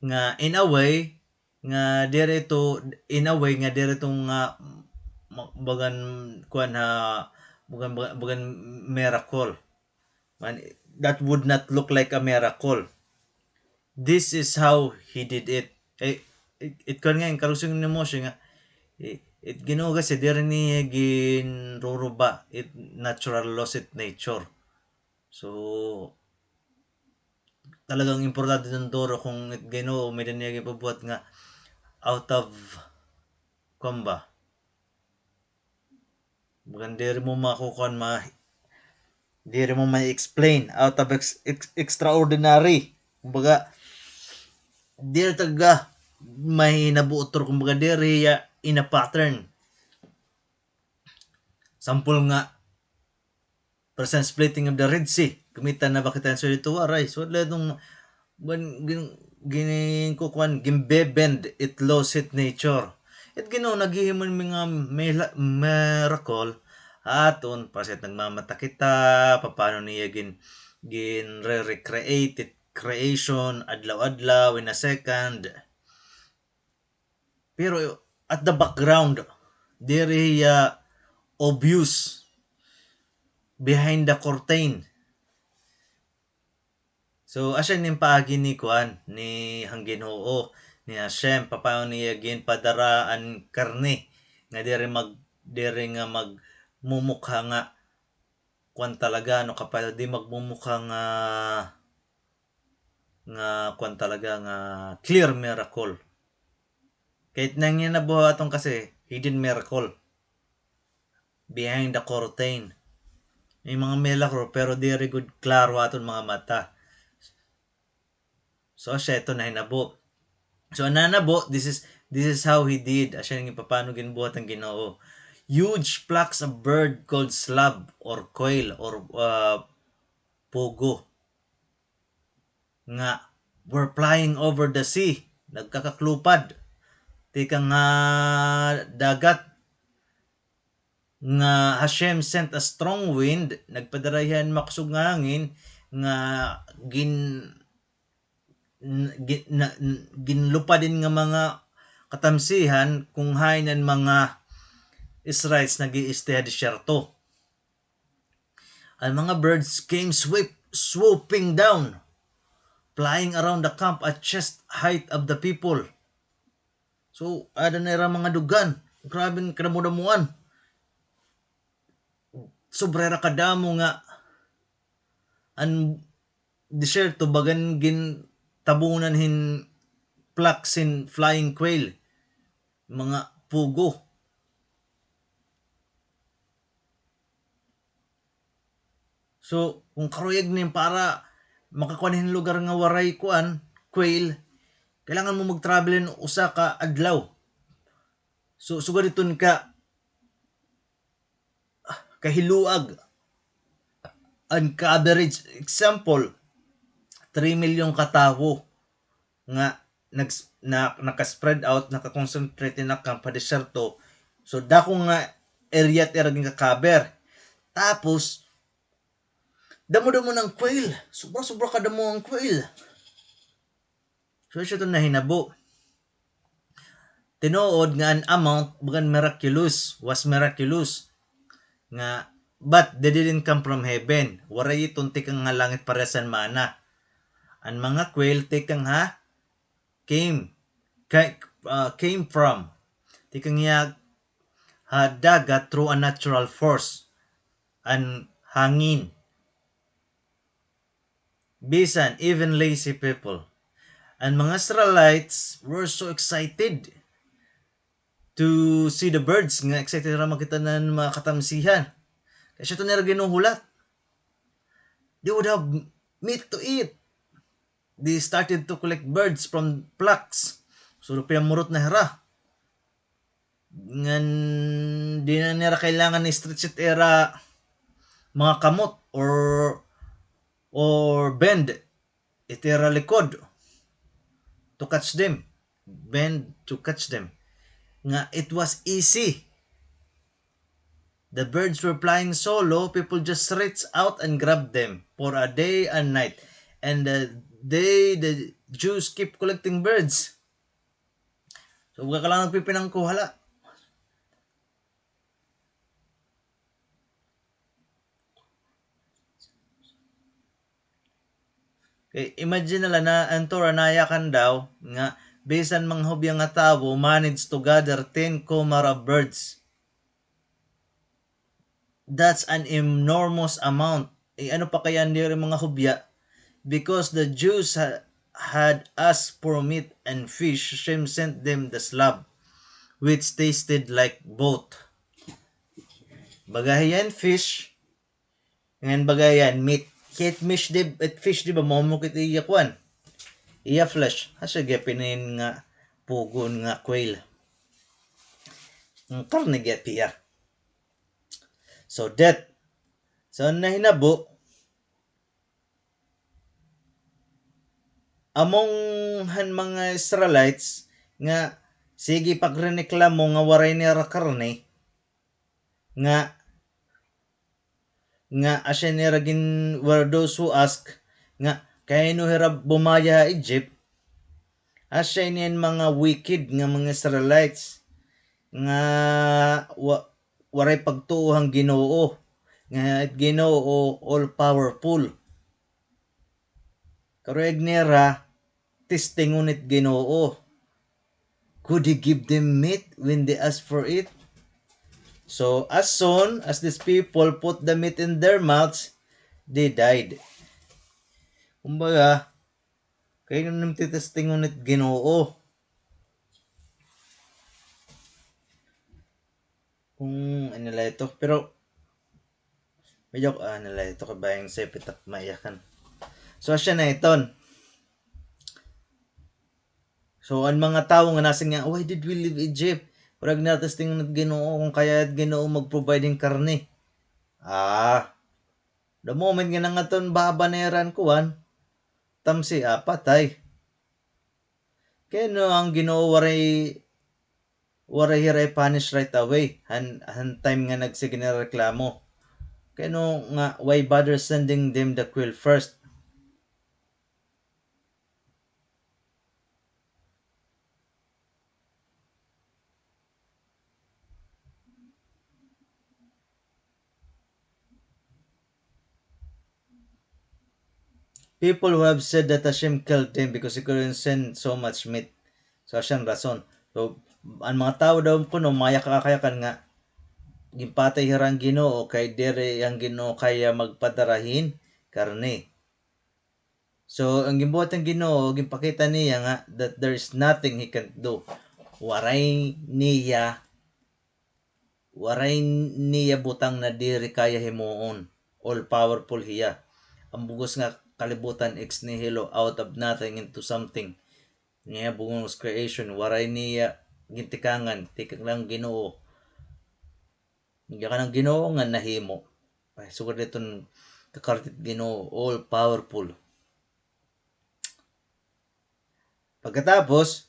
Nga in a way, nga diri ito, in a way, nga diri ito nga ma-, bagan, kuan ha, bagan, bagan, bagan miracle. Man, that would not look like a miracle. This is how he did it. Eh, it, it kuan nga, in karusing ni Moshe nga, it, it Ginoo kasi diri niya ginruruba, it natural laws, it nature. So, talagang importante iton duro kung it Ginoo, may-ada niya ginpabuhat nga out of, kuan ba? Bagan diri mo makukuan, ma-, diri mo ma-explain, out of ex-, ex-, extraordinary. Kumbaga, diri talaga mahinabo utro, kumbaga, diri hiya in a pattern. Sampol nga, for example, splitting of the Red Sea. Kumita na ba kita hin sugad hito? Waray. So, lahat ng, ban-, gin-, gin-, kukuan, ginbe-bend it laws, it nature. It Ginoo naghihimo hin mga mila-, miracle. Aton, para sa nagmamata kita, paano niya gin-, gin-re-recreate it creation, adlaw-adlaw, in a second. Pero at the background, diri hiya obvious, behind the curtain. So, asya inin paagi ni kuan, ni han Ginoo, ni Hashem, papaano niya ginpadara an karne, nga diri mag-, diri nga magmumukha nga kuan talaga, ano ka pa, di magmumukha nga, nga kuan talaga, nga clear miracle. Kay it nanginabo ha aton kasi, hidden miracle. Behind the curtain. May mga milagro, pero diri gud klaro ha aton mga mata. So, asya ito nahinabo. So, an nanabo, this is, this is how he did. Asya nga paano ginbuhat han Ginoo. Huge flocks of bird called slav or quail or, uh, pugo nga were flying over the sea. Nagkakaklupad tikang ha dagat. Nga Hashem sent a strong wind, nagpadara hiya hin makusog nga hangin, nga gin-, n-, gin-, na-, n-, ginlupad hin nga mga katamsihan kung hain an mga Israelites nag-iiste ha disyerto. An mga birds came sweep-, swooping down, flying around the camp at chest height of the people. So, aada na ira mga dugan. Grabe an kadamo-damoan. Sobra ira kadamo nga an disyerto bagan gintabunan hin flocks hin flying quail, mga pugo. So, kung karuyag nim para makakuan hin lugar nga waray kuan, quail, kailangan mo mag-travel hin usa ka adlaw. So, sugad iton ka, ah, kahiluag. An ka-average, example, three million ka tawo nga nags-, na, naka-spread out, naka-concentrate in a camp ha disyerto. So, dako nga area it ira ginka-cover. Tapos, damo-damo nga quail. Sobra-sobra kadamo an quail. So, asya iton nahinabo. Tinuod nga an amount, bagan miraculous, was miraculous. Nga, but they didn't come from heaven. Waray iton tikang ha langit parehas han manna. An mga quail tikang ha came, ca-, ah, came from. Tikang hiya ha dagat through a natural force. An hangin. Bisan, even lazy people. An mga Israelites were so excited to see the birds, nga excited hira makita an mga katamsihan. Kay asya ito nira ginhuhulat. They would have meat to eat. They started to collect birds from flocks. So, pinamurot na hira. Ngan di na nira kailangan i-stretch it ira mga kamot or, or bend it ira likod to catch them. Bend to catch them. Nga it was easy. The birds were flying so low, people just reach out and grab them for a day and night. And the day the Jews keep collecting birds. So, baga ka la nagpipinangkuha la. Okay, imagine na la na an Torah nayakan daw nga bisan mga hubya nga tawo manage to gather ten comara birds. That's an enormous amount. Eh, ano pa kaya an diri mga hubya? Because the Jews ha-, had asked for meat and fish, Hashem sent them the slab, which tasted like both. Baga hiya an fish, ngan baga hiya an meat. Kay it fish di, it fish di ba, mao mo kit iya kuan. Iya flesh. Asya gihap ini nga pugon nga quail. An karne gihap hiya. So, that. So, an nahinabo, among han mga Israelites nga sige pagrereklamo nga waray nira karne, nga, nga asya nira gin-, were those who ask nga kay ano hira bumaya ha Egypt, asya ini an mga wicked nga mga Israelites nga wa-, waray pagtuo han Ginoo, nga it Ginoo all powerful. Karuyag nira testingon it Ginoo. Could he give them meat when they asked for it? So, as soon as these people put the meat in their mouths, they died. Kumbaga, kay ano nim testingon it Ginoo? Kung ano la ito, pero medyo, ah, ano la ito, kabayang sa ipitap maiyakan. So, asya na iton. So, an mga tawo nga nasiring nga, "Why did we leave Egypt?" Murag natestingon it Ginoo, kung kaya it Ginoo mag-provide hin karne. Ah, the moment nga nangaton baba na ira an kuan, tamsi, ah, patay. Kay ano an Ginoo waray, waray hira i-punish right away, han, han time nga nagsige na reklamo? Kay ano nga, why bother sending them the quail first? People who have said that Hashem killed them because he couldn't send so much meat. So, asya an rason. So, an mga tawo daw kuno, mga yaka-, kayakan nga, ginpatay hira han Ginoo, kay diri an Ginoo kaya magpadara hin karne. So, an ginbuhat han Ginoo, ginpakita niya nga that there is nothing he can't do. Waray niya, waray niya butang na diri kaya himuon. All powerful hiya. An bug-os nga kalibutan, ex nihilo, out of nothing into something. Niya bug-os creation, waray niya gintikangan, tikang la han Ginoo. Niya kanan Ginoo nga nahimo. Ay, sugad iton kakaratit Ginoo, all powerful. Pagkatapos,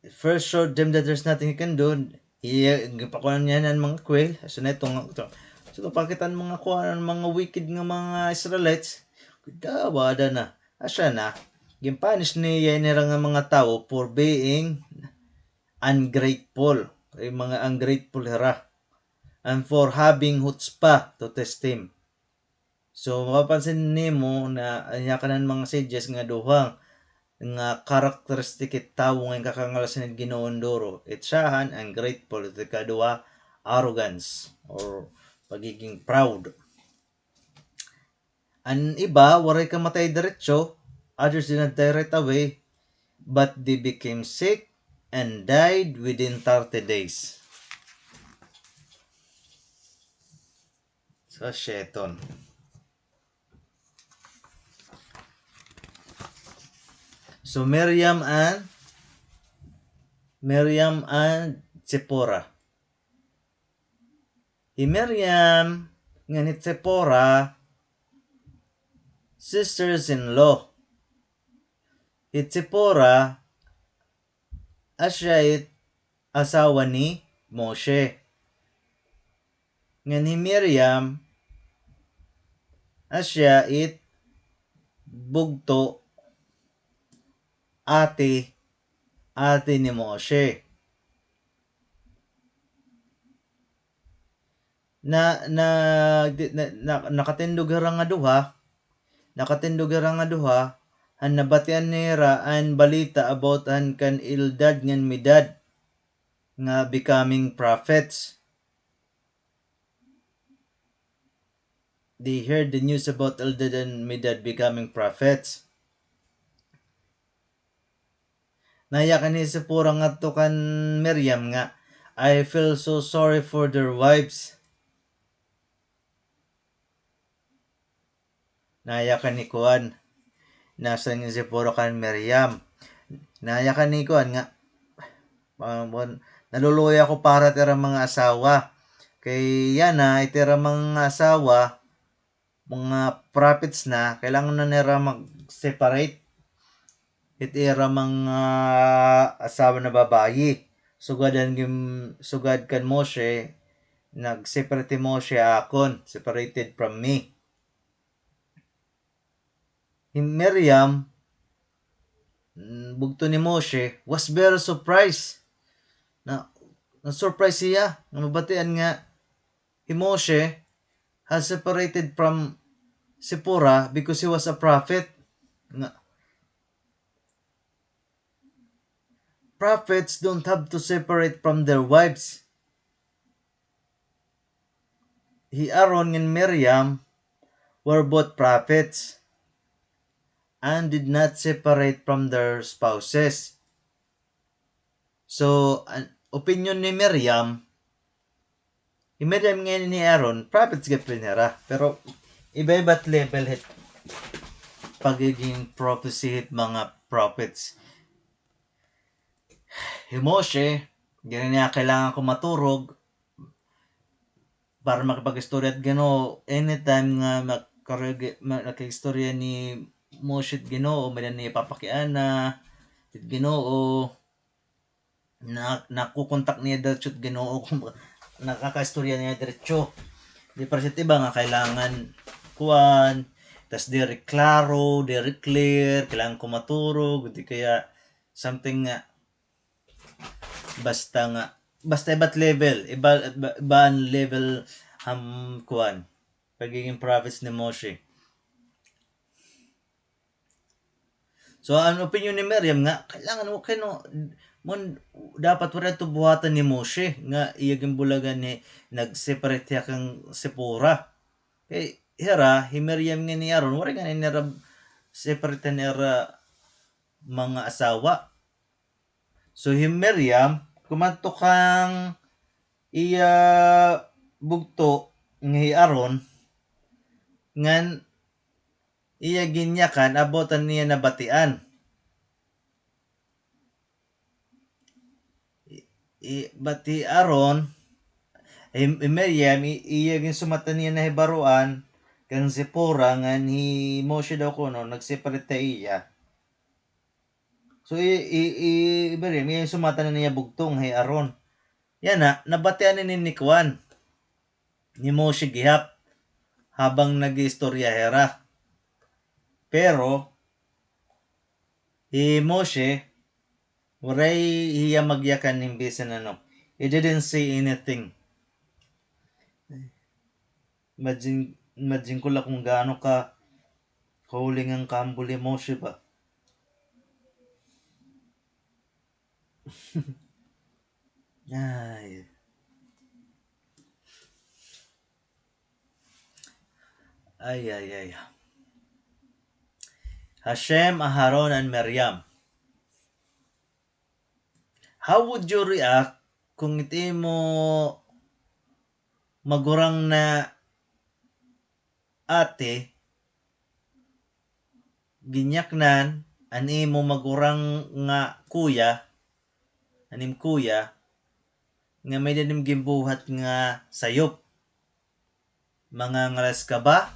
first showed them that there's nothing he can do. Iya, ginpakuan niya an mga quail. So, na ito nga, ito. So, pakita an mga kuan, an mga wicked nga mga Israelites. Kuda, wada na. Asya na. Ginpunish niya nira nga mga tawo for being ungrateful. Kay mga ungrateful hira. And for having chutzpah to test him. So, mapapansin nimo na an iya kanan mga sages nga duha nga characteristic it tawo nga ginkakangalas hin Ginoo duro. It siyahan, ungrateful, it ikaduha, arrogance, or pagiging proud. An iba, waray kamatay diretso, others did not die right away, but they became sick and died within thirty days. So, asya iton. So, Miriam and, Miriam and Zipporah. Hi Miriam ngan hi Zipporah, sisters-in-law. Hi Zipporah, asya it asawa ni Moshe. Ngan hi Miriam, asya it bugto, ate, ate ni Moshe. Na, na, di, na, na, nakatindog hira nga duha, nakatindog hira nga duha, han nabatian nira an balita about han kan Eldad ngan Medad nga becoming prophets. They heard the news about Eldad and Medad becoming prophets. Nayakan hi Zipporah ngadto kan Miriam nga, "I feel so sorry for their wives." Nayakan ni kuan, nasiring hi Zipporah kan Miriam. Nayakan ni kuan nga, ah, bon, naluluya ako para ha ira mga asawa. Kay yana, it ira mga asawa, mga prophets na, kailangan na nira mag-separate it ira mga asawa na babayi. Sugad han gin-, sugad kan Moshe, nag-separate hi Moshe ha akon, separated from me. Hi Miriam, mm, bugto ni Moshe, was very surprised. Na, na-surprise hiya nga mabatian nga hi Moshe has separated from Zipporah because he was a prophet. Nga, prophets don't have to separate from their wives. Hi Aaron ngan Miriam were both prophets and did not separate from their spouses. So, an opinyon ni Miriam, hi Miriam ngan hi Aaron, prophets gihap hira. Pero iba-iba it level hit pagiging prophecy hit mga prophets. Hi Moshe, diri niya kailangan kumaturog para makipag-istorya hit Ginoo. Anytime nga makarigi-, ma-, nakig-istorya ni Moshe hit Ginoo, may-ada niya ipapakiana hit Ginoo, na-, nakukontak niya diretso hit Ginoo, nakakaistorya niya diretso. Di para sa iba nga kailangan kuan, tas diri klaro, diri clear, kailangan kumaturog, di kaya something nga, basta nga, basta iba it level, iba, iba, iba an level, um, kuan, pagiging prophets ni Moshe. So, an opinyon ni Miriam nga, kailangan mo kay no, mon, dapat waray ito buhatan ni Moshe, nga iya ginbulagan ni, nag-separate hiya kan Zipporah. Kay hira, hi Miriam ngan hi Aaron, waray ngani nira separate an ira mga asawa. So, hi Miriam, kumadto kan iya bugto nga hi Aaron, ngan iya ginyakan about an iya nabatian. I, i, but hi Aaron, hi, hi Miriam, i, iya ginsumat an iya nahibaroan kan Zipporah ngan hi Moshe daw kuno nag-separate ha iya. So, i, i, i, hi Miriam, iya ginsumat an iya bugto nga hi Aaron. Yana, nabatian ini ni kuan, ni Moshe gihap habang nag-iistorya hira. Pero, hi Moshe, waray hiya magyakan hin bisan ano. He didn't say anything. Imagine, imagine ko la kung gaano ka, kahuling an kahambol hi Moshe ba. Ay. Ay, ay, ay. Hashem, Aharon, and Miriam. How would you react kung it imo magurang na ate, ginyaknan an imo magurang nga kuya, an im kuya, nga may-ada nim ginbuhat nga sayop? Mangangalas ka ba?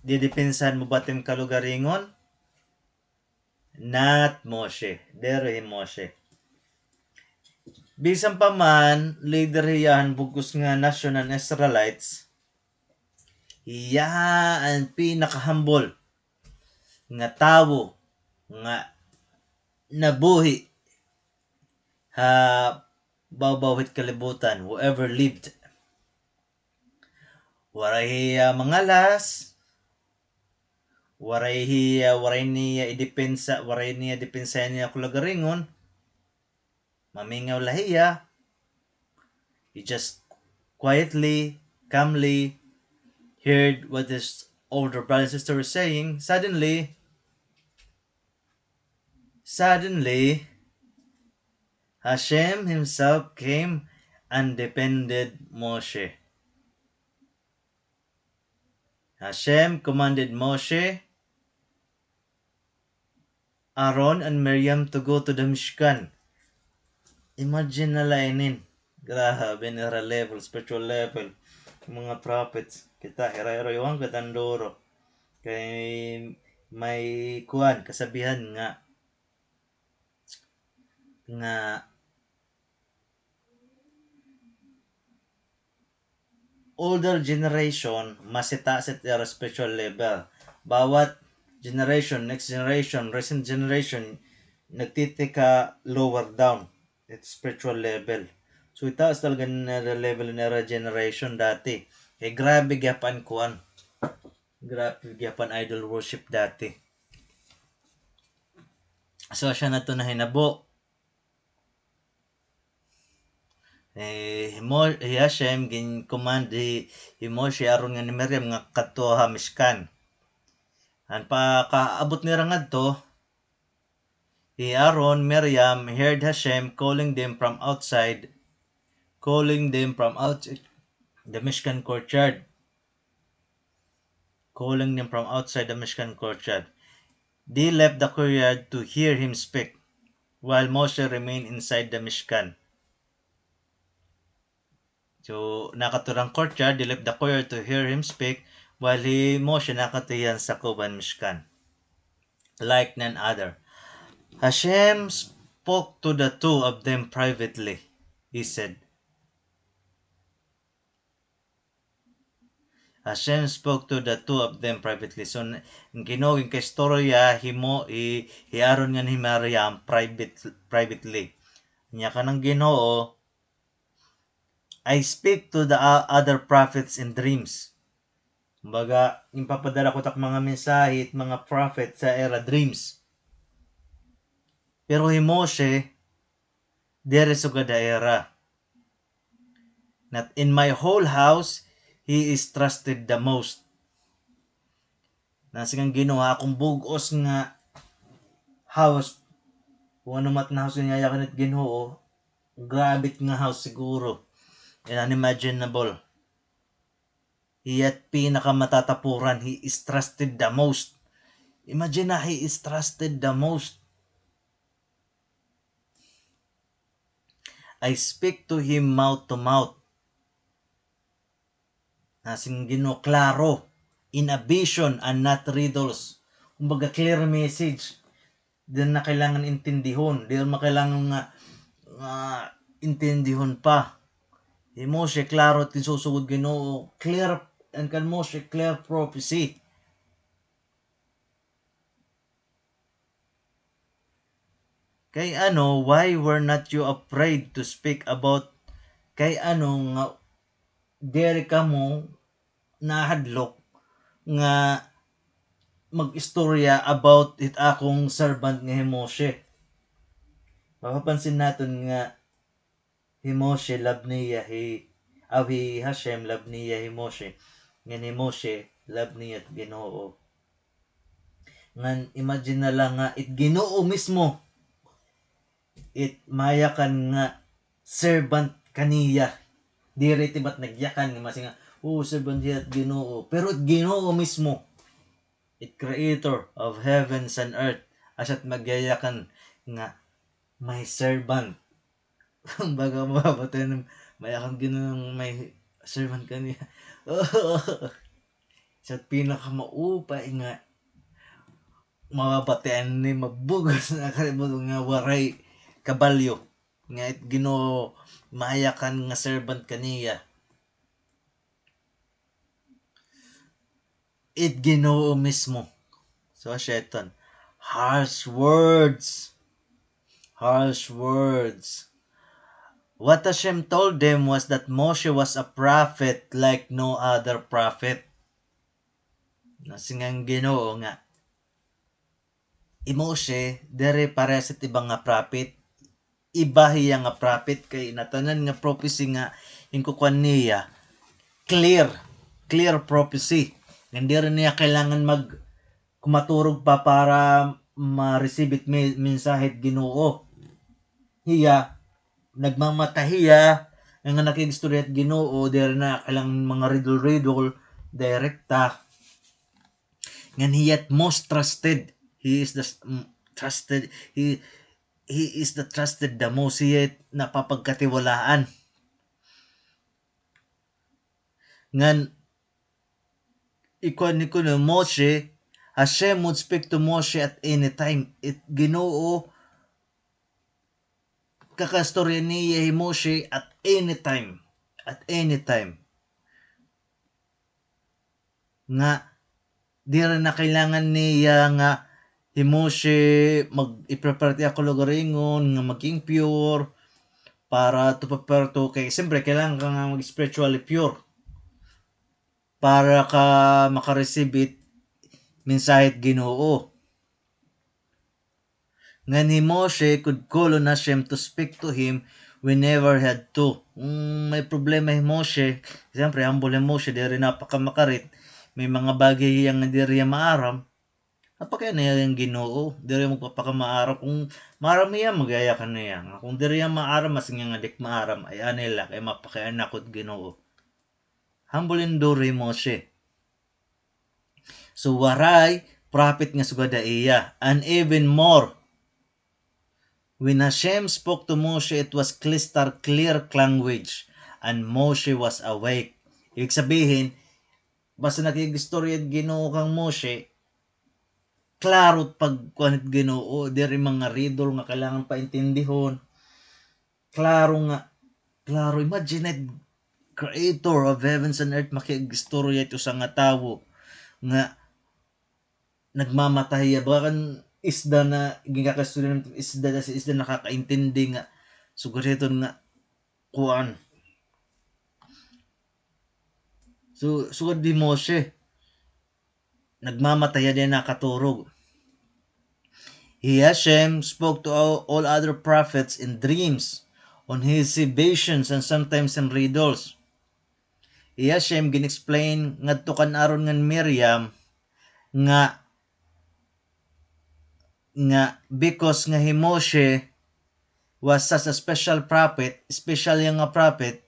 Didepensahan mo ba it im kalugaringon? Not Moshe. Diri hi Moshe. Bisan pa man, leader hiya han bug-os nga nasyon han Israelites, hiya an pinaka-humble nga tawo nga nabuhi ha bawbaw hit kalibutan, whoever lived. Waray hiya mangalas, waray hiya, waray niya idepensa, waray niya depensahan iya kalugaringon. Mamingaw la hiya. He just quietly, calmly heard what his older brother and sister were saying. Suddenly, suddenly, Hashem himself came and defended Moshe. Hashem commanded Moshe, Aaron, and Miriam to go to the Mishkan. Imagine na la inin. Grabe, nira level, spiritual level. Mga prophets. Kita, hira-hira, iwan kita duro. Kay may kuan, kasabihan nga, nga older generation, mas itaas it ira spiritual level. Bawat generation, next generation, recent generation, nagtitika lower down it spiritual level. So, itaas talaga nira level nira generation dati. Kay grabe gyapon kuan. Grabe gyapon idol worship dati. So, asya na to nahinabo. Eh, hi Mo-, hi Hashem gin-command hi, hi Moshe, Aaron ngan hi Miriam nga kadto ha Mishkan. An pakaabot nira ngadto, hi Aaron, Miriam heard Hashem calling them from outside, calling them from outside the Mishkan courtyard. Calling them from outside the Mishkan courtyard. They left the courtyard to hear him speak, while Moshe remained inside the Mishkan. So, nakadto hira han courtyard, they left the courtyard to hear him speak, while hi Moshe nakadto hiya han sakob han Mishkan. Like none other. Hashem spoke to the two of them privately, he said. Hashem spoke to the two of them privately. So, n-, an Ginoo ginkaistorya hi Mo-, hi, hi Aaron ngan hi Miriam private, privately. Nya kanan Ginoo, "I speak to the o-, other prophets in dreams." Kumbaga, ginpapadara ko it ak mga mensahe, it mga prophet sa ira dreams. Pero hi Moshe, diri sugad ha ira. Not in my whole house, he is trusted the most. Nasiring an Ginoo, ha akon bug-os nga house, kun ano man it house nga yayakan it Ginoo, grabe it nga house siguro. And unimaginable. Hiya it pinakamatatapuran, he is trusted the most. Imagine na, he is trusted the most. I speak to him mouth to mouth. Nasiring an Ginoo, klaro, in a vision and not riddles. Kumbaga, clear message. Diri na kailangan intindihon. Diri na kailangan nga, nga intindihon pa. Hi Moshe, klaro it ginsusugod Ginoo. Clear, an kan Moshe, clear prophecy. Kay ano, why were not you afraid to speak about, kay ano nga diri kamo nahadlok nga mag-istorya about it akon servant nga hi Moshe? Mapapansin naton nga hi Moshe, love niya hi, aw, hi Hashem, love niya hi Moshe. Ngan hi Moshe, love niya it Ginoo. Ngan imagine na la nga it Ginoo mismo it mayakan nga servant kaniya. Diri it iba it nagyakan nga masiring nga, "Oh, servant hiya it Ginoo." Pero it Ginoo mismo, it creator of heavens and earth, asya it magyayakan nga may servant. Baga mababatian, mayakan Ginoo nga may servant kaniya. Sa pinakamaupay nga mababatian ni, mabug-os na kalibot nga waray kabalyo, nga it Ginoo mayakan nga servant kaniya. It Ginoo mismo. So, asya iton. Harsh words. Harsh words. What Hashem told them was that Moshe was a prophet like no other prophet. Nasiring an Ginoo nga, hi Moshe, diri parehas it iba nga prophet. Iba hiya nga prophet kay natanan nga prophecy nga inkukuan niya, clear, clear prophecy. Ngan diri niya kailangan mag-, kumaturog pa para ma-receive it mi-, mensahe it Ginoo. Hiya, nagmamata hiya, nga nakig-istorya it Ginoo, diri na kailangan mga riddle-riddle, direkta. Ngan hiya it most trusted. He is the s-, mm, trusted. He, he is the trusted the most. Hiya it napapagkatiwalaan. Ngan, ikuan ni kuno Moshe, Hashem would speak to Moshe at any time. It Ginoo, kakaistorya niya hi Moshe at any time. At any time. Nga, diri na kailangan niya nga hi Moshe mag-i-prepare it iya kalugaringon nga maging pure para to prepare to, kay siyempre kailangan ka nga mag-spiritually pure para ka maka-receive it mensahe it Ginoo. Ngan hi Moshe could call on Hashem to speak to him whenever he had to. Kung may problema hi Moshe, siyempre, humble hi Moshe, diri na pakamakarit. May mga bagay hiya nga diri hiya maaram. Napakiana hiya han Ginoo, diri magpapakamaaram. Kung maaram hiya, magyayakan hiya. Nga kung diri hiya maaram, masiring nga di ak maaram, ay anay la, kay mapakiana ak han Ginoo. Humble and duro hi Moshe. So, waray prophet nga sugad ha iya. And even more, when Hashem spoke to Moshe, it was crystal clear language, and Moshe was awake. Ibig sabihin, basta nakig-istorya it Ginoo kan Moshe, klaro it pagkuan hit Ginoo, diri mga riddle nga kailangan paintindihon. Klaro nga, klaro. Imagine it, creator of heavens and earth, makig-istorya it usa nga tawo nga nagmamata hiya. Baga kan isda na, ginkakaistorya hin isda, tas isda nakakaintindi nga, sugad hiton nga, kuan. So, sugad hi Moshe. Nagmamata hiya, diri nakaturog. He, Hashem, spoke to all, all other prophets in dreams, on his visions, and sometimes in riddles. He, Hashem, gin-explain ngadto kan Aaron ngan Miriam nga, nga because nga hi Moshe was such a special prophet, special hiya nga prophet,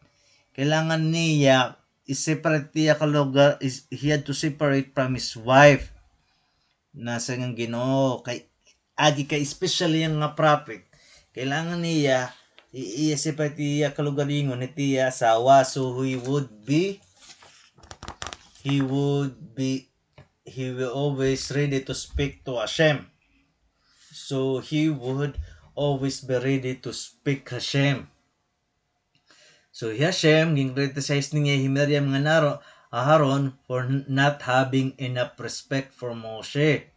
kailangan niya i-separate iya kalugar, is, he had to separate from his wife. Nasiring an Ginoo, kay agi kay special hiya nga prophet, kailangan niya i-, i-separate iya kalugaringon hit iya asawa, so he would be, he would be, he will always ready to speak to Hashem. So he would always be ready to speak Hashem. So hi Hashem, gin-criticize niya hi Miriam ngan Aro-, Aharon for n-, not having enough respect for Moshe,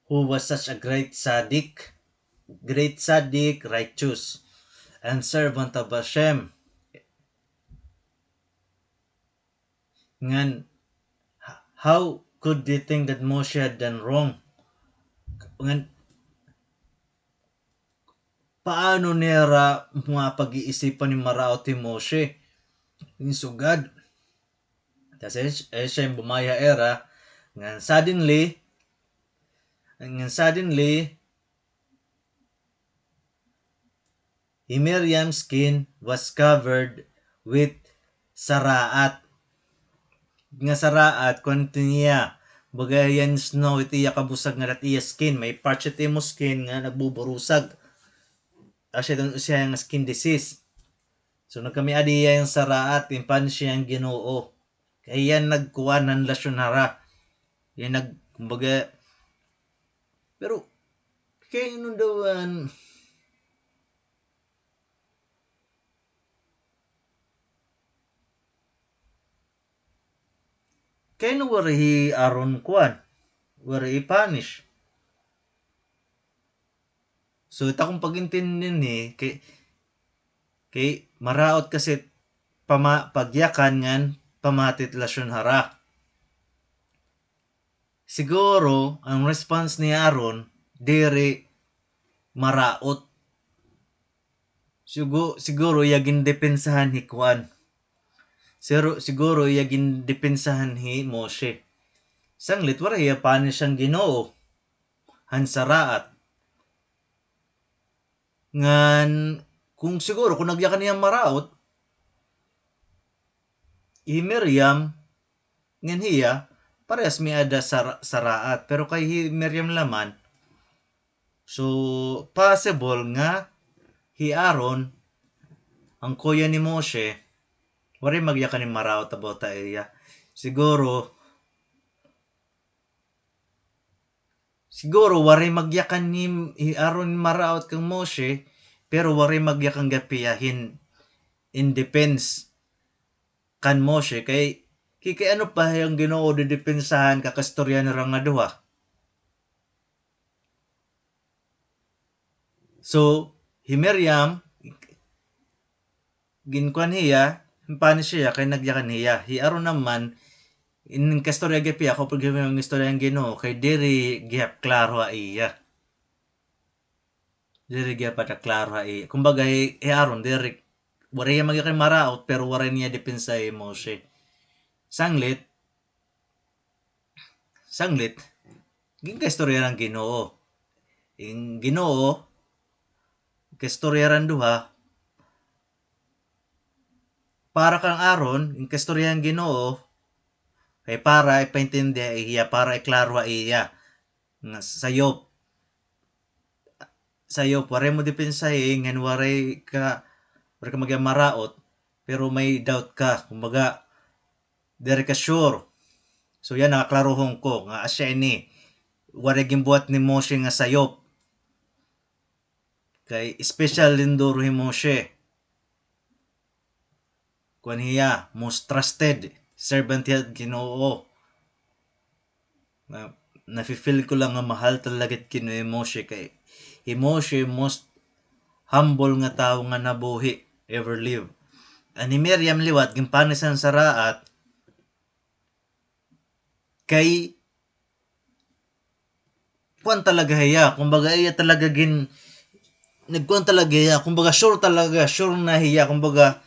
who was such a great tzaddik, great tzaddik, righteous, and servant of Hashem. Ngan, h-, how could they think that Moshe had done wrong? Ngan, paano nira mapag-iisipan nga maraot hi Moshe? Hin sugad. Tas, eh, siya, eh, siya bumaya ha ira. Ngan, suddenly, And suddenly, hi Miriam's skin was covered with saraat. Nga saraat, kuan ito niya, baga hiya snow, it iya kabusag nga dat iya skin, may parts it imo skin nga nagbuburusag. Asya iton siya nga skin disease. So, nagkami-ada hiya hin saraat, in punish hiya han Ginoo. Kay hiya nagkuan han lashon hara. Hiya nag-, kumbaga, pero, kay ano daw, an, kay ano waray hi Aaron kuan, waray i-punish. So, it akon pag-intindi dinhi, kay, kay maraot kasi pama-, pagyakan ngan pamati it lashon hara. Siguro, an response ni Aaron, diri maraot. Sigu-, siguro, iya gindepensahan hi kuan. Siru-, siguro, iya gindepensahan hi Moshe. Sanglit, waray hiya punish han Ginoo han saraat. Ngan, kung siguro, kung nagyakan hiya maraot, hi Miriam, ngan hiya, parehas may-ada sara-, saraat. Pero kay hi Miriam la man, so, possible nga hi Aaron, an kuya ni Moshe, waray magyakan hin maraot about ha iya. Siguro, Siguro, waray magyakan ni, hi Aaron maraot kan Moshe, pero waray magyakan gihap hiya hin in defense kan Moshe. Kay, kay, kay ano pa hiya an Ginoo didepensahan kakaistorya nira nga duha. So, hi Miriam, ginkuan hiya, in punish hiya, kay nagyakan hiya. Hi Aaron naman, in kaistorya gihap hiya, ako pag istorya han Ginoo, kay diri gihap klaro ha iya. Diri gihap ada klaro ha iya. Kumbaga, hi, hi Aaron, diri, waray hiya magyakan maraot, pero waray niya depensa hi Moshe. Sanglit, Sanglit, ginkaistorya han Ginoo. In Ginoo, kaistorya han duha, para kan Aaron, in kaistorya han Ginoo, kay para ipaintindi ha iya, para iklaro ha iya, nga sayop. Sayop, waray mo depensahi, ngan waray ka, waray ka magya maraot, pero may doubt ka, kumbaga, diri ka sure. So, yana, klarohon ko nga asya ini, waray ginbuhat ni Moshe nga sayop. Kay special hin duro hi Moshe. Kuan hiya, most trusted servant hiya han Ginoo. Na, nafi-feel ko lang nga mahal talaga hit Ginoo hi Moshe kay hi Moshe most humble nga tawo nga nabuhi, ever live. An hi Miriam liwat, ginpunish han saraat, kay kuan talaga hiya, kumbaga iya talaga gin-, nagkuan talaga hiya, kumbaga sure talaga, sure na hiya, kumbaga,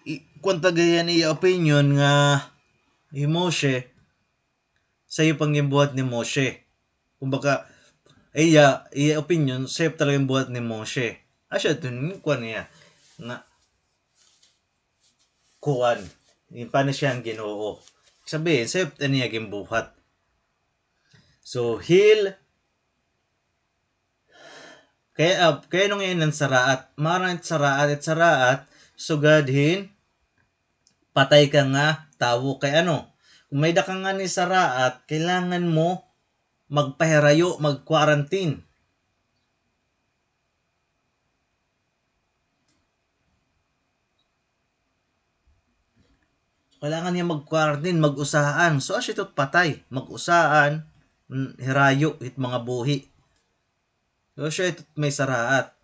i-, kuan talaga hiya an iya opinion nga hi Moshe, sayop an ginbuhat ni Moshe. Kumbaga, iya, iya opinion, sayop talaga ginbuhat ni Moshe. Asya iton kuan niya, nga, kuan, ginpunish hiya han Ginoo. Sabihin, sayop an iya ginbuhat. So, heal, kay, ah, kay ano nga ini an saraat? Maaram it saraat, it saraat, sugad hin patay ka nga tawo. Kay ano? Kung may-ada ka ngani saraat, kailangan mo magpahirayo, mag-quarantine. Kailangan hiya mag-quarantine, mag-usaan. So, asya ito it patay. Mag-usaan, mm, hirayo, hit mga buhi. So, asya ito it may saraat.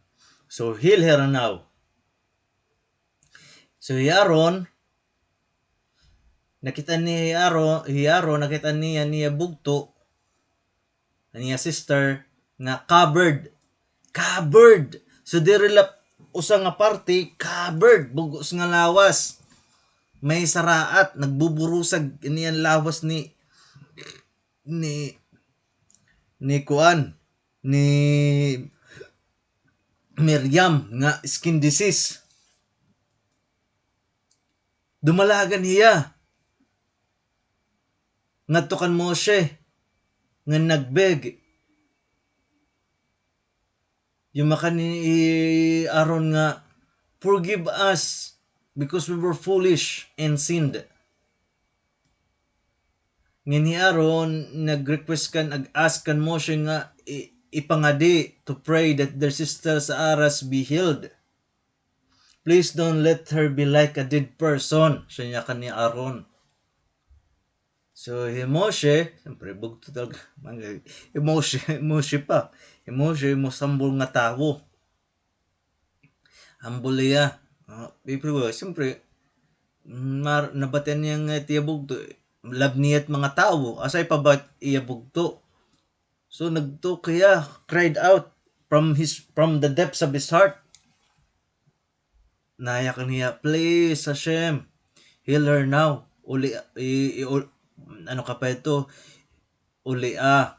So, heal her now. So, hi Aaron, nakit-an ni hi Aaron, hi Aaron, nakit-an niya an iya bugto, an iya sister, nga covered. Covered! So, diri la usa nga parte, covered, bug-os nga lawas. May saraat, nagbuburusag an iya lawas ni, ni, ni kuan, ni Miriam nga skin disease. Dumalagan hiya ngadto kan Moshe nga nagbeg. Yumakan ni Aaron nga, "Forgive us because we were foolish and sinned." Ngan hi Aaron nag-request kan, nag-ask kan Moshe nga i-, ipangadi to pray that their sister Sarah be healed. "Please don't let her be like a dead person," siring niya kan ni Aaron. So, hi Moshe, siyempre, bugto talaga. Hi Moshe, hi Moshe pa. Hi Moshe, most humble nga tawo. Humble hiya. Ah, people ko, siyempre, mar-, nabatian niya nga it iya bugto. Love niya it mga tawo. Asay pa ba it iya bugto? So, nagtalk hiya, cried out from his, from the depths of his heart. Nayakan hiya, "Please, Hashem, heal her now." Uli, i, i, ul-, ano ka pa ito? Ulia,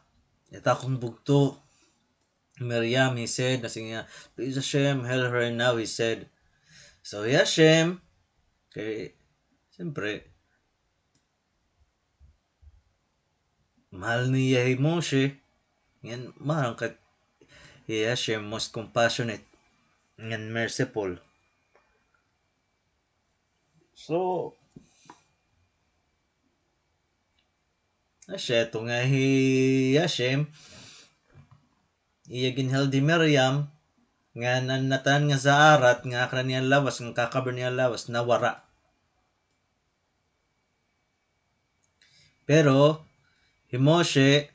it akon bugto. Miriam, he said, nasiring hiya, "Please, Hashem, heal her now," he said. So, hi Hashem, kay, siyempre, mahal niya hi Moshe, ngan mahal ka hi Hashem, most compassionate ngan merciful. So, asya ito nga hi Hashem, iya gin-heal hi Miriam, ngan an natanan nga Saarat nga akran niya lawas, nga kakabar niya lawas, nawara. Pero, hi Moshe,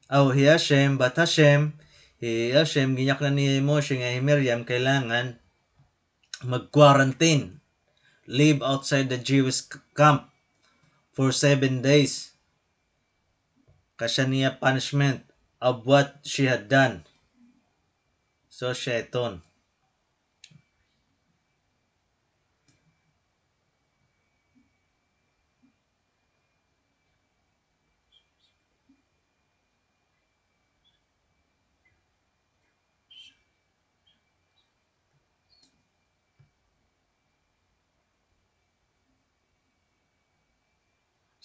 aw, hi Hashem, but Hashem, hi Hashem, ginyaknan ni Moshe nga hi Miriam kailangan mag-quarantine, live outside the Jewish c-, camp for seven days. Kasya niya punishment of what she had done. So, siya iton.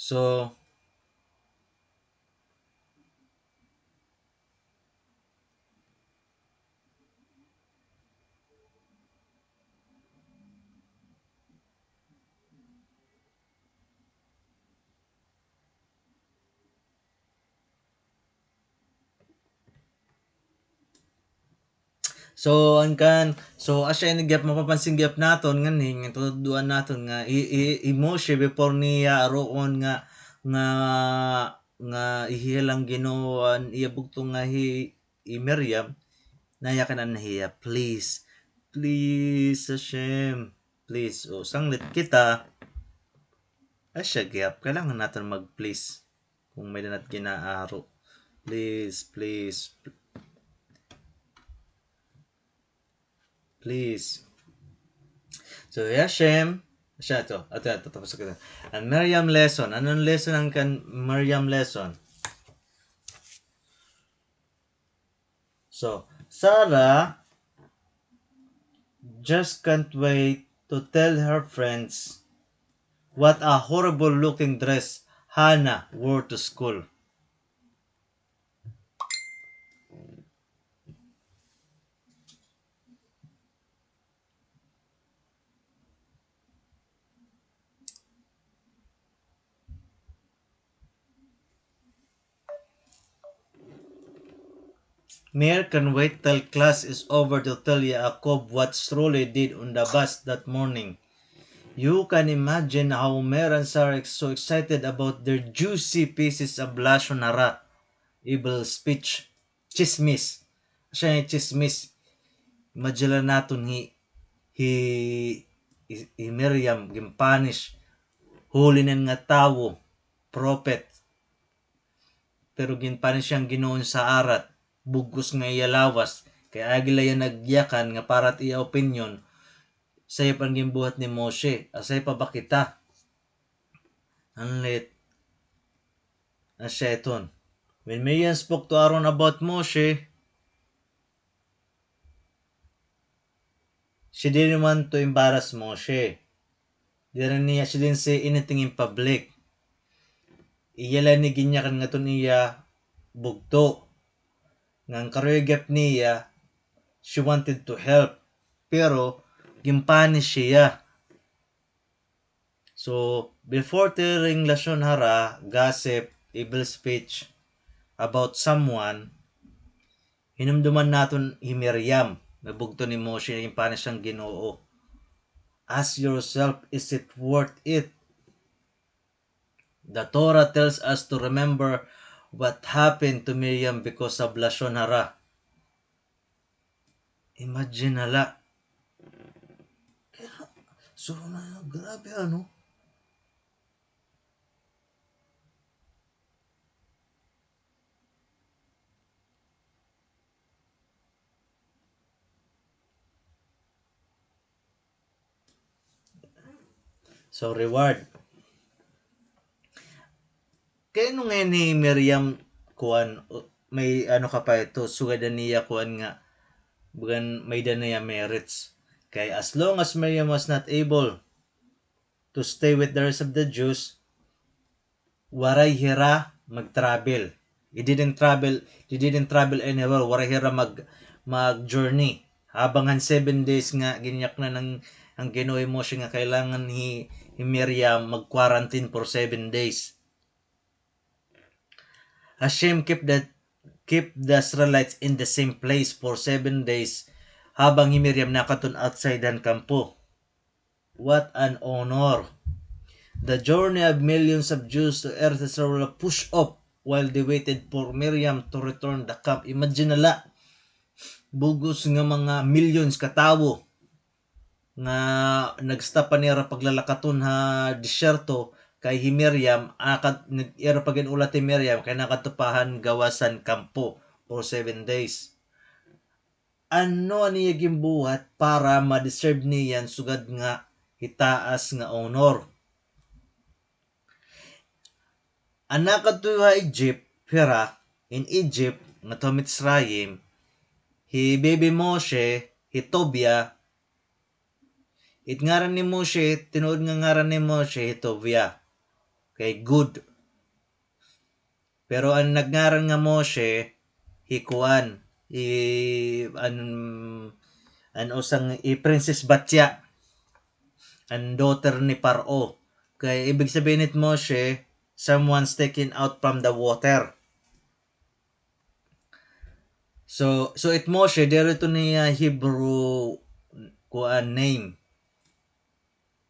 So, So, an kan, so, asya ini gihap, mapapansin gihap naton nganhi, nga tutudloan naton nga hi, hi, hi Moshe before niya aroon nga, nga, nga ihihilang Ginoo an iya bugto nga hi, hi Miriam, nayakan na hiya, "Please, please, Hashem, please." O, sanglit kita, asya gihap, kailangan naton mag-please. Kung may-ada nat ginaaro. Please, please. Please. So, hi Hashem. Siya to. Ato, ato, tapos ko na. An Miriam lesson. Ano an lesson an kan Miriam lesson? So, Sarah just can't wait to tell her friends what a horrible-looking dress Hannah wore to school. Meir can wait till class is over to tell Yaakov what Sruly did on the bus that morning. You can imagine how Meir and Sarah are so excited about their juicy pieces of lashon hara, evil speech. Tsismis. Asya nga tsismis. Imagine la naton hi, hi, hi, hi Miriam, gin-punish. Holy niyan nga tawo, prophet. Pero gin-punish hiya han Ginoo han Saarat. Bug-os nga iya lawas. Kay agi la hiya nagyakan nga para it iya opinyon, sayop an ginbuhat ni Moshe. Asay pa ba kita? Anlit. Asya iton. When Miriam spoke to Aaron about Moshe, she didn't want to embarrass Moshe. Diri niya, she didn't say anything in public. Iya la ini ginyakan ngadton iya bugto. Ngan karuyag gihap niya, she wanted to help. Pero, gin-punish siya. So, before telling lashon hara, gossip, evil speech about someone, hinumduman naton hi Miriam, nga bugto ni Moshe, nga gin-punish han Ginoo. Ask yourself, is it worth it? The Torah tells us to remember what happened to Miriam because of lashon hara. Imagine na la. Kaya, so, na, grabe, ano? So, reward. Kay ano nga ni Miriam, kuan, may ano ka pa ito, sugad na niya, kuan nga, bagan may da niya merits. Kay as long as Miriam was not able to stay with the rest of the Jews, waray hira mag-travel. He didn't travel, he didn't travel anywhere. Waray hira mag, mag-journey. Habang han seven days nga ginyaknan han, han Ginoo hi Moshe nga kailangan hi, hi Miriam mag-quarantine for seven days. Hashem keep the, keep the Israelites in the same place for seven days habang hi Miriam nakadto outside han kampo. What an honor! The journey of millions of Jews to Eretz Israel was pushed off while they waited for Miriam to return the camp. Imagine na la, bug-os nga mga millions ka tawo nga nag-stop an ira paglalakaton ha disyerto kay hi Miriam, akad-, nag-, ira pagin-ulat hi Miriam kay nakadto pa han gawas han kampo for seven days. Ano an iya ginbuhat para ma-deserve niya an sugad nga hitaas nga honor? An nakadto ha Egypt, hira, in Egypt, ngadto ha Mitzrayim, hi baby Moshe, hi Tovia, it ngaran ni Moshe, tinuod nga ngaran ni Moshe, hi Tovia. Kay good. Pero an nagngaran nga Moshe, hi kuan, hi, an, an usa nga, hi Princess Batya, an daughter ni Paro. Kay ibig sabihin it Moshe, someone's taken out from the water. So, so it Moshe, diri ito niya Hebrew, kuan, name.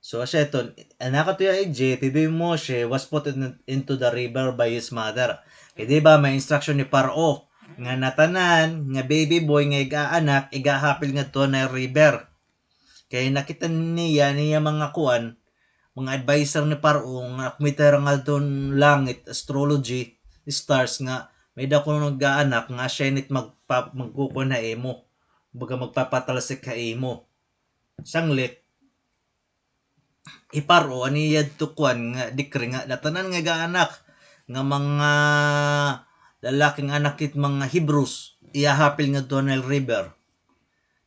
So, asya iton, an nakadto ha Egypt, hi baby Moshe was put in, into the river by his mother. Kay di ba, may instruction ni Paro, nga ngatanan, nga baby boy, nga ig-aanak, igahapil ngadto ha Nile River. Kay nakita niya, niya mga kuan, mga adviser ni Paro, nga kumita hira ngadto han langit, astrology, stars, nga may-ada kuno nag-aanak, nga asya ini it magpa-, magkukuan ha imo. Baga magpapatalsik ha imo. Sanglit, hi Paro, an iya adto kuan nga decree nga ngatanan nga ig-aanak nga mga lalaki nga anak hit mga Hebrews, ihahapil ngadto ha Nile River.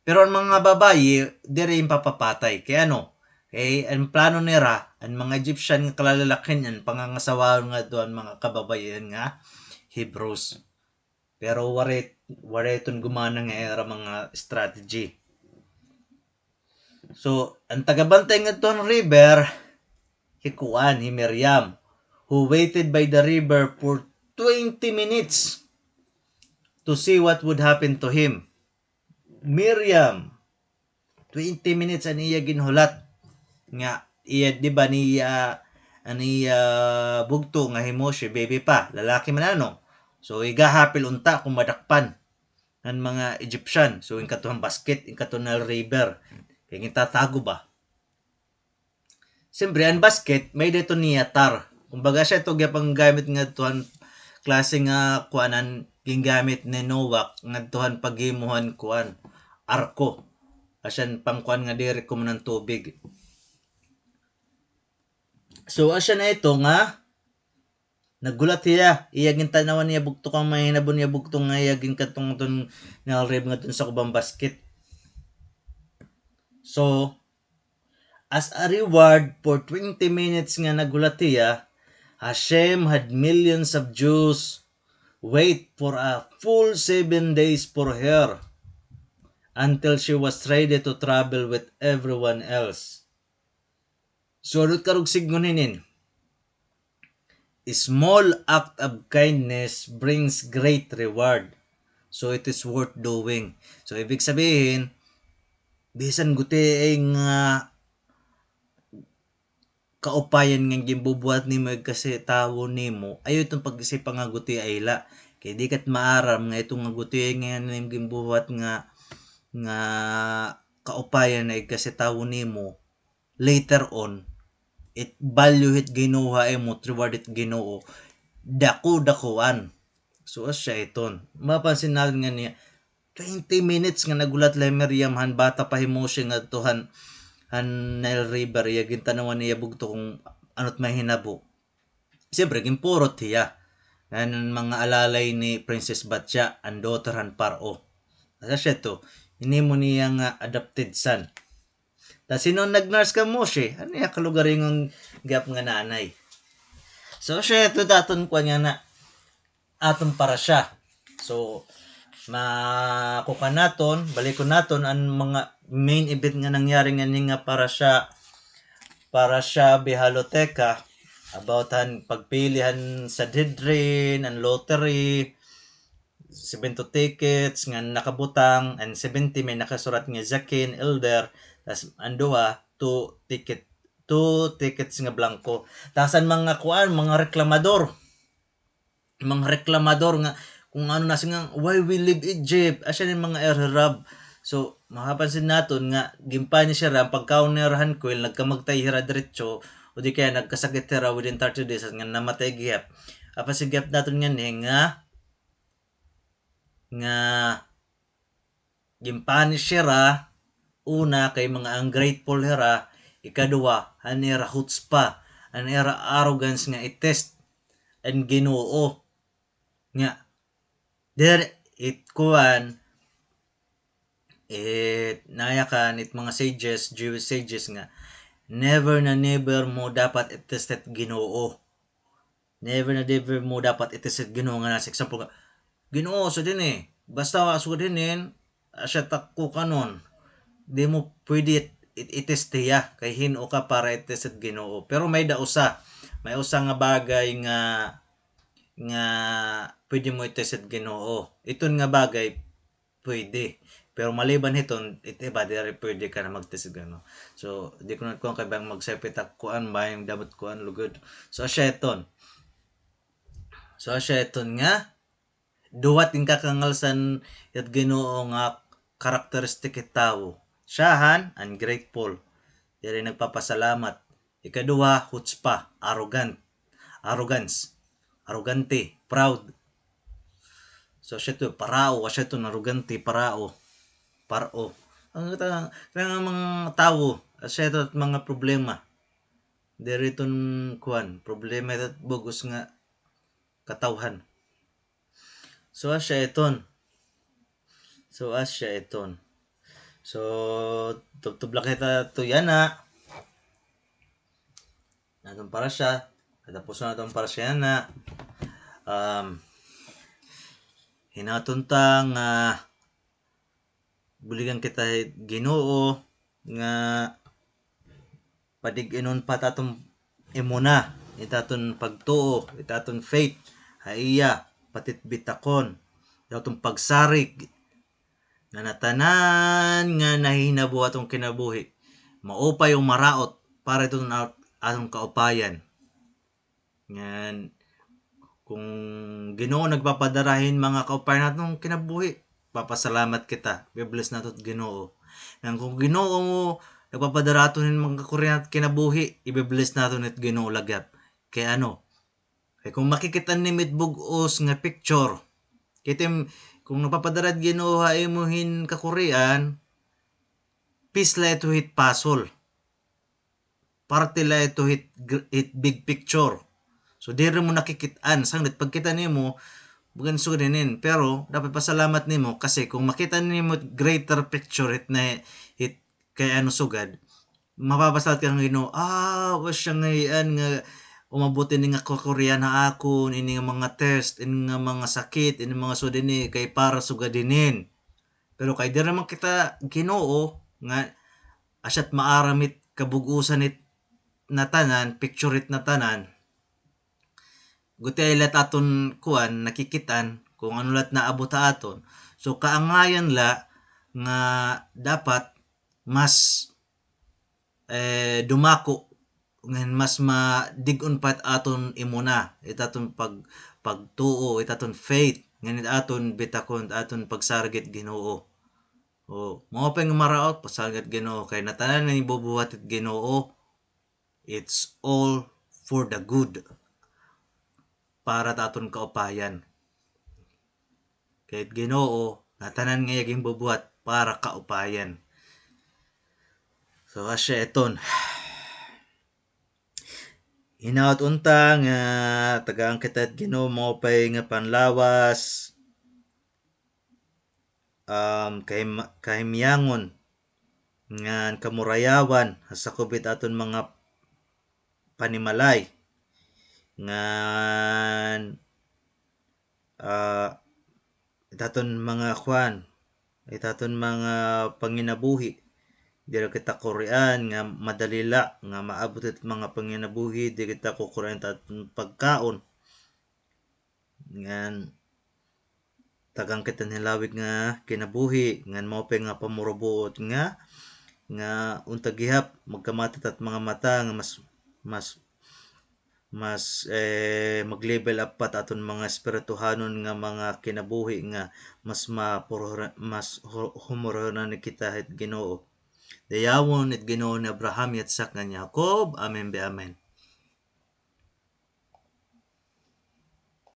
Pero an mga babaye, diri ipapapatay. Kay ano? Kay an plano nira, an mga Egyptian nga kalalakin, an pangangasawahon ngadto an mga kababaihan nga Hebrews. Pero waray, waray iton gumana nga ira mga strategy. So, an tagabantay ngadto han river, hi kuan, hi Miriam, who waited by the river for twenty minutes to see what would happen to him. Miriam, twenty minutes an iya ginhulat. Nga iya, di ba, niya, an iya bugto nga hi Moshe, baby pa, lalaki man ano. So, igahapil unta kon madakpan an mga Egyptian. So, inkadto han basket, inkadto han Nile River. Kay gintatago ba? Siyempre, an basket, may-ada ito niya tar. Kumbaga, asya ito gihap an gamit ngadto han klase nga kuan an gingamit ni Noah ngadto han paghimo han kuan, arko. Asya an pangkuan nga diri kuman an tubig. So, asya na ito nga Naghulat hiya, iya gintan-awan niya bugto kan mga hinabo niya bugto nga iya ginkadto ngadton Nile River ngadton sa ubang basket. So, as a reward for twenty minutes nga naghulat hiya, Hashem had millions of Jews wait for a full seven days for her until she was ready to travel with everyone else. So, ano it karuyag sidngon hinin? A small act of kindness brings great reward. So, it is worth doing. So, ibig sabihin, bisan gutiay nga kaupayan nga ginbubuhat nimo igkasi tawo nimo, ayaw iton pag-isipa nga gutiay la. Kay di ka it maaram nga iton nga gutiay nga nim ginbubuhat nga, nga kaupayan nga igkasi tawo nimo, later on, it value hit Ginoo ha imo, it reward hit Ginoo, dako-dakoan. So, asya iton. Mapansin naton nga niya, twenty minutes nga naghulat la hi Miriam han bata pa hi Moshe ngadto han, han Nile River, iya gintan-awan niya bugto kon ano it mahinabo. Siyempre, ginpurot hiya ngan mga alalay ni Princess Batya, an daughter han Paro. Asya ito, hinimo niya nga adopted son. Tas hin-o an nag-nurse kan Moshe? An iya kalugaringon gihap nga nanay. So, asya ito it aton kuan yana, aton parasha. So, makukuan naton, balikon naton an mga main event nga nangyari nganhi nga parasha, parasha Beha'aloteka, about han pagpili han Sanhedrin, an lottery, seventy tickets nga nakabutang, an seventy may nakasurat nga Zakin, elder, tas an duha, two ticket, two tickets nga blanco. Tas an mga kuan, mga reklamador. Mga reklamador nga, kon ano na sila nga, "Why we leave Egypt?" Asya ni mga Arab. So, mapapansin naton nga, gin-punish hira, an pagkaon nira han quail, nagkamagtay hira diretso, o di kaya nagkasakit hira within thirty days, nga namatay gihap. Apan sige gihap naton nganhi nga, nga gin-punish hira, una, kay mga ungrateful hira, ikaduha, an ira chutzpah, an ira arrogance nga i-test an Ginoo. Nga, there, it kuan, it nayakan, it mga sages, Jewish sages nga, never na never mo dapat i-test it Ginoo. Never na never mo dapat i-test it Ginoo nga nasa example nga, Ginoo, sugad hini, basta sugad hinin, asya it ak kukuanon. Di mo pwede it-, it-, i-test hiya, kay hin-o ka para i-test it Ginoo. Pero may-ada usa, may usa nga bagay nga, nga pwede mo i-test it Ginoo. Iton nga bagay, pwede. Pero maliban hiton, it iba, diri pwede ka na mag-test gano. So, di ko na kuan kay bangin magsaypit ak kuan, bangin damot kuan, lugod. So, asya iton. So, asya iton nga, duwa it ginkakangalsan hit Ginoo nga characteristic hit tawo. Siyahan, ungrateful. Diri nagpapasalamat. Ikaduha, chutzpah, arrogant. Arrogance. Arrogante, proud. So, asya ito, parao, asya ito, arrogante, parao. Paro. An kata-, kanang mga tawo, asya ito it mga problema. Diri iton kuan, problema ito it bug-os nga katawhan. So, asya iton. So, asya iton. So, tubtob la kita to yana. Aton parasha. Katapusan aton parasha yana. Um, hinaton ta nga buligan kita hit Ginoo nga padig-inon pa it aton emunah, it aton pagtuo, it aton faith ha iya, pati it bitakon, it aton pagsarig, nga natanan nga nahihinabo ha aton kinabuhi, maupay o maraot, para iton at-, aton kaupayan. Ngan, kon Ginoo nagpapadara hin mga kaupayan ha aton kinabuhi, papasalamat kita, ibe-bless naton it Ginoo. Ngan kon Ginoo nagpapadara ha aton hin mga kakurian ha kinabuhi, ibe-bless naton it Ginoo lagad. Kay ano? Kay kon makikit-an nimo it bug-os nga picture, kay tim-, kon nagpapadara it Ginoo ha imo hin kakurian, piece la ito hit puzzle. Parte la ito hit gr-, hit big picture. So, So, diri mo nakikit-an. Sanglit, pagkita nimo, bagan sugad inin. Pero, dapat pasalamat nimo kasi kung makita nimo greater picture hit na, hit kay ano sugad, mapapasalamat ka kan Ginoo, ah, wa siya ngay-an nga umabot ini nga kakurian ha akon, ini nga mga test, ini nga mga sakit, ini mga sugad ini, kay para sugad hinin. Pero kay diri man kita Ginoo, nga asya it maaram it kabug-osan it natanan, picture it natanan, gutiay la it aton kuan, nakikit-an, kung ano la it naabot ha aton. So, kaangayan la nga dapat mas, eh, dumako, ngan mas madig-on pa it aton imuna, it aton pag-, pagtuo, it aton faith, ngan it aton bitakon, it aton pagsarigit Ginoo. O, mao pa nga maraot, pagsarigit Ginoo, kay natanan nga ibubuhat it Ginoo, it's all for the good. Para ta aton kaupayan. Kay it Ginoo, natanan nga iya ginbubuhat para kaupayan. So, asya iton. Hinaot unta nga tagaan kita it Ginoo maupay nga panlawas, um, kahim-, kahimyangon, ngan kamurayawan, ha sakob it aton mga panimalay, ngan, ah, it aton mga kuan, it aton mga panginabuhi, diri kita kurian nga madali la nga maabot it mga panginabuhi, diri kita kukurian it aton pagkaon. Ngan tagan kita hin hilawig nga kinabuhi, ngan maupay nga pamurubuot nga, nga unta gihap magkamata it at mga mata nga mas, mas, mas, eh, mag-level up pa it aton mga espirituhanon nga mga kinabuhi nga mas mapurhura-, mas hu-, humurhuran kita hit Ginoo. Dayawon it Ginoo ni Abraham, Yitzhak, ngan Jacob. Amen be amen.